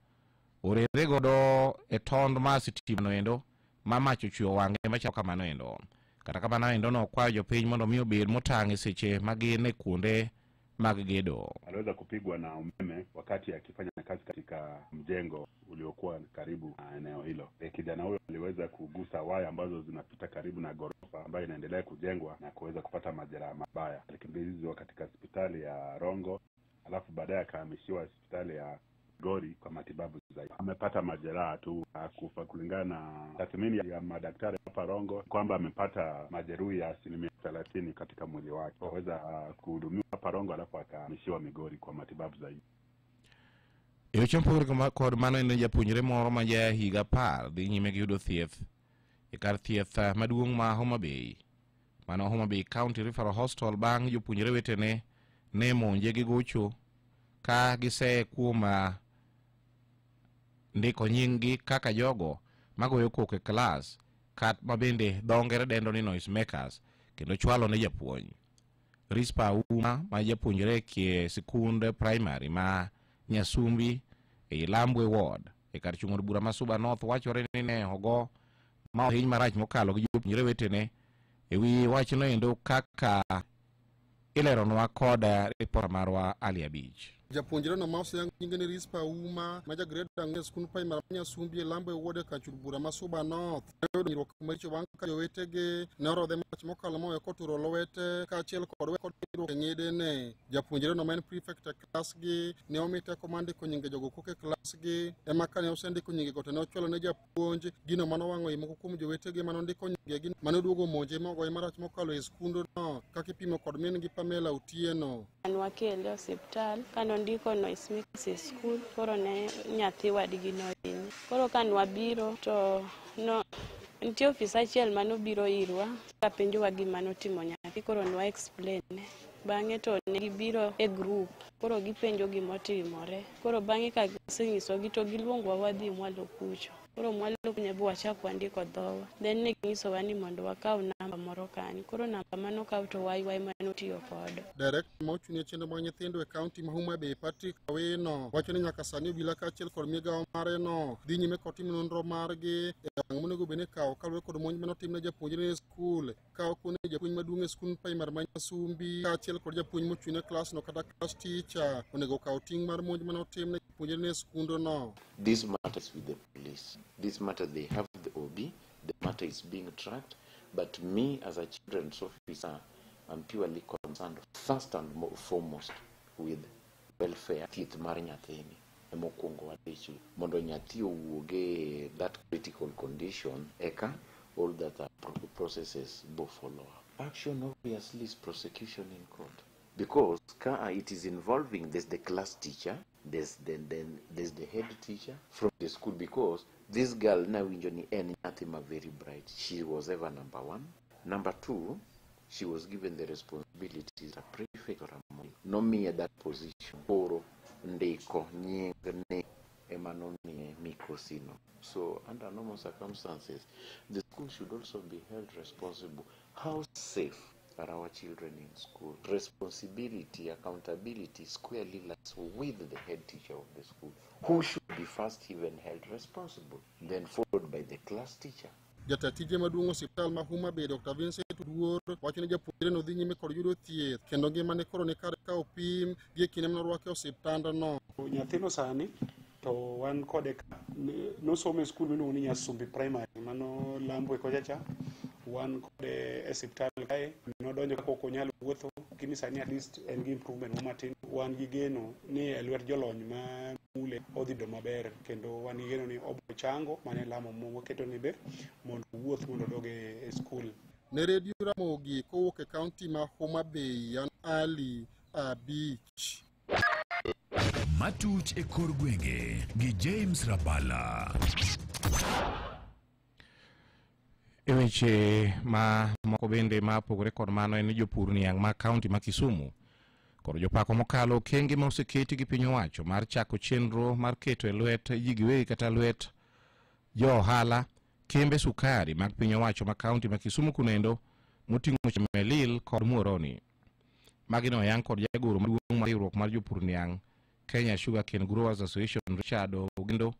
orere godo e tond mar sitima noendo ma mach ochwe wang'e machalo kamano endo. Kata kamano endo nokwayo jopiny mondo mi obed motang' e seche ma gin e kuonde mag gedo. Aliweza kupigwa na umeme wakati akifanya kazi katika mjengo uliokuwa karibu na eneo hilo. Kijana huyo aliweza kugusa waya ambazo zinapita karibu na ghorofa ambayo inaendelea kujengwa na kuweza kupata majeraha mabaya. Alikimbizwa katika hospitali ya Rongo, alafu baadaye akahamishiwa hospitali ya Gori kwa matibabu zaidi. Amepata majeraha tu, hakufa kulingana na tathmini ya madaktari hapa Rongo kwamba amepata majeruhi ya 30% katika mwili wake. Aweza kuhudumiwa hapa Rongo alafu akahamishiwa Migori kwa matibabu zaidi. E weche mopogore kod mano en japuonjre moro ma ja higa 10 dhi nyime gi yudo thieth e kar thieth maduong' ma Homa Bay. Mano Homa Bay County Referral Hospital bang' jopuonjre wetene ne monje gi gocho ka gise kuom ndiko nying-gi kaka jogo magoyo koko e klas kat mabende dho ngere dendo ni noise makers kendo chwalo ne japuonj. Rispa Auma ma japuonjre e sikund primary ma Nyasumbi e Lambwe Ward e kar chung' od bura ma Suba North wachore ni ne ogo ma ohiny marach mokalo gi jopuonjre wetene e wi wachno endo kaka ileronwa kod ripota marwa Ali Abich. Japuonjre no ma oseyang nyinge ni Rispa Auma ma ja grade 4 e skund primary ma Nyasumbi e Lambwe Ward e kar chung' bura ma Suba North ne oyudo hinyruok maricho bang' ka jowetege ne orodhe mach mokalo mowe koturo lwete kaachiel kod hinyruok e ng'edene. Japuonjre no ma en prefect e klas gi ne omi teko mar ndiko nyinge jogo kok e klas gi ema kane osendiko nyingego to ne ochwalo ne japuonj gino manowang'o i moko kuom jowetege manondiko nyingegi mane oduogo monje mogoye marach mokalo e skundno kaka ipimo kod min gi Pamela Otieno. Nwakele osiptal kanondiko noise makers e skul koro ne nyathi wadgi nohinyo. Koro ka nwabiro to no nitie ofisa achiel manobiro irwa kapenjowa gima notimo nyathi koro nwa explain. Bang'e to ne gibiro e group koro gipenjo gimotimore. Koro bang'e ka gisenyisogi to giluongowa wadhi mwalo kucho. Koro mwalo kucho be wachak wandiko dhowa. Then ne ginyisowa ni mondo wakaw namba moro kanyo. Koro namba manokaw to YY manotiyo kodo. Director ma ochung' ne chenro mag nyithindo e kaunti ma Homa Bay Patrick Awino wacho ni nyaka sani obila kaachiel kod migawo mare no dhi nyime kod timo nonro margi e okang' monego bed ni ikawo kaluwore kod monj manotim ne japuonjre e skul ka okone japuonj maduong' e skund primary ma Nyasumbi kaachiel kod japuonj mochung' ne klasno kata class teacher onego okaw ting' mar monj manotim ne japuonjre e skundno. This matters with the police. This matter, they have the OB, The matter is being tracked, but me as a children's officer, I'm purely concerned first and foremost with welfare. Thieth mar nyathini emokwongo wadich mondo nyathi owuog e that critical condition eka all that are processes bo follow up. Action obviously is prosecution in court, because it is involving, there's the class teacher, there's then there's the head teacher from the school, because this girl nawinjo ni en nyathi ma very bright. She was ever number one. Number two, she was given the responsibilities a prefect or a nomiye that position. Koro ndiko nying ne ema nomiye mikosino. So under normal circumstances, the school should also be held responsible. How safe are our children in school? Responsibility, accountability squarely lies with the head teacher of the school, who should be first even held responsible, then followed by the class teacher. Jata tije maduong' osiptal ma Homa Bay Dr. Vincent Oduor wacho ni japuonjre no dhi nyime kod yudo thieth kendo ngimane koro ni kare ka opim gi e kinde manorwake e osiptandno. Nyathino sani to wan kode nosomo e skul miluongo ni Nyasumbi Primary mano Lambwe kocha cha. Wan kode e siptal kae, nodonjo ka ok onyal wuotho, lakini sani at least en gi improvement mo matin. Wan gi geno ni e lwet jolony ma mule odhi bedo maber, kendo wan gi geno ni obiro chango. Mano e lamo mwaketo ne be mondo owuoth mondo odog e skul. Ne Radio Ramogi kowuok e kaunti ma Homa Bay, an Ali Abich. Matuch e kor gwenge gi James Rabala. E weche ma moko bende ma opogore kod mano en ni jopur niang' ma kaunti ma Kisumu kod jopako mokalo okenge ma oseketi gi piny owacho mar chako chenro mar keto e lwet ji giwegi kata lwet jo ohala kembe sukari mag piny owacho ma kaunti ma Kisumu kunendo moting'o Chemelil kod Muhoroni. Magi ne oyang kod jagoro maduong' mar riwruok mar jopur niang' Kenya Sugarcane Growers Association Richard Ogendo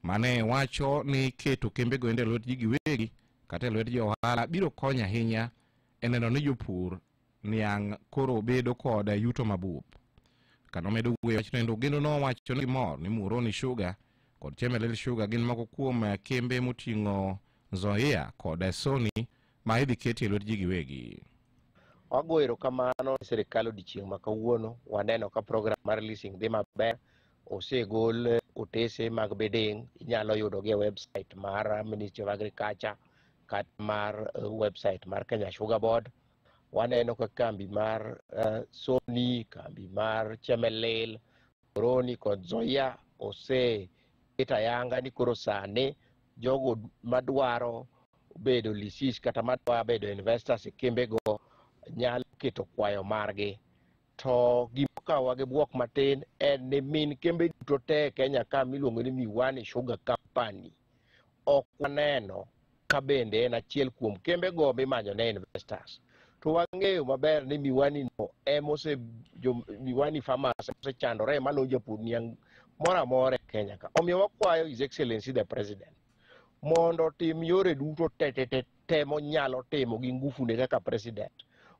mane wacho ni keto kembego endo e lwet ji giwegi kata e lwet jo ohala biro konyo ahinya e neno ni jopur niang' koro bedo kod yuto mabup. Kanomedo wuoyo wachno endo, Ogendo nowacho ni gimor ni Muhoroni Sugar kod Chemelil Sugar gin moko kuom kembe moting'o Nzoia kod Sony ma idhi keti e lwet ji giwegi. Wago erokamano ne sirikal odiochieng' ma kawuono. Waneno ka program mar leasing dhi maber. Osegol otese mag bidding, inyalo yudogi e website mar Ministry of Agriculture kata mar website mar Kenya Sugar Board. Waneno ka kambi mar Sony, kambi mar Chemelil, Muhoroni kod Nzoia oseket ayanga ni koro sani jogo madwaro bedo lessees kata madwa bedo investors e kembego nyalo keto kwayo margi. To gimokawa gi bwok matin en ni min kembe duto te e Kenya ka miluongo ni Miwani Sugar Company ok waneno ka bende en achiel kuom kembego mimanyo ne investors. To wang'eyo maber ni Miwani no emose jo Miwani farmers osechandore maloyo japur niang' moro amora e Kenya ka. Omiyo wakwayo His Excellency the President mondo otim yore duto te monyalo timo gi ngufu ne kaka president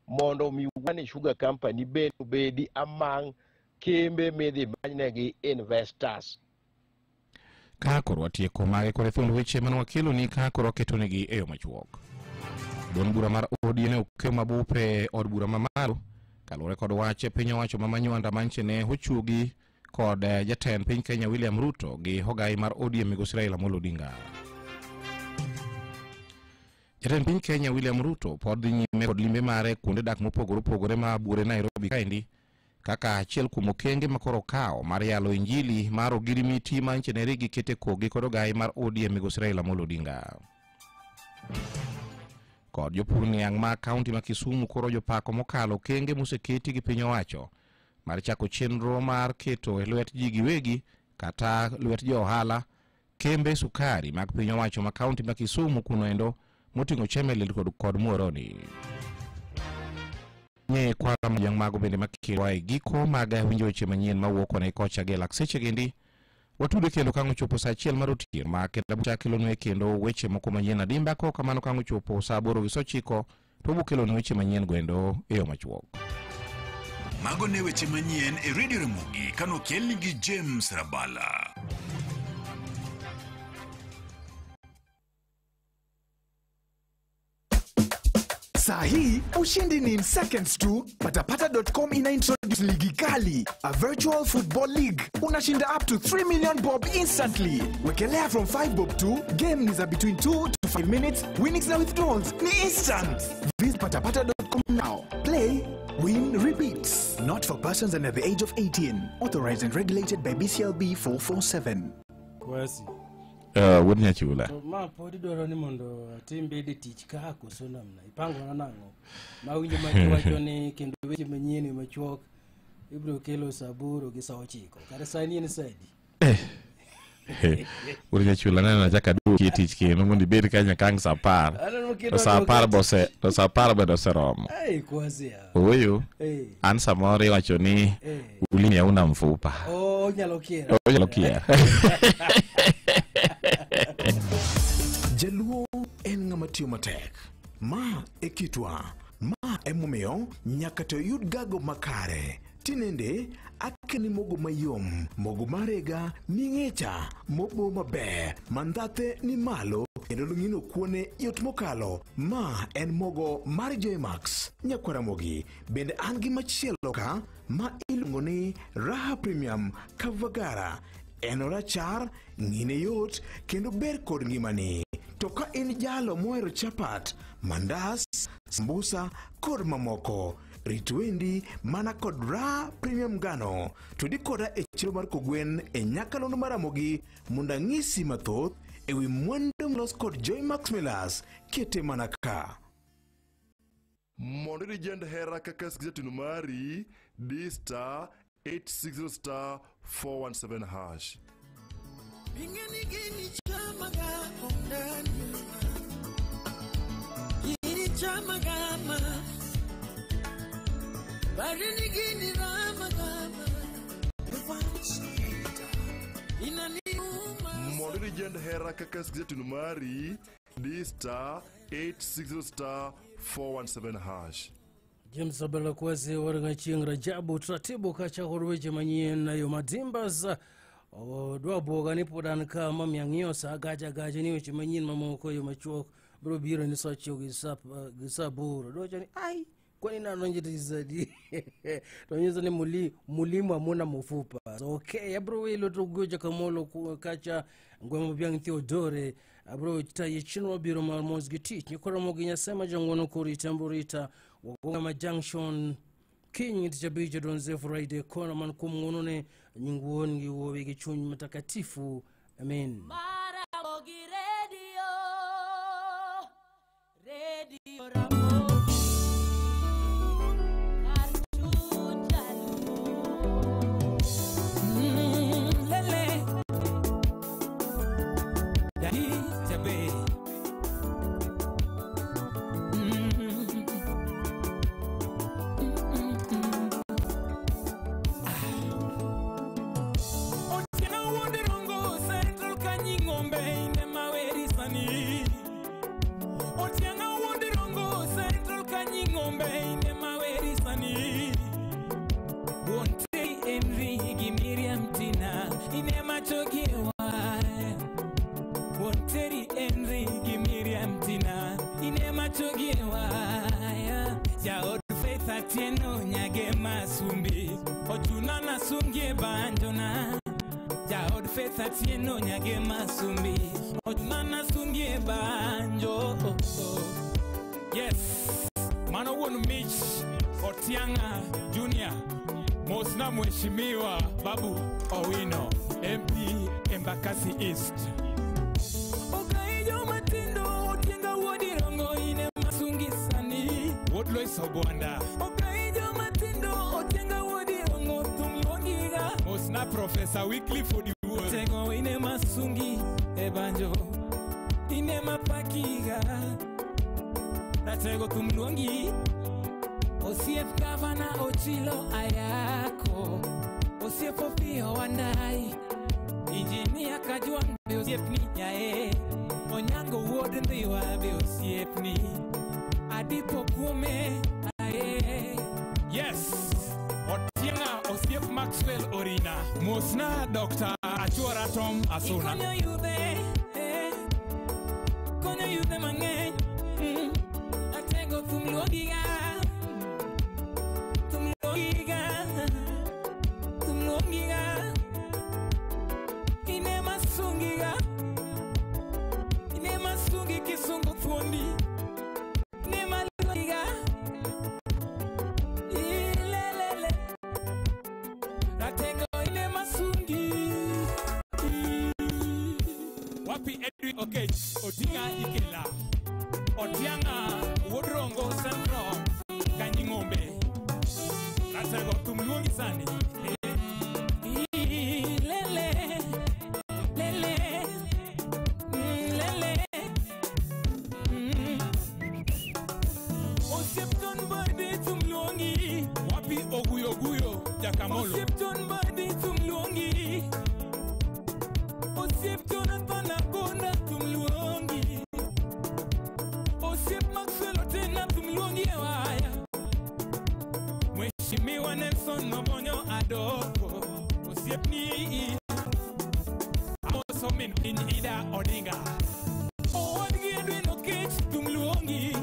mondo Miwani Sugar Company bende obedi among kembe midhi manynegi investors. Ka koro watieko mage kod thuond weche mane wakeloni ka koro waketonegi e yo machuok. Duond bura mar ODM ne okeyo mabup e od bura mamalo kaluwore kod wach piny owacho ma Manywanda manche ne ochuogi kod jatend piny Kenya William Ruto gi hogai mar ODM migosi Raila Amolo Odinga. Jatend piny Kenya William Ruto pod dhi nyime kod limbe mare kuonde dak mopogore opogore ma buore Nairobi kaendi kaka achiel kuom okenge ma koro okawo mar yalo injili mar ogirimiti manche ne rigi kete kogi kod ogai mar ODM migosi Raila Amolo Odinga. Kod jopur niang' ma kaunti ma Kisumu koro jopako mokalo okenge moseketi gi piny owacho mar chako chenro mar keto e lwet ji giwegi kata lwet jo ohala kembe sukari mag piny owacho ma kaunti ma Kisumu kuno endo moting'o Chemelil kod Muhoroni. Nye kwa mojang' mago bende makelowa e giko mag winjo weche manyien mawuok koni kocha gi lak seche gendi. Watude kendo ka ang' ochopo saa 1 mar otieno ma kendo chak kelonue kendo weche moko manyien adimba. Kok kamano ka ang' ochopo saa 8:09 to wabiro kelonu weche manyien goendo e yo machuok. Mago ne weche manyien e Radio Ramogi kanokelni gi James Rabala. Saa hii ushindi ni in seconds tu. Patapata.com ina introduce ligi kali, a virtual football league. Unashinda up to 3 million bob instantly. Wekelea from 5 bob tu. Game ni za between 2 to 5 minutes. Winnings na withdrawals ni instant. Visit patapata.com now. Play, win, repeat. Not for persons under the age of 18. Authorized and regulated by BCLB 447. Kwasi. Wuod Nyachula. To ma pod idwaro ni mondo atim bede tich ka koso namna ipango na nang'o ma winjo ma iwacho ni kendo weche manyien machuok ibiro kelo saa 8 gi saa 9 kata sani en saa adi? Wuod Nyachula neno achako aduoki e tich kendo mondo ibed ka nyaka ang' saa 10. Aneno To saa 10 bose to saa 10 bende oseromo. Ai, kwasi ya. Ooyo. Eh. An samoro iwacho ni ulimi hauna mfupa. Oh, onyalo kier. Onyalo kier. Jaluo en ng'ama tiyo matek. Ma e kitwa. Ma emomiyo nyaka to yud gago makare. Tinende akeni mogo mayom, mogo marega ming'echa, mobo maber, mandhathe ni malo kendo lung'ino kuone yot mokalo. Ma en mogo mar Joymax. Nyakwaramogi bende an gi machielo ka ma iluongo ni Raha Premium Kavagara. En orachar, ng'ine yot kendo ber kod ngimani. To ka in jalo mohero chapat, mandas, sambusa kod mamoko, rit wendi mana kod Raha Premium Ngano. Tudi koda e chiro mar kogwen e nyakalondo mar Ramogi mondo ang'isi mathoth ewi mwandu molos kod Joymax Millers. Kete mana ka. Mondo ijend hera kaka skiza mari, di star 860 star 417 hash. Gini chamaga kondani Gini chamagama Barini gini ramagama Mondo ijend hera kaka skiza mari, di star 860 star 417 hash. James Abela Kwasi warga chieng' Rajabu taratibu kacha kod weche manyien na yo madimbas dwa bwoga ni pod an ka mami ang'iyo sa gacha gacha ni weche manyien mamoko yo machuok biro biro ni sa 9 gi saa 8 dwacho ni ai kwani nanonje tizadi to nyiso ni mulimu amuna mufupa. So, okay, abro welo to gocha kamolo kacha ngwema biang' Theodore abro taye chenro biro mar mos gi tich nyikoro mogi nyasema jang'wono korita mborita Wagoma Junction kiny tich abich donze Friday kona man kuom ng'wonone nying wuon gi wuowi gi chuny mtakatifu, amen. Ramogi Radio, Radio Ramogi, kar chuny jaluo. Lele Dadi Jabe. Otieno wuod Rongo Central Kanying'ombe ine maweri sani. Otieno wuod Rongo Central Kanying'ombe ine maweri sani. Wuon Terry Henry gi Miriam Tina ine machogiwa. Wuon Terry Henry gi Miriam Tina ine machogiwa. Jaod Faith Atieno nyage masumbi ochuna nasungie banjona. Jaod Faith Atieno nyage masumbi ochuna nasungie banjo. Yes, mano wuon Mich Otianga Junior mosna mheshimiwa Babu Owino MP Embakasi East. Okaijo matindo Otienga wuod Rongo ine masungi sani. Wuod Lois Ogwanda. Okaijo matindo Otienga wuod Rongo thum luongiga. Mosna Professor Wycliffe Odiwuor. Tego ine masungi e banjo ine mapakiga. Ratego thum luongi. Osiep gavana Ochilo Ayako. Osiep Opiyo Wandayi. Injinia Kajwang' be osiepni nyae. Onyango wuod Ndhiwa be osiepni. Adipo kuome ae. Yes, Otienga osiep Maxwell Orina. Mosna Dr. Achuora Tom Asuna. Ikonyo yudhe, konyo yudhe mang'eny. Atego Ratego thum luongiga, thum luongiga, thum luongiga. Ine masungiga, ine masungi kisungu thuondi. Ine maluongiga, ilelele. Ratego ine masungi. Wapi Edwin Okech, Otinga Ikela, Otianga Wuod Rongo Central, Kanying'ombe. Ratego thum luongi sani. Lele, lele, lele. Osiep John Mbadi thum luongi. Wapi Oguyo Oguyo Jakamolo. Osiep John Mbadi thum luongi. Osiep Jonathan Agonda thum luongi. Osiep Maxwell Otena thum luongi e waya. Mheshimiwa Nelson Obonyo Adoko, osiepni amoso min piny Ida Odinga. Owadgi Edwin Okech thum luongi.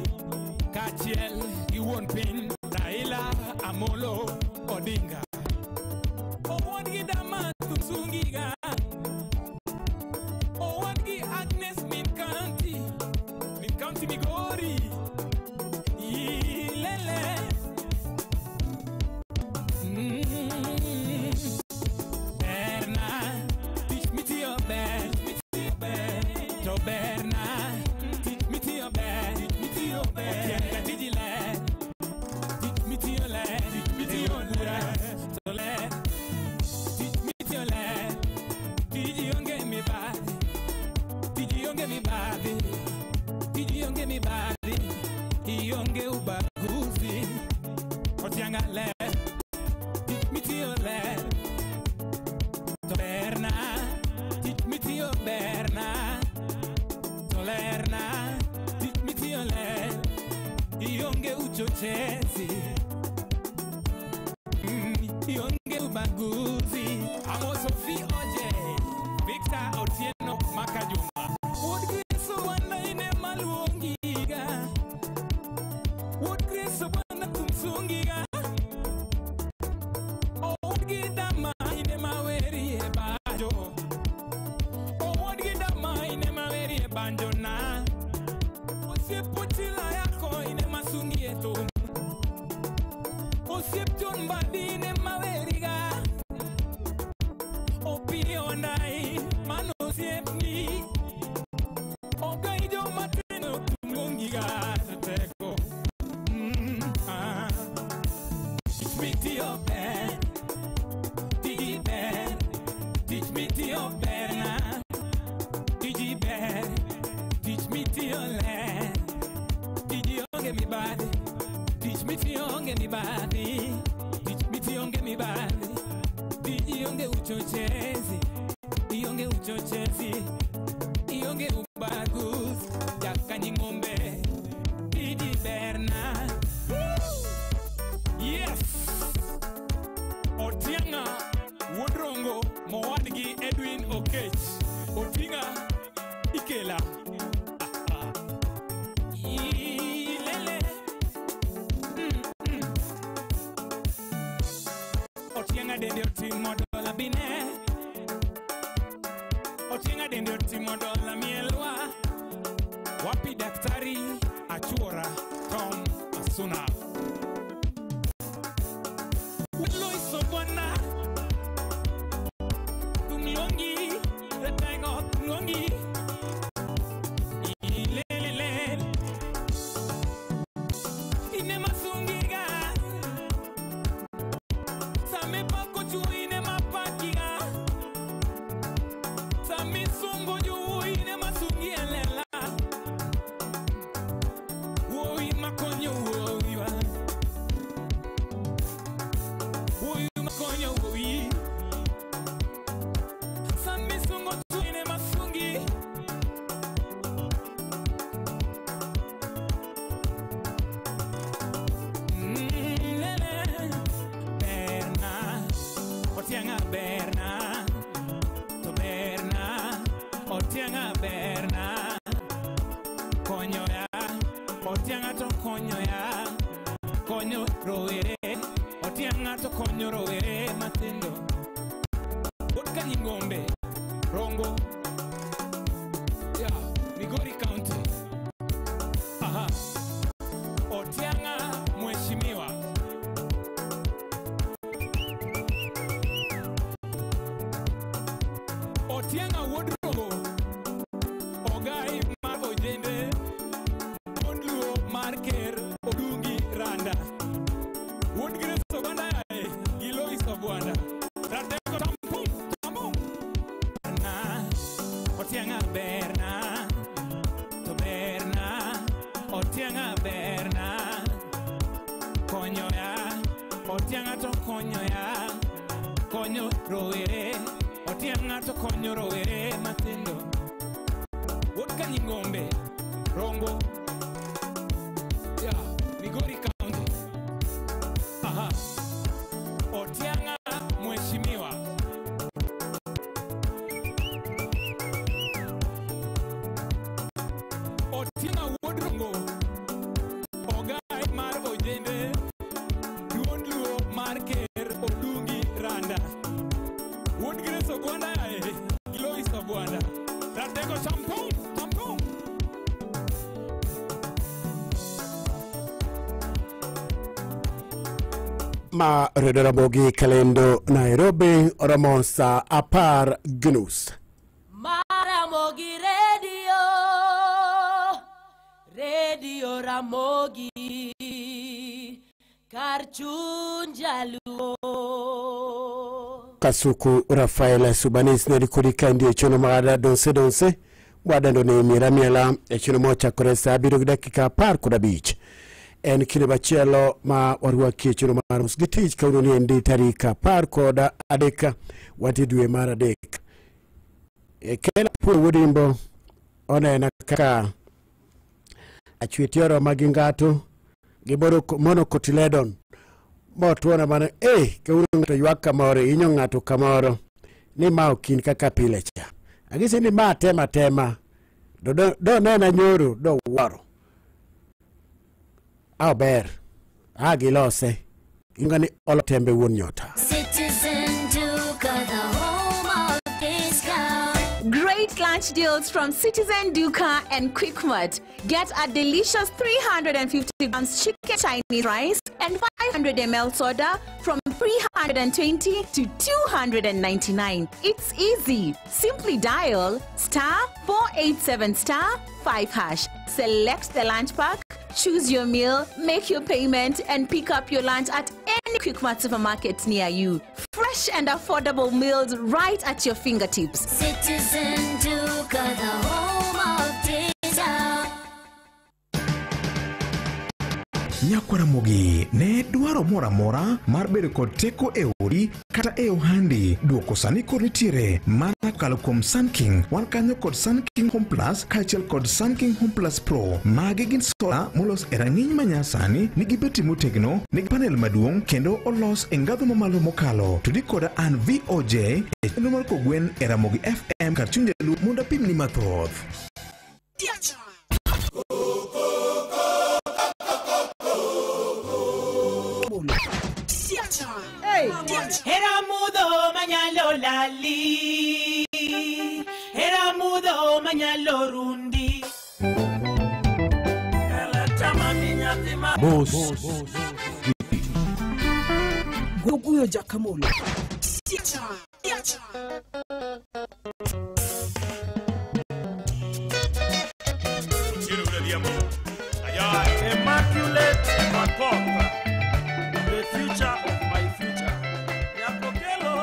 Kaachiel gi wuon piny Raila Amolo Odinga. Owadgi Dama thum sungiga. Owadgi Agnes min county, min county Migori. Ilele. Berna, tich mitiyo ber, mitiyo ber, to berna, tich mitiyo ber, tich mitiyo ber. Otienga tiji ler, tich mitiyo ler, tich mitiyo ler, to ler, tich mitiyo ler, tiji onge mibadhi, tiji onge mibadhi, tiji onge mibadhi, ionge ubaguzi. Otianga ler, tich mitiyo ler, to berna, tich mitiyo berna, to lerna, tich mitiyo ler, ionge uchochezi, ionge ubaguzi. Amoso Oje, Victor Otieno Makajuma. Wuod Kristo bwana ine maluongiga, Wuod Kristo bwana kumsungiga. Owadgi Dama ine maweri e banjo, Owadgi Dama ine maweri e banjo na. Osiep Ochila yako ine masungi e thum, Osiep John Mbadi ine maweriga. Opiyo Wandayi mano osiepni, Ogai joma tindo thum luongiga ratego. Tich mitiyo ber, tiji ber, tich mitiyo ber na, tiji ber, tich mitiyo ler, tiji onge mibadhi, tich mitiyo onge mibadhi, tich mitiyo onge mibadhi, tiji onge uchochezi, ionge uchochezi, ionge ubaguzi. Jakanying'ombe, tiji berna. Yes! Otianga Wuod Rongo mowadgi Edwin Okech. Otinga Ikela. Ilele. Otianga dende otimo dola bine. Otianga dende otimo dola mielwa. Wapi daktari Achuora Tom Asuna. Loiso bwana thum luongi, ratego thum luongi. Ilelele. Ine masungiga, sami pako juu ine mapakiga, sami sungo juu ine masungi elela. Wuowi makonyo wuowiwa, wuowi makonyo wuowi. Sami sungo juu ine masungi. Lele, berna, Otianga berna, to berna, Otianga berna, konyo ya, Otianga to konyo ya, konyo rowere. Otiang'a to konyo rowere matindo. Wuod Kanyingombe, Rongo. Yeah, Migori County. Aha. Otiang'a mheshimiwa. Otiang'a wuod Rongo, ogai mar ojende, wuod Luo mar Ker Odungi Randa. Wuod Grace Oganda yaye, gi Lois Ogwanda. Ratego tampum, tampum. Na, Otiang'a berna, to berna, Otiang'a berna. Konyo ya, Otiang'a to konyo ya, konyo rowere. Otiang'a to konyo rowere matindo. Wuod Kanyingombe, Rongo. Yeah, Migori County. Aha. Otiang'a mheshimiwa. Otiang'a wuod Rongo, ogai mar ojende, duond Luo mar Ker Odungi Randa. Wuod Grace Ogwanda yaye, gi Lois Ogwanda. Ratego tampum, tampum. Ma Redio Ramogi Kalendo Nairobi oromo saa 10:30. Maramogi Radio, Radio Ramogi, kar chuny jaluo. Kasuku Rafael Subanis ne kodi kandi e chenro mar Donse Donse wadendo ni miera miela e chenro mochakore saa 7:15. En kinde machielo ma warwaki e chenro mar Us gi Tich kawuono ni endi tarik 13 wati dwe mar 3. E Kela Pur Wuod onena kaka achwetioro mag ngato gi monocotyledon motuona mana kawuono ng'ato ywak kamoro inyo ng'ato kamoro ni ma ok in kaka pile cha. Ang'isi ni ma tema tema do nena nyoro do wuoro. A ber a gilose ingani olo tembe wuon nyota. Citizen Duka, the home of discount. Great lunch deals from Citizen Duka and Quickmart. Get a delicious 350 grams chicken Chinese rice and 500 ml soda from 320 to 299. It's easy. Simply dial *487*5#. Select the lunch pack, choose your meal, make your payment, and pick up your lunch at any Quickmart supermarket near you. Fresh and affordable meals right at your fingertips. Citizen Duka, the home of discount. Nyakwaramogi ne dwaro moro amora mar bedo kod teko e odi kata e ohandi. Duoko sani kod nitiere mana kokalo kuom Sun King. Wan kanyo kod Sun King Home Plus kaachiel kod Sun King Home Plus Pro. Magi gin sola molos e rang'iny manyasani, nigi beti motegno, nigi panel maduong' kendo olos e ngadho mamalo mokalo. Tudi koda an VOJ e chenro mar kogwen e Ramogi FM kar chuny jaluo mondo apimni mathoth. Era mudo manyalo lali, era mudo manyalo rundi. Mos Goguyo Jakamolo. Immaculate Makopa, the future of my future. Nyakokelo.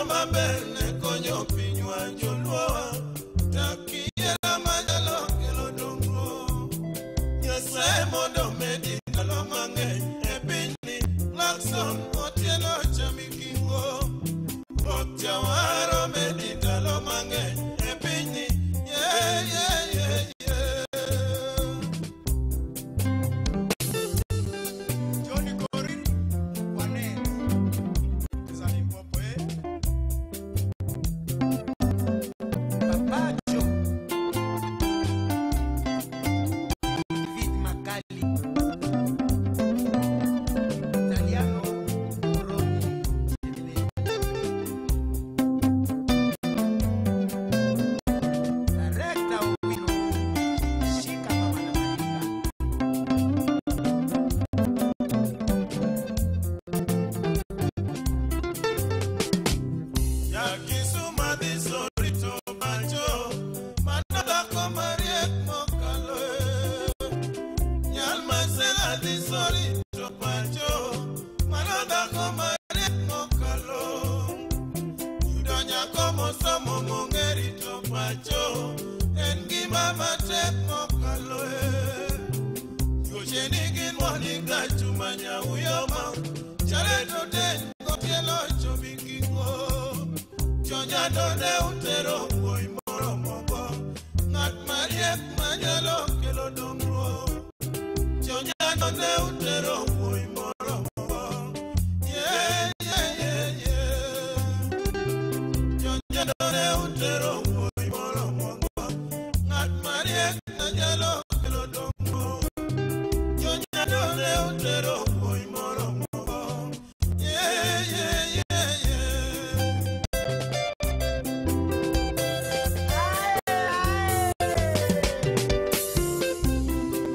maber ne konyo pinywa joluowa. Takiera manyalo kelo dongruok. Nyasaye mondo medi ndalo mang'eny e pinyni. Clarkson Otieno Chamikingo. Ruoth Jawaro medi ndalo mang'eny e pinyni. Yeah, yeah, yeah, yeah. Johnny Korir, Wanet, Limpopo, eh? Papa Joe, David Makali, Italiano Moroni, Director Owino, Shika Mama na Mandika. Nyakisuma dhi Sorito pacho, mano dhako mariek mokalo e. Nyal Masela dhi Sorito pacho, mano dhako mariek mokalo. Yudo nyako mosomo mong'e rito pacho, en gima matek mokalo e. Yuoche nigi Monica Chuma Nyauyoma, Jared Oden Gotieno Chomikingo. Jonyado ne utero wuoyi moromogo, ng'at mariek manyalo kelo dongruok. Jonyado ne utero wuoyi moromogo, yeah, yeah, yeah, yeah. Jonyado ne utero wuoyi moromogo, ng'at mariek manyalo kelo dongruok. Jonyado ne utero wuoyi moromogo, yeah, yeah, yeah, yeah.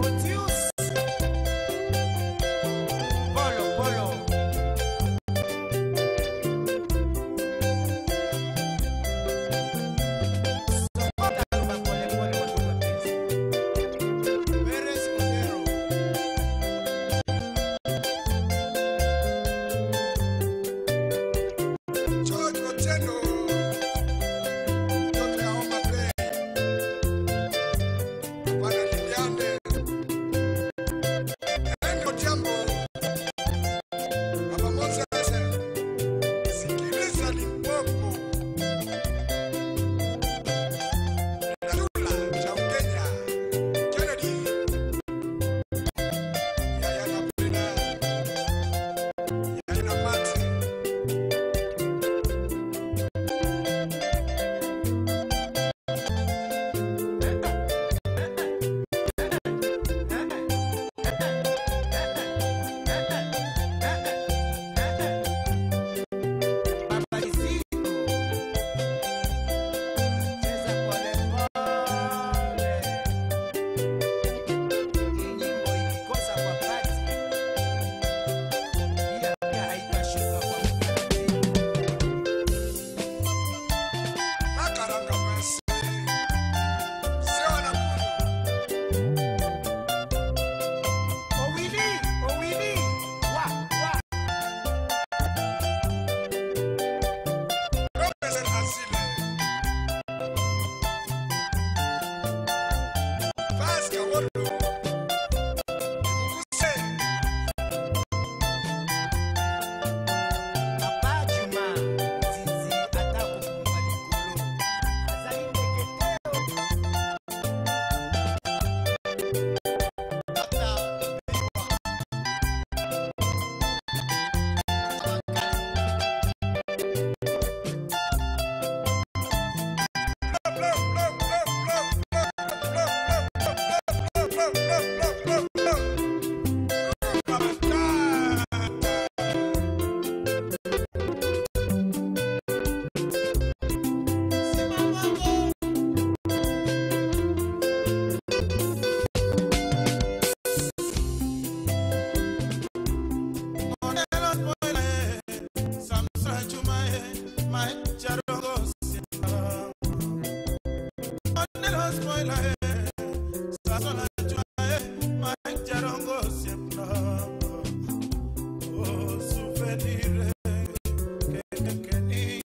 Otius Polo Polo Sokota rumba pole pole watu wapenzi. Perez Odero George Otieno, mtoto ya Homa Bay, Bwana Liliane, Henry Otiambo, Baba Moses, sikiliza Limpopo, Lula cha Ukenya, Kennedy, Yaya na Brina, Yaya na Martin. Baba Iziko cheza pole pole. Hii nyimbo ikikosa kwa pati pia pia haitashuka kwa utaratibu. Makaranga Messi, Sewa na Kulu. Owili, Owili, wa wa. Robinson Asile, Pascal Wolo, Muguse, Papa Juma, Zizi ata kupunga likolo. Azali ndeketeo. Blow, blow, blow, blow, blow, blow, blow. Samson Chuma, Mike Charongo, Onelo Spoiler, Samson Chuma, Mike Charongo, Oh, souvenir, Kekeni,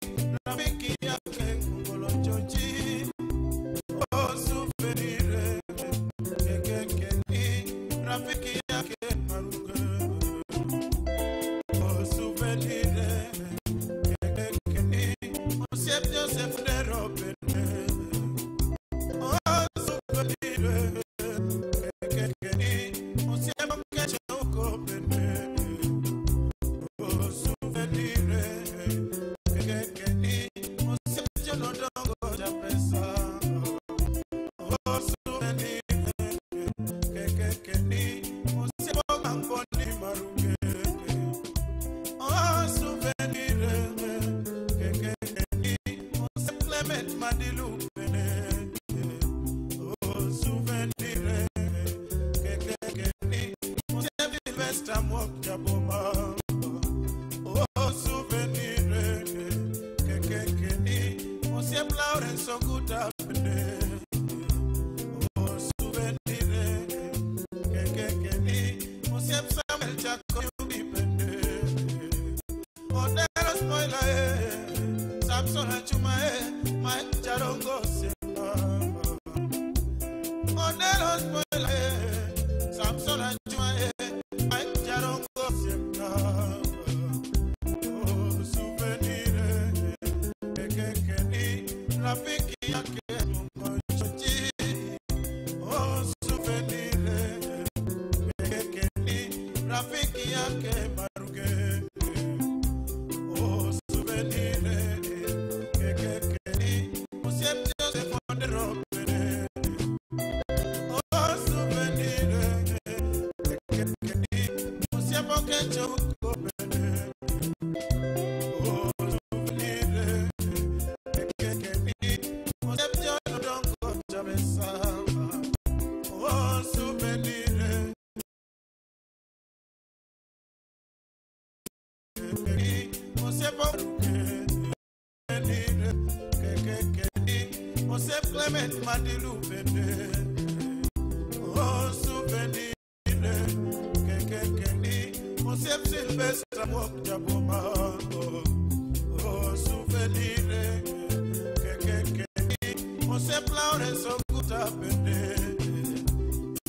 Osiep Joseph Dero bende. Oh, souvenir, kekekeni, osiep Okecho Uko bende. Oh, souvenir, kekekeni, osiep John Odongo Japesa. Oh, souvenir, kekekeni, osiep Ogangoni Maruge. Oh, souvenir, kekekeni, osiep Clement Madilu bende. Oh, souvenir, kekekeni, osiep Sylvester Mwok Jaboma. Oh, souvenir, kekekeni, osiep Lawrence Oguta bende. Oh, souvenir, kekekeni, osiep Samuel Jacobi bende. Odero spoiler, Samson Achuma, Mike Jarongo Simba. Odero spoiler, Samson Achuma, Mike Jarongo Simba. Oh, souvenir, kekekeni, rafiki yake Mungochochi. Oh, souvenir, kekekeni, rafiki yake Maruge. Oh, souvenir, kekekeni, osiep Joseph Odero bende. Oh, souvenir, kekekeni, osiep Okecho Uko bende. Oh, souvenir, kekekeni, osiep John Odongo Jabesa. Oh, souvenir, osiep Kekekeni, osiep Clement Madilu bende. Oh, souvenir, kekekeni, osiep Sylvester Mwok Jaboma. Oh, souvenir, kekekeni, osiep Lawrence Oguta bende.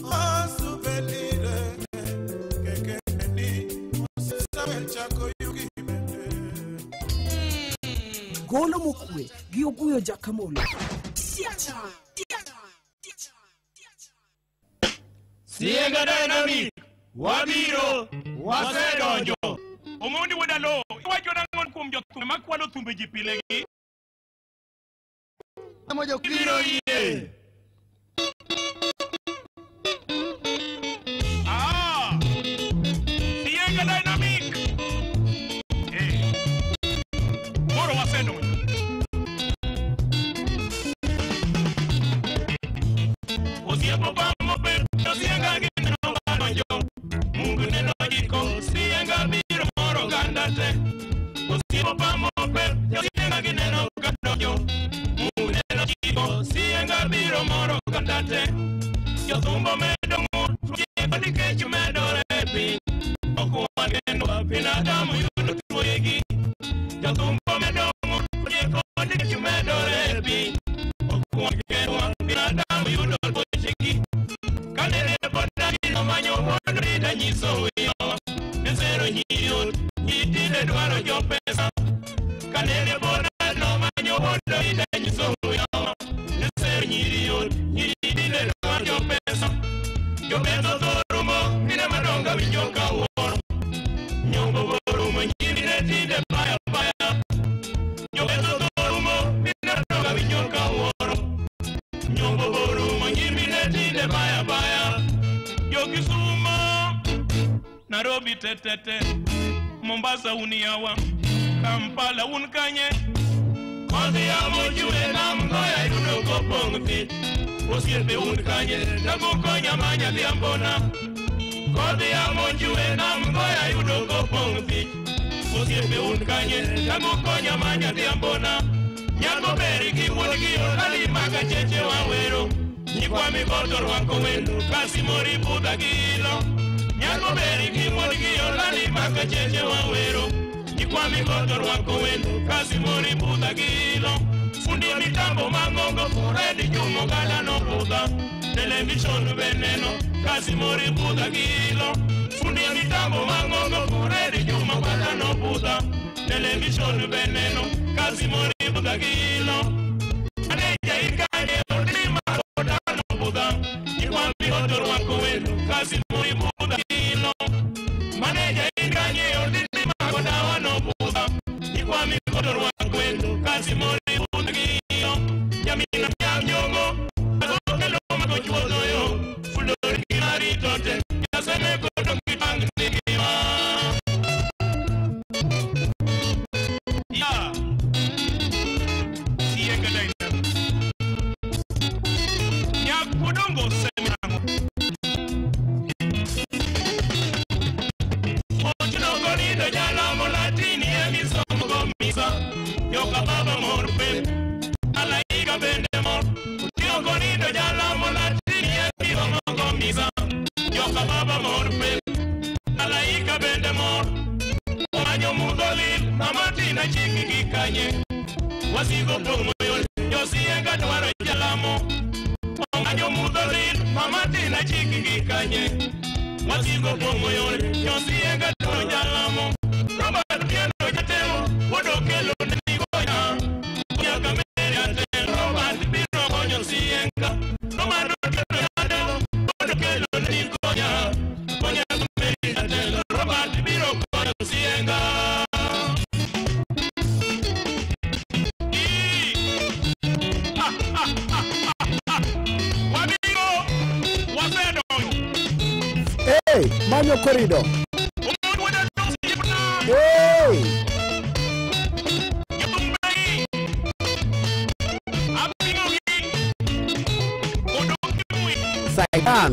Oh, souvenir, kekekeni, osiep Samuel Chako Yugi bende. Golo mokwe gi Oguyo Jakamolo. Siega Dynamic, wabiro, wasedonjo. Omondi wuod Aloo, iwacho nang'o kuom jothumbe makwalo thumbe ji pile gi? Ibiro yie. Ah! Siega Dynamic. Eh. Koro wasedonjo. Osiepo pamo pe, Sienga gineno kadonjo. Mungu neno jiko, Sienga biro moro oganda te. Osiepo pamo pe, Sienga gineno kadonjo. Mungu neno jiko, Sienga biro moro oganda te. Jothumbo medo ng'ur, tuoche nikech medore e piny. Ok wan kendwa, binadamu yudo tuoyegi. Jothumbo medo ng'ur, tuoche nikech medore e piny. Ok wan kendwa, binadamu yudo tuochegi. Kanene pod agino manyo wuod Rita nyiso wiyowa. Nesero nyiyot, nyitinde dwaro jopesa. Kanene pod agino manyo wuod Rita nyiso wiyowa. Nesero nyiriyot, nyitinde dwaro jopesa. Jopesa thorumo, mine madongo winjo ka wuoro. Nyombo borumo, nyimine tinde baya baya. Jopesa thorumo, mine madongo winjo ka wuoro. Nyombo borumo, nyimine tinde baya baya. Jokisumo, Nairobi tetete, Mombasa uniawa, Kampala un kanye. Kodhi yamo chwe nam goya yudo kopong' thich. Osiepe un kanye, tago konya manya dhiambona. Kodhi yamo chwe nam goya yudo kopong' thich. Osiepe un kanye, tago konya manya dhiambona. Nyako ber gi wuon gi olali maka cheche wawero. Nyikwa migoto rwako wendo, kasi mori budha gi ilo. Nyako ber gi wuon gi olali maka cheche wawero. Nyikwa migoto rwako wendo, kasi mori budha gi ilo. Fundi mitambo mang'ongo, Fred Jumo gala no budha. Television be neno, kasi mori budha gi ilo. Fundi mitambo mang'ongo, Fred Jumo gala no budha. Television be neno, kasi mori Budagilo Aneja ikanye Odima Kodano Buda Iwami Odorwako wendo Kasi muri Budagilo Maneja ikanye Odima Kodano Buda Iwami Odorwako wendo Kasi muri Budagilo Yamina Nyongo Azokelo Makochuodo yo Fulori Kinaritote Yaseme Kodongi Pangnigiwa Ya Nyakudongo seminango Ochinogo nido jalamo latini emisomo gomisa Yoka baba mor pe Alaika bende mor Ochinogo nido jalamo latini emisomo gomisa Yoka baba mor pe Alaika bende mor Omanyo mudho lil Mama tina chiki gikanye Wasigo pong'o yore Josienga dwaro jalamo Omanyo mudho lil Mama tina chiki gikanye Wasigo pong'o yore Josienga dwaro jalamo Robert Otieno jatelo Wuod Okello ne nigonya Nyaka Mary atelo Robert biro konyo Sienga Robert Otieno jatelo Wuod Okello ne nigonya Nyaka Mary atelo Robert biro konyo Sienga. Hey, Manyo Corridor. Hey! Saitan.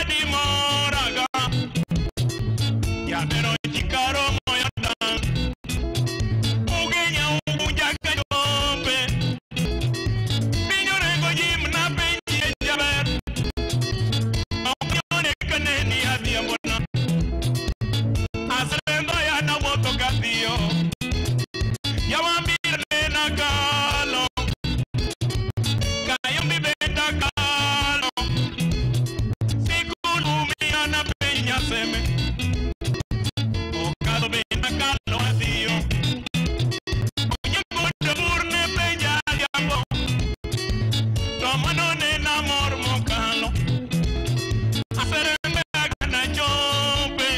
dimoraga Yabero chikaro moyada Ugenya ugunja kajope Pinyorengo jim na penji jaber Okyone kaneni adhiambona Aserendo ya na woto kadhiyo Yawambira nena kalo Kayombi benda kalo Sikulumia na peña seme Okado benda kalo adhiyo Onyango burne peña adhiambo Tomano nena mor mokalo Aserembe agana chope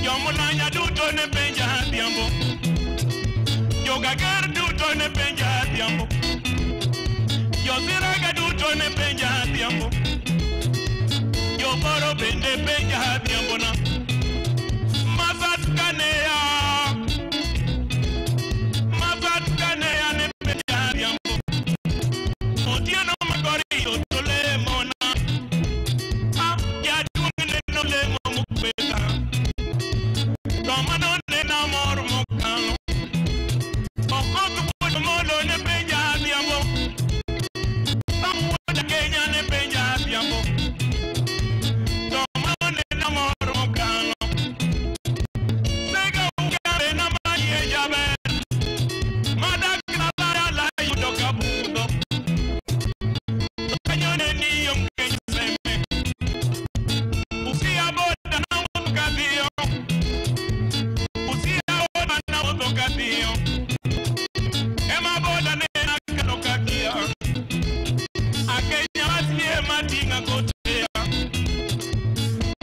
Yomunanya duto ne peña adhiambo Yogager duto ne penja adhiambo Yosiraga duto ne penja adhiambo Yoboro bende penja adhiambo na Masat kanea Masat kanea ne penja adhiambo Otieno magori otole mona Ah, jaduong' ne nolemo mokbeta Tomano ne namor mokalo Okoth wuod molo ne penja adhiambo Sam wuod Kenya ne penja adhiambo Tomano ne namor mokalo Sega ugabe na manie jaber Madak na yudo kabudho Kanyo ne ni onge seme Usia boda na wuotho kadhiyo Usia boda na wuotho kadhiyo Ema boda ne akalo kakia Akenya wasie matinga kotea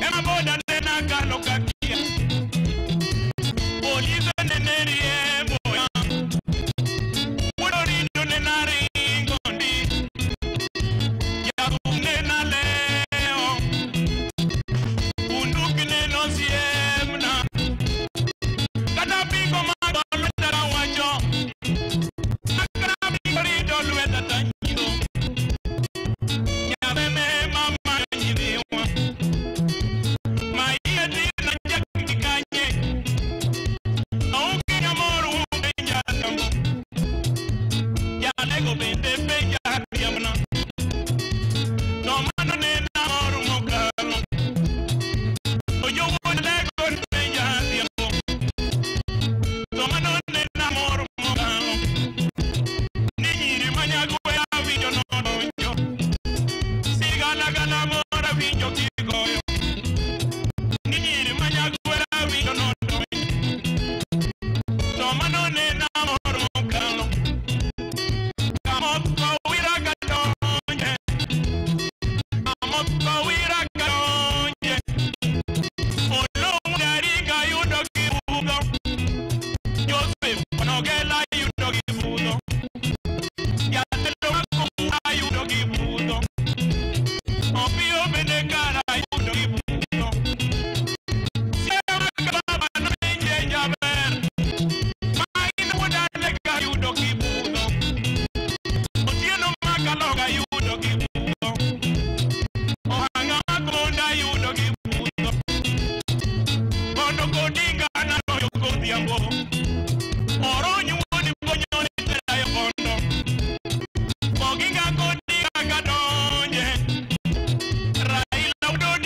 Ema boda ne nakalo kakia Polise ne ne riembo ya Wuod Orido ne naringo ndi Jathum ne nalewo Bunduki ne nosiemna Kata pingo mag lweta nawacho Kata pingo rito lweta tanyiso Nyaseme mama nyithiwa Ma iye tin jakni kanye Onge nyamor penja adhiambo Jalego bende penja adhiambona To mano ne namor mokalo To jowuod lego ne penja adhiambo To mano ne namor mokalo Ni nyiri manyagwe awinjo nodonjo Sigalagala moro awinjo kigoyo Ni nyiri manyagwe awinjo nodonjo To mano ne namor mokalo Kamotho wira kadonje Kamotho wira kadonje Olong'o garinga yudo gi budho Joseph Onogela yudo gi budho Jatelo makowuoyo yudo gi budho Opiyo bende kara yudo gi budho Siaya baba nopenje jaber Ma in wuod Alega yudo gi budho Otieno Makaloga yudo gi budho Ohanga Makonda yudo gi budho Bondo Kodinga naloyo godhiambo Orony wuod Bonyo ne terayo bondo Oginga Kodinga kadonje Raila wuod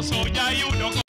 Koso jayudo